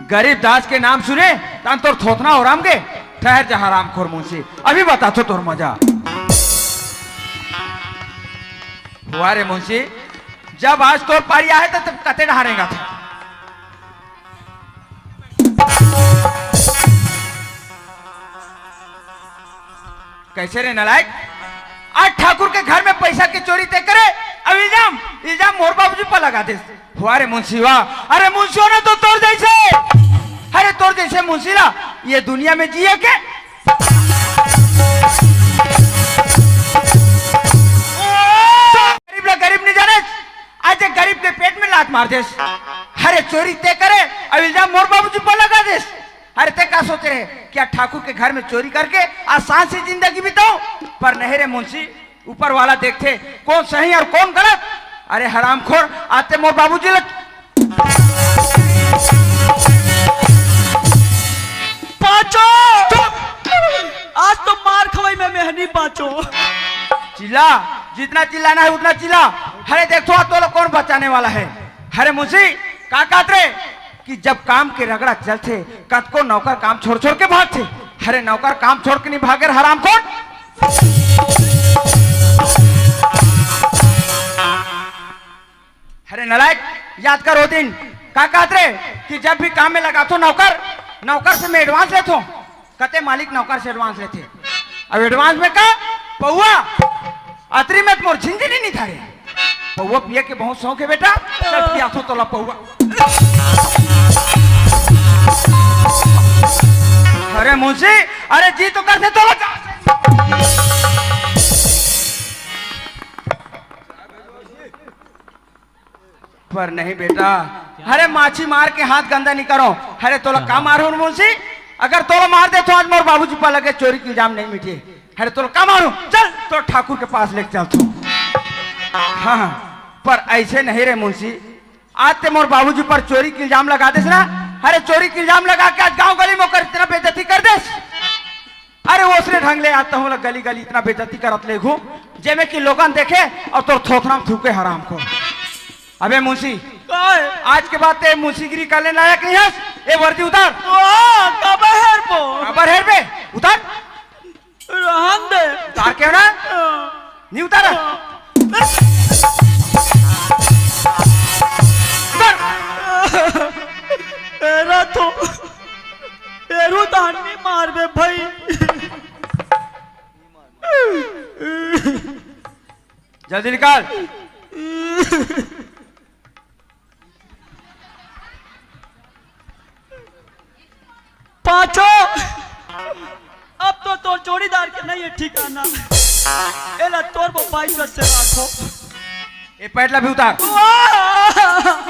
गरीब दास के नाम सुने तन तोर थोथना हो राम के। ठहर जा हरामखोर मुंशी, अभी बताथो तोर मजा। वाह रे मुंशी, जब आज तोर पारी आहे त तब कते डहारेगा था। कैसे रे नालायक, आज ठाकुर के घर में पैसा के चोरी ते करे, अब इल्जाम, इल्जाम मोर बाबूजी पर लगा दे। वाह रे मुंशी वाह। अरे मुंशियों ने तो तोर जैसे, अरे तोर जैसे मुंशी ला ये दुनिया में जिए के। गरीब ला गरीब नहीं जाने, आज एक गरीब के पेट में लात मार देस। अरे चोरी ते करे, अब इल्जाम मोर बाबूजी पर लगा देस। अरे ते का सोच रहे, क्या ठाकुर के घर में चोरी करके आज शान से जिंदगी बिताओ? पर नहीं रे मुंशी, ऊपर वाला देखते कौन सही और कौन गलत। अरे हरामखोर, आते मोर बाबूजी लग। बाँचो। आज तो मार खवाई में मेहनी बाँचो। चिल्ला, जितना चिल्लाना है उतना चिल्ला। अरे देखो, आज तो लोग कौन बचाने वाला है? अरे मुंशी, का कहत रे? कि जब काम के रगड़ा चलथे, कतको नौकर काम छोड़ छोड़ के भागथे। अरे नौकर काम छोड़ के नहीं भागे, हरामखोर। अरे नालायक, याद कर ओ दिन का कहत रे कि जब भी काम में लगाथो नौकर, नौकर से मैं एडवांस लेथो। कते मालिक नौकर से एडवांस लेथे। अब एडवांस में का? पौवा। अतरी में तो मोर झिंझिनी नहीं धरे। पौवा पिए के बहुत शौक है बेटा, चल पियाथो तोला पौवा। अरे मुंशी, अरे जी तो करथे तोला। पर नहीं बेटा, अरे माछी मार के हाथ गंदा नहीं करो। अरे तोला का मारहूं मुंशी? अगर तोला मार देथो आज मोर बाबूजी पा लगे चोरी के इल्जाम नहीं मिटे। अरे तोला का मारहूं? चल तोर ठाकुर के पास लेके चलथो। हाँ, पर ऐसे नहीं रे मुंशी, आज ते मोर बाबूजी पर चोरी के इल्जाम लगा देस ना। अरे चोरी के इल्जाम लगा के आज गांव गली में ओकर इतना बेइज्जती कर देस। अरे ओसने ढंग ले आज तहूं ला गली गली इतना बेइज्जती करत ले घूम, जेमे कि लोगन देखे और तोर थोथना में थूके, हरामखोर। अबे मुंशी, काय? आज के बाद ते मुंशीगिरी करने लायक नहीं हस। ए वर्दी उतार। ओ, काबर हेरबो? काबर हेरबे? उतार। रहन दे। उतार के ना? हाँ। नहीं उतारा? हाँ। उतार। एरा तो, एरू तो हन्नी मारबे भाई। जल्दी निकाल। पाछो, अब तो तोर जोड़ीदार के नहीं है ठिकाना। एला तोर वो पाई से राखो। ए पैटला भी उतार। वाह!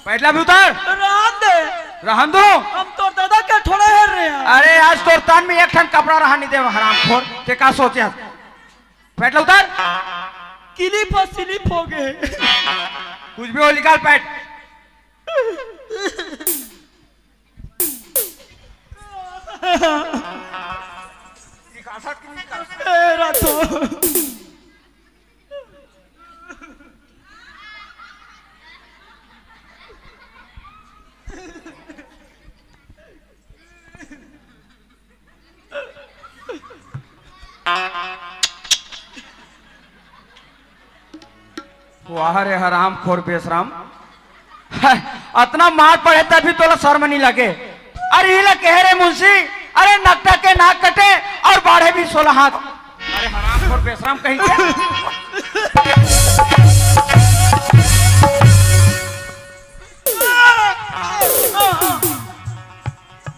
पैटला भी उतार। रहन दे। रहन दो। हम तोर दादा के थोड़ा हेर रहे हैं। अरे आज तोर तन में एक ठन कपड़ा रहा नहीं दे, हरामखोर। ते का सोचे हस? पैटला उतार। किलिप और स्लिप हो गए। कुछ भी हो, निकाल पैट। ए, रातो। वाह रे हरामखोर बेशरम, अतना मार पड़े तभी तोला शर्म नहीं लगे। अरे इला कहे रे मुंशी, अरे नकटा के नाक कटे और बाढ़े भी सोलह हाथ। अरे हरामखोर बेशरम कहीं के।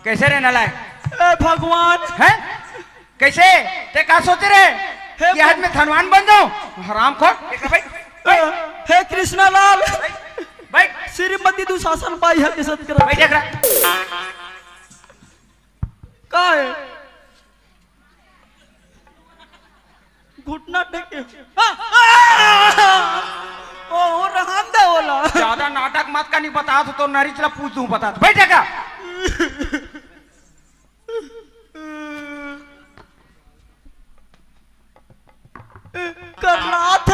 कैसे रे नालायक? ए भगवान। हैं? कैसे? ते का सोचे रे? हे कि आज मैं धनवान बन जाऊं? हरामखोर। देख रे भाई। हे कृष्णा लाल। भाई। श्रीमती दुशासन बाई है के सत्य भाई देख रहा। का है? घुटना टेके। ओ, ओ, रहन दे ओला। ज्यादा नाटक मत कर, नहीं बता तो, तो नरिच ला पूछ दूं, बता तो। बैठ जा। करनाथ।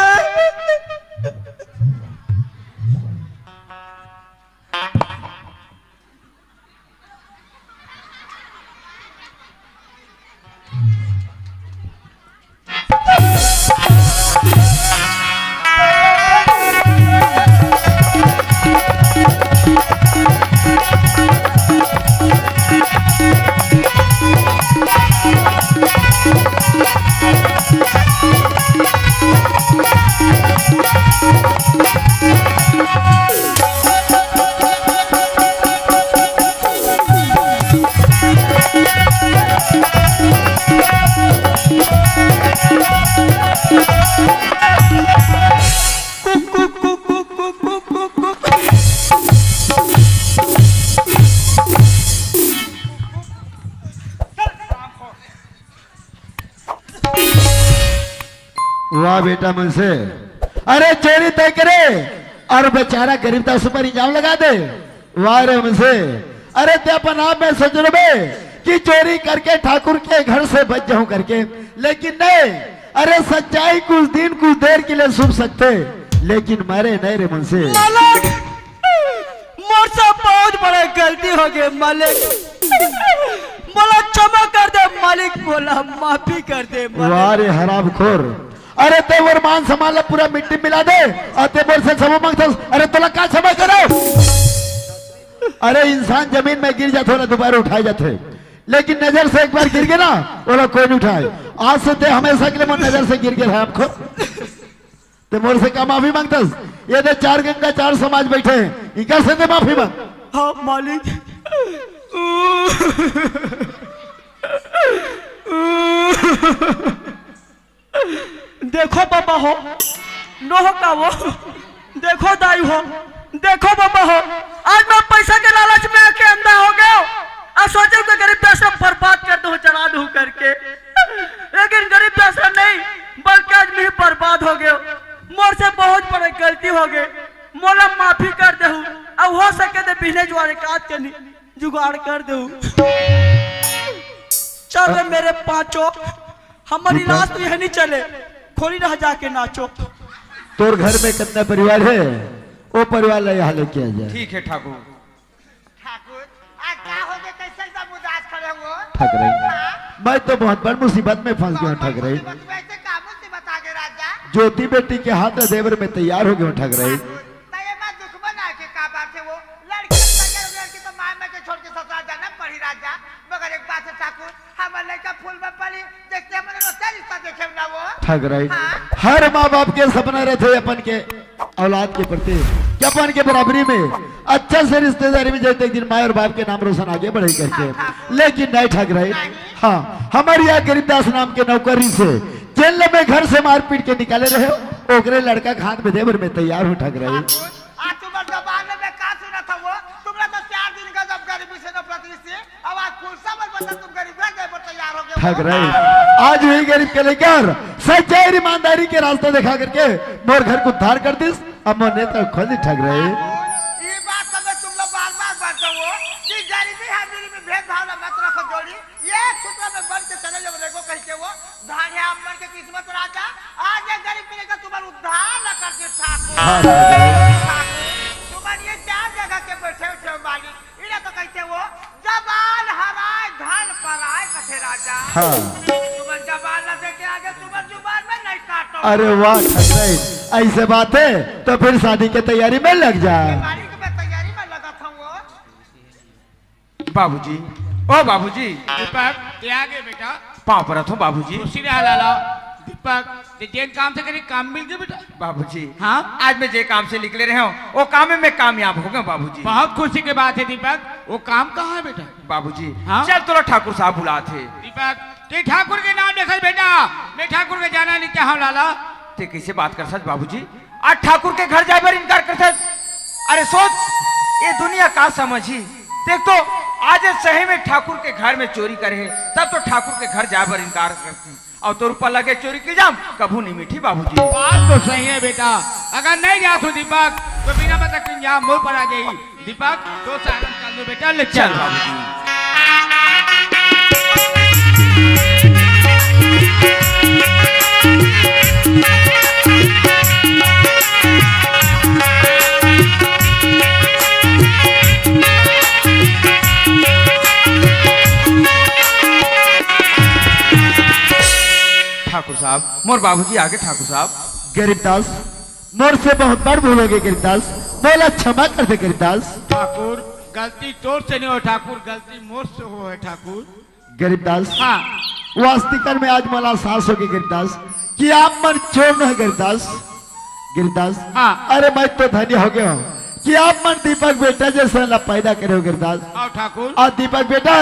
वाह बेटा मुंशी, अरे चोरी तय करे और बेचारा गरीब दास पर इल्जाम लगा दे। वाह रे मुंशी, अरे ते अपन आप में सोच रहे कि चोरी करके ठाकुर के घर से बच जाऊं करके, लेकिन नहीं। अरे सच्चाई कुछ दिन कुछ देर के लिए छुप सकथे, लेकिन मरे नहीं रे मुंशी। मालक, मोर से बहुत बड़ा गलती हो गए मालिक, मोला क्षमा कर दे मालिक, मोला माफी कर दे मालिक। वाह रे हरामखोर, अरे ते मोर मान सम्मान ला पूरा मिट्टी मिला दे, अउ ते मोर से क्षमा मांगथस, अरे तोला का क्षमा करो? अरे इंसान जमीन में गिर जाथे, ओला दोबारा उठाए जाथे, लेकिन नजर से एक बार गिर गे ना, ओला कोई नहीं उठाए। आज से ते हमेशा के लिए मोर नजर से गिर गे हरामखोर। ते मोर से का माफी मांगथस? ये दे चार गंगा चार समाज बैठे हैं, इनका से ते माफी मांग। हाँ मालिक। देखो बाबा हो, नोह का वो, देखो दाई हो, देखो बाबा हो, आज मैं पैसा के लालच में आके अंधा हो गया हूँ। आज सोचे कि गरीब आश्रम बर्बाद कर दूँ, जला दूँ करके, लेकिन गरीब आश्रम नहीं, बल्कि आज मैं ही बर्बाद हो गया हूँ। मोर से बहुत बड़ी गलती हो गई, मोला माफी कर देहू। अब हो सके तो बिहने जुआरे काट के नि-, जुगाड़ कर देहू। चल रे मेरे पांचों, हमारी दीपक। रात तो यह नहीं चले, खोली रह जाके नाचो। तोर घर में कितना परिवार है, वो परिवार ला यहाँ लेके आ जाए। ठीक है ठाकुर। ठाकुर, आज का हो गए, कैसे एकदम उदास खड़े हो? ठाकरे, हाँ? मैं तो बहुत बड़ मुसीबत में फंस गया हूँ, कौन ठाकरे। मुसीबत में? ऐसे का मुसीबत आ गए राजा? ज्योति बेटी के हाथ ला देबर में तैयार हो गया हूँ, ठाकरे। ठाकुर, तो ये बात दुश्मन आके का बात है वो? लड़की तो, लड़की तो माँ में के छोड़ के ससुराल जाना पड़ी राजा। मगर एक बात है ठाकुर, हमर लड़का फूल में पड़ी, देखते हमर रोता रिश्ता देखे ना वो। ठाकरे, हाँ? हर माँ बाप के सपना रहते अपन के औलाद के प्रति, कि अपन के बराबरी में अच्छा से रिश्तेदारी में जाए, तो एक दिन माँ और बाप के नाम रोशन आगे बढ़े करके। हाँ, हाँ। लेकिन नहीं ठाकरे। नहीं। हाँ, हमारे यहाँ गरीबदास नाम के नौकरी से जेल में घर से मारपीट के निकाले रहे, ओकरे लड़का के हाथ में देबर में तैयार हूँ ठाकरे। ठाकुर, आज तुम्हार जबान में का सुना था वो? तुमने तो चार दिन का जब गरीबी से नफरत की थी, अब आज फुरसा में बता तुम गरीब घर जाए पर तैयार हो गए हो। ठाकरे, आज वही गरीब के लेकर सच्चाई और ईमानदारी के रास्ता दिखा करके मोर घर को उद्धार कर दिस, अब मोर नेत्र खोल दी ठाकरे। ये बात तो मैं तुम लोग बार-बार बांटो हो कि गरीबी अमीरी में भेदभाव ना मत रखो जोड़ी। ये सूत्र में बन के चले जब रेगो कह के वो धाने आप मन के किस्मत राजा, आज ये गरीब के लेकर तुम्हारा उद्धार ना करके ठाकुर। हाँ, हाँ, हाँ। ठाकुर, तुम्हारी ये चार जगह के बैठे उठे मालिक, इन्हें तो कहते वो जबान हराए, धन पराए, कथे राजा। हाँ। तुम जबान ना दे के आगे, तुम जुबान में नहीं काटो। अरे वाह, ठाकरे, ऐसे बात है, तो फिर शादी के तैयारी में लग जा। ये मालिक, मैं तैयारी में लगा था वो। बाबूजी, ओ बाबूजी। दीपक, ते आ गे बेटा। पाँव परत हूँ बाबूजी। खुशी रहा लाला। दीपक, ते जेन काम से करे, काम मिल गए बेटा। बाबूजी, हाँ? आज मैं जे काम से निकले रहे हूँ, वो काम में मैं कामयाब हो गया बाबूजी। बहुत खुशी की बात है दीपक, वो काम कहाँ है बेटा? बाबूजी, हाँ? चल तोला ठाकुर साहब बुलात हे। दीपक, ते ठाकुर के नाम लेखस बेटा, मैं ठाकुर के जाना नहीं चाहूँ लाला। ते कैसे बात करथस बाबूजी? आज ठाकुर के घर जाए बर इनकार करथस। अरे सोच, ये दुनिया का समझही। देख तो, आज ये सही में ठाकुर के घर में चोरी करे हे, तब तो ठाकुर के घर जाए बर इनकार करती। अउ तोर ऊपर लगे चोरी के इल्जाम कभू नहीं मिटी बाबूजी। बात तो सही है बेटा, अगर नहीं जात हो दीपक, तो बिना मतलब के इल्जाम मोर पर आ जाही। दीपक, तो साधन कर दो बेटा, ले चल। चल बाबूजी। ठाकुर साहब, मोर बाबूजी आगे ठाकुर साहब। गरीबदास, मोर से बहुत बड़ भूल हो गई गरीबदास, मोला क्षमा कर दे गरीबदास। ठाकुर, गलती तोर से नहीं हो ठाकुर, गलती मोर से हो है ठाकुर। गरीबदास, हाँ। वास्तविकता में आज मोला एहसास हो गई गरीबदास कि आप मन चोर न है गरीबदास। गरीबदास, हाँ। अरे मैं तो धन्य हो गया हूँ कि आप मन दीपक बेटा जैसे ला पैदा करे हो गरीबदास। आओ ठाकुर। और दीपक बेटा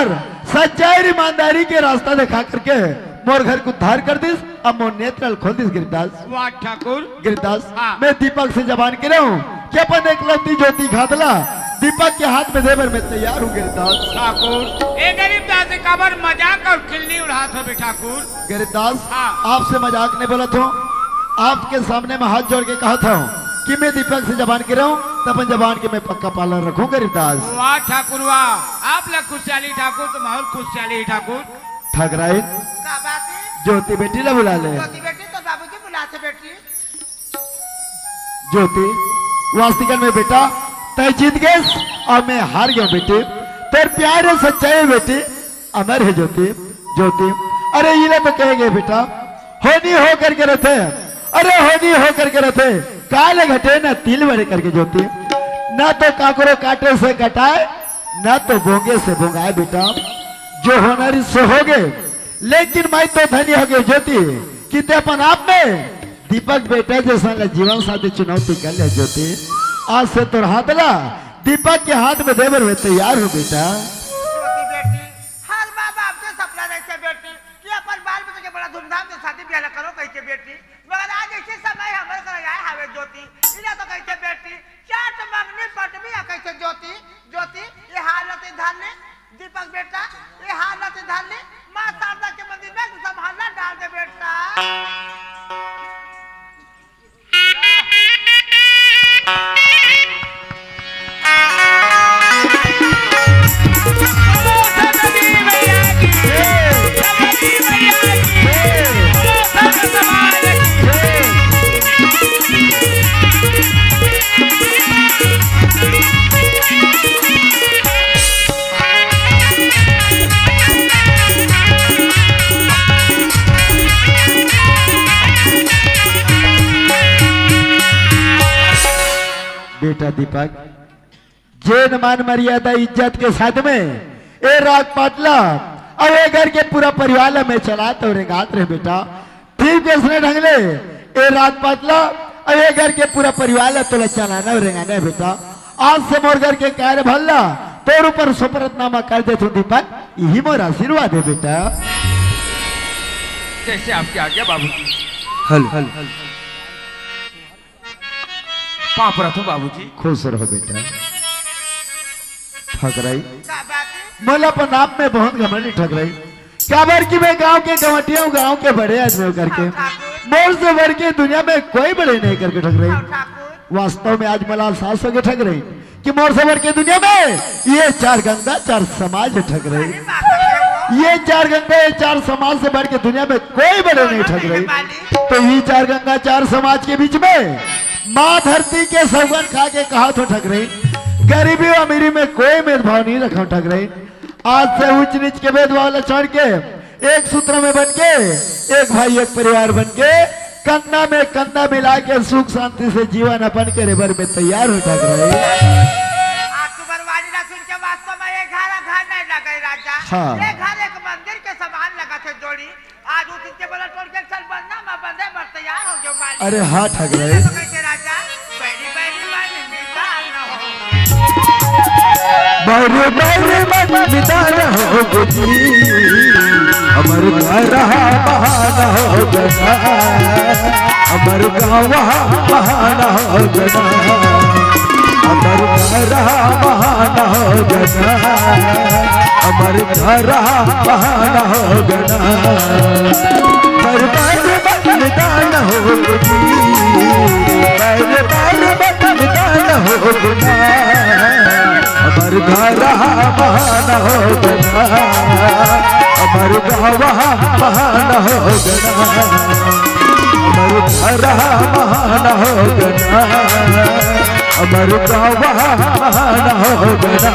सच्चाई और ईमानदारी के रास्ता दिखा करके मोर घर को उद्धार कर दिस, अब मोर नेत्र खोल दिस गरीबदास। वाह ठाकुर। गरीबदास, हाँ। मैं दीपक से जबान करे हूँ कि अपन एकलौती ज्योति खातला दीपक के हाथ में देबर में तैयार हूँ गरीबदास। ठाकुर, ए गरीबदास से काबर मजाक और खिल्ली उड़ात हो बे ठाकुर? गरीबदास, हाँ। आपसे मजाक नहीं बोलत हूँ, आपके सामने मैं हाथ जोड़ के कहत हूँ कि मैं दीपक से जबान करे हूँ, तो अपन जबान के मैं पक्का पालन रखूँ गरीबदास। वाह ठाकुर वाह, आप ला खुशहाली ठाकुर, तो माहौल खुशहाली ठाकुर। ठाकराइन, का बात है? ज्योति बेटी ला बुला ले। ज्योति बेटी तो बाबूजी बुलाते बेटी। ज्योति, वास्तिकन में बेटा, तैं जीत गेस अउ मैं हार गेंव बेटी। तोर प्यार हे, सच्चाई हे बेटी, अमर हे ज्योति, ज्योति। अरे इला तो कहे गे बेटा, होनी हो करके रथे, अरे होनी हो करके रथे, काल घटे ना तिल बड़े करके ज्योति। ना तो काकरो काटे से कटाय, ना तो बोंगे से बोंगाय बेटा। जो होना रिहिस सो होगे, लेकिन मैं तो धन्य होगेंव ज्योति कि तैं अपन आप में दीपक बेटा जइसन ला जीवन साथी चुनौती कर ले ज्योति। आज से तोर हाथ ला दीपक के हाथ में दे बर मैं तैयार हूँ बेटा। ज्योति बेटी, हर माँ बाप के सपना रहिथे बेटी कि अपन बाल बच्चा के बड़ा धूमधाम से शादी बियाह ला करो कहिके बेटी, मगर आज अइसे समय हमर करा आय हावे ज्योति, इला तो कहिथे बेटी, चाट मंगनी पटवी आ कहिथे ज्योति, ज्योति, ये हार ला तैं धर ले, दीपक बेटा, ये हार ला तैं धर ले, माँ शारदा के मंदिर में संभालना डाल दे बेटा। बेटा दीपक, जेन मान मर्यादा इज्जत के साथ में ए राजपाट ला अउ ए घर के पूरा परिवार ला मैं चलात अउ रेंगात रहेंव बेटा, ठीक वइसने ढंग ले ए राजपाट ला अउ ए घर के पूरा परिवार ला तोला चलाना अउ रेंगाना हे बेटा। आज से मोर घर के कार्यभार ला तोर ऊपर सुपरतनामा कर देथंव दीपक, इही मोर आशीर्वाद हे बेटा। जैसे आपकी आज्ञा बाबू। हेलो। पाँव परत हंव बाबूजी। खुश रहो बेटा। ठकरई, का बात हे? मोला अपन आप में बहुत घमंड हे ठकरई, काबर कि मैं गांव के गंवटिया हंव, गांव के बड़े आदमी हंव करके। हाँ, ठाकुर। मोर से बढ़ के दुनिया में कोई बड़े नहीं करके ठकरई। हाँ, ठाकुर। वास्तव में आज मोला एहसास होगे ठकरई कि मोर से बढ़ के दुनिया में ये चार गंगा चार समाज हे ठकरई। सही बात हे। ये चार गंगा, ये चार समाज से बढ़ के दुनिया में कोई बड़े नहीं ठकरई। तो ये चार गंगा चार समाज के बीच में माँ धरती के सौगन खा के कहत हंव ठकरई, गरीबी अमीरी में कोई भेदभाव नहीं रखंव ठकरई। आज से ऊंच नीच के भेदभाव ला छोड़ के एक सूत्र में बन के, एक भाई एक परिवार बन के, कंधा में कंधा मिला के सुख शांति से जीवन अपन के रेबर में तैयार हो जात रहे। आज तुम्हार वाणी ला सुन के वास्तव में ये घर घर नहीं लगे राजा। हाँ। ये घर एक मंदिर के समान लगथे जोड़ी। आज उठ के बोला टोल के चल बंदा मैं बंदे मर तैयार हो गयो मालिक। अरे हाँ ठग रहे। तो कैसे राजा? बैरी बैरी मन मिटा न हो। बैरी बैरी मन मिटा न हो जी। हमर घर बहाना हो गना। हमर गाँव बहाना हो गना। हमर घर बहाना हो गना। हमर घर बहाना हो गना। बर्बाद बलिदान हो गई, बर्बाद बलिदान हो गया। हमर घर बहाना हो गया, हमर गवा बहाना हो गया, हमर घर बहाना हो गया, हमर गवा बहाना हो गया।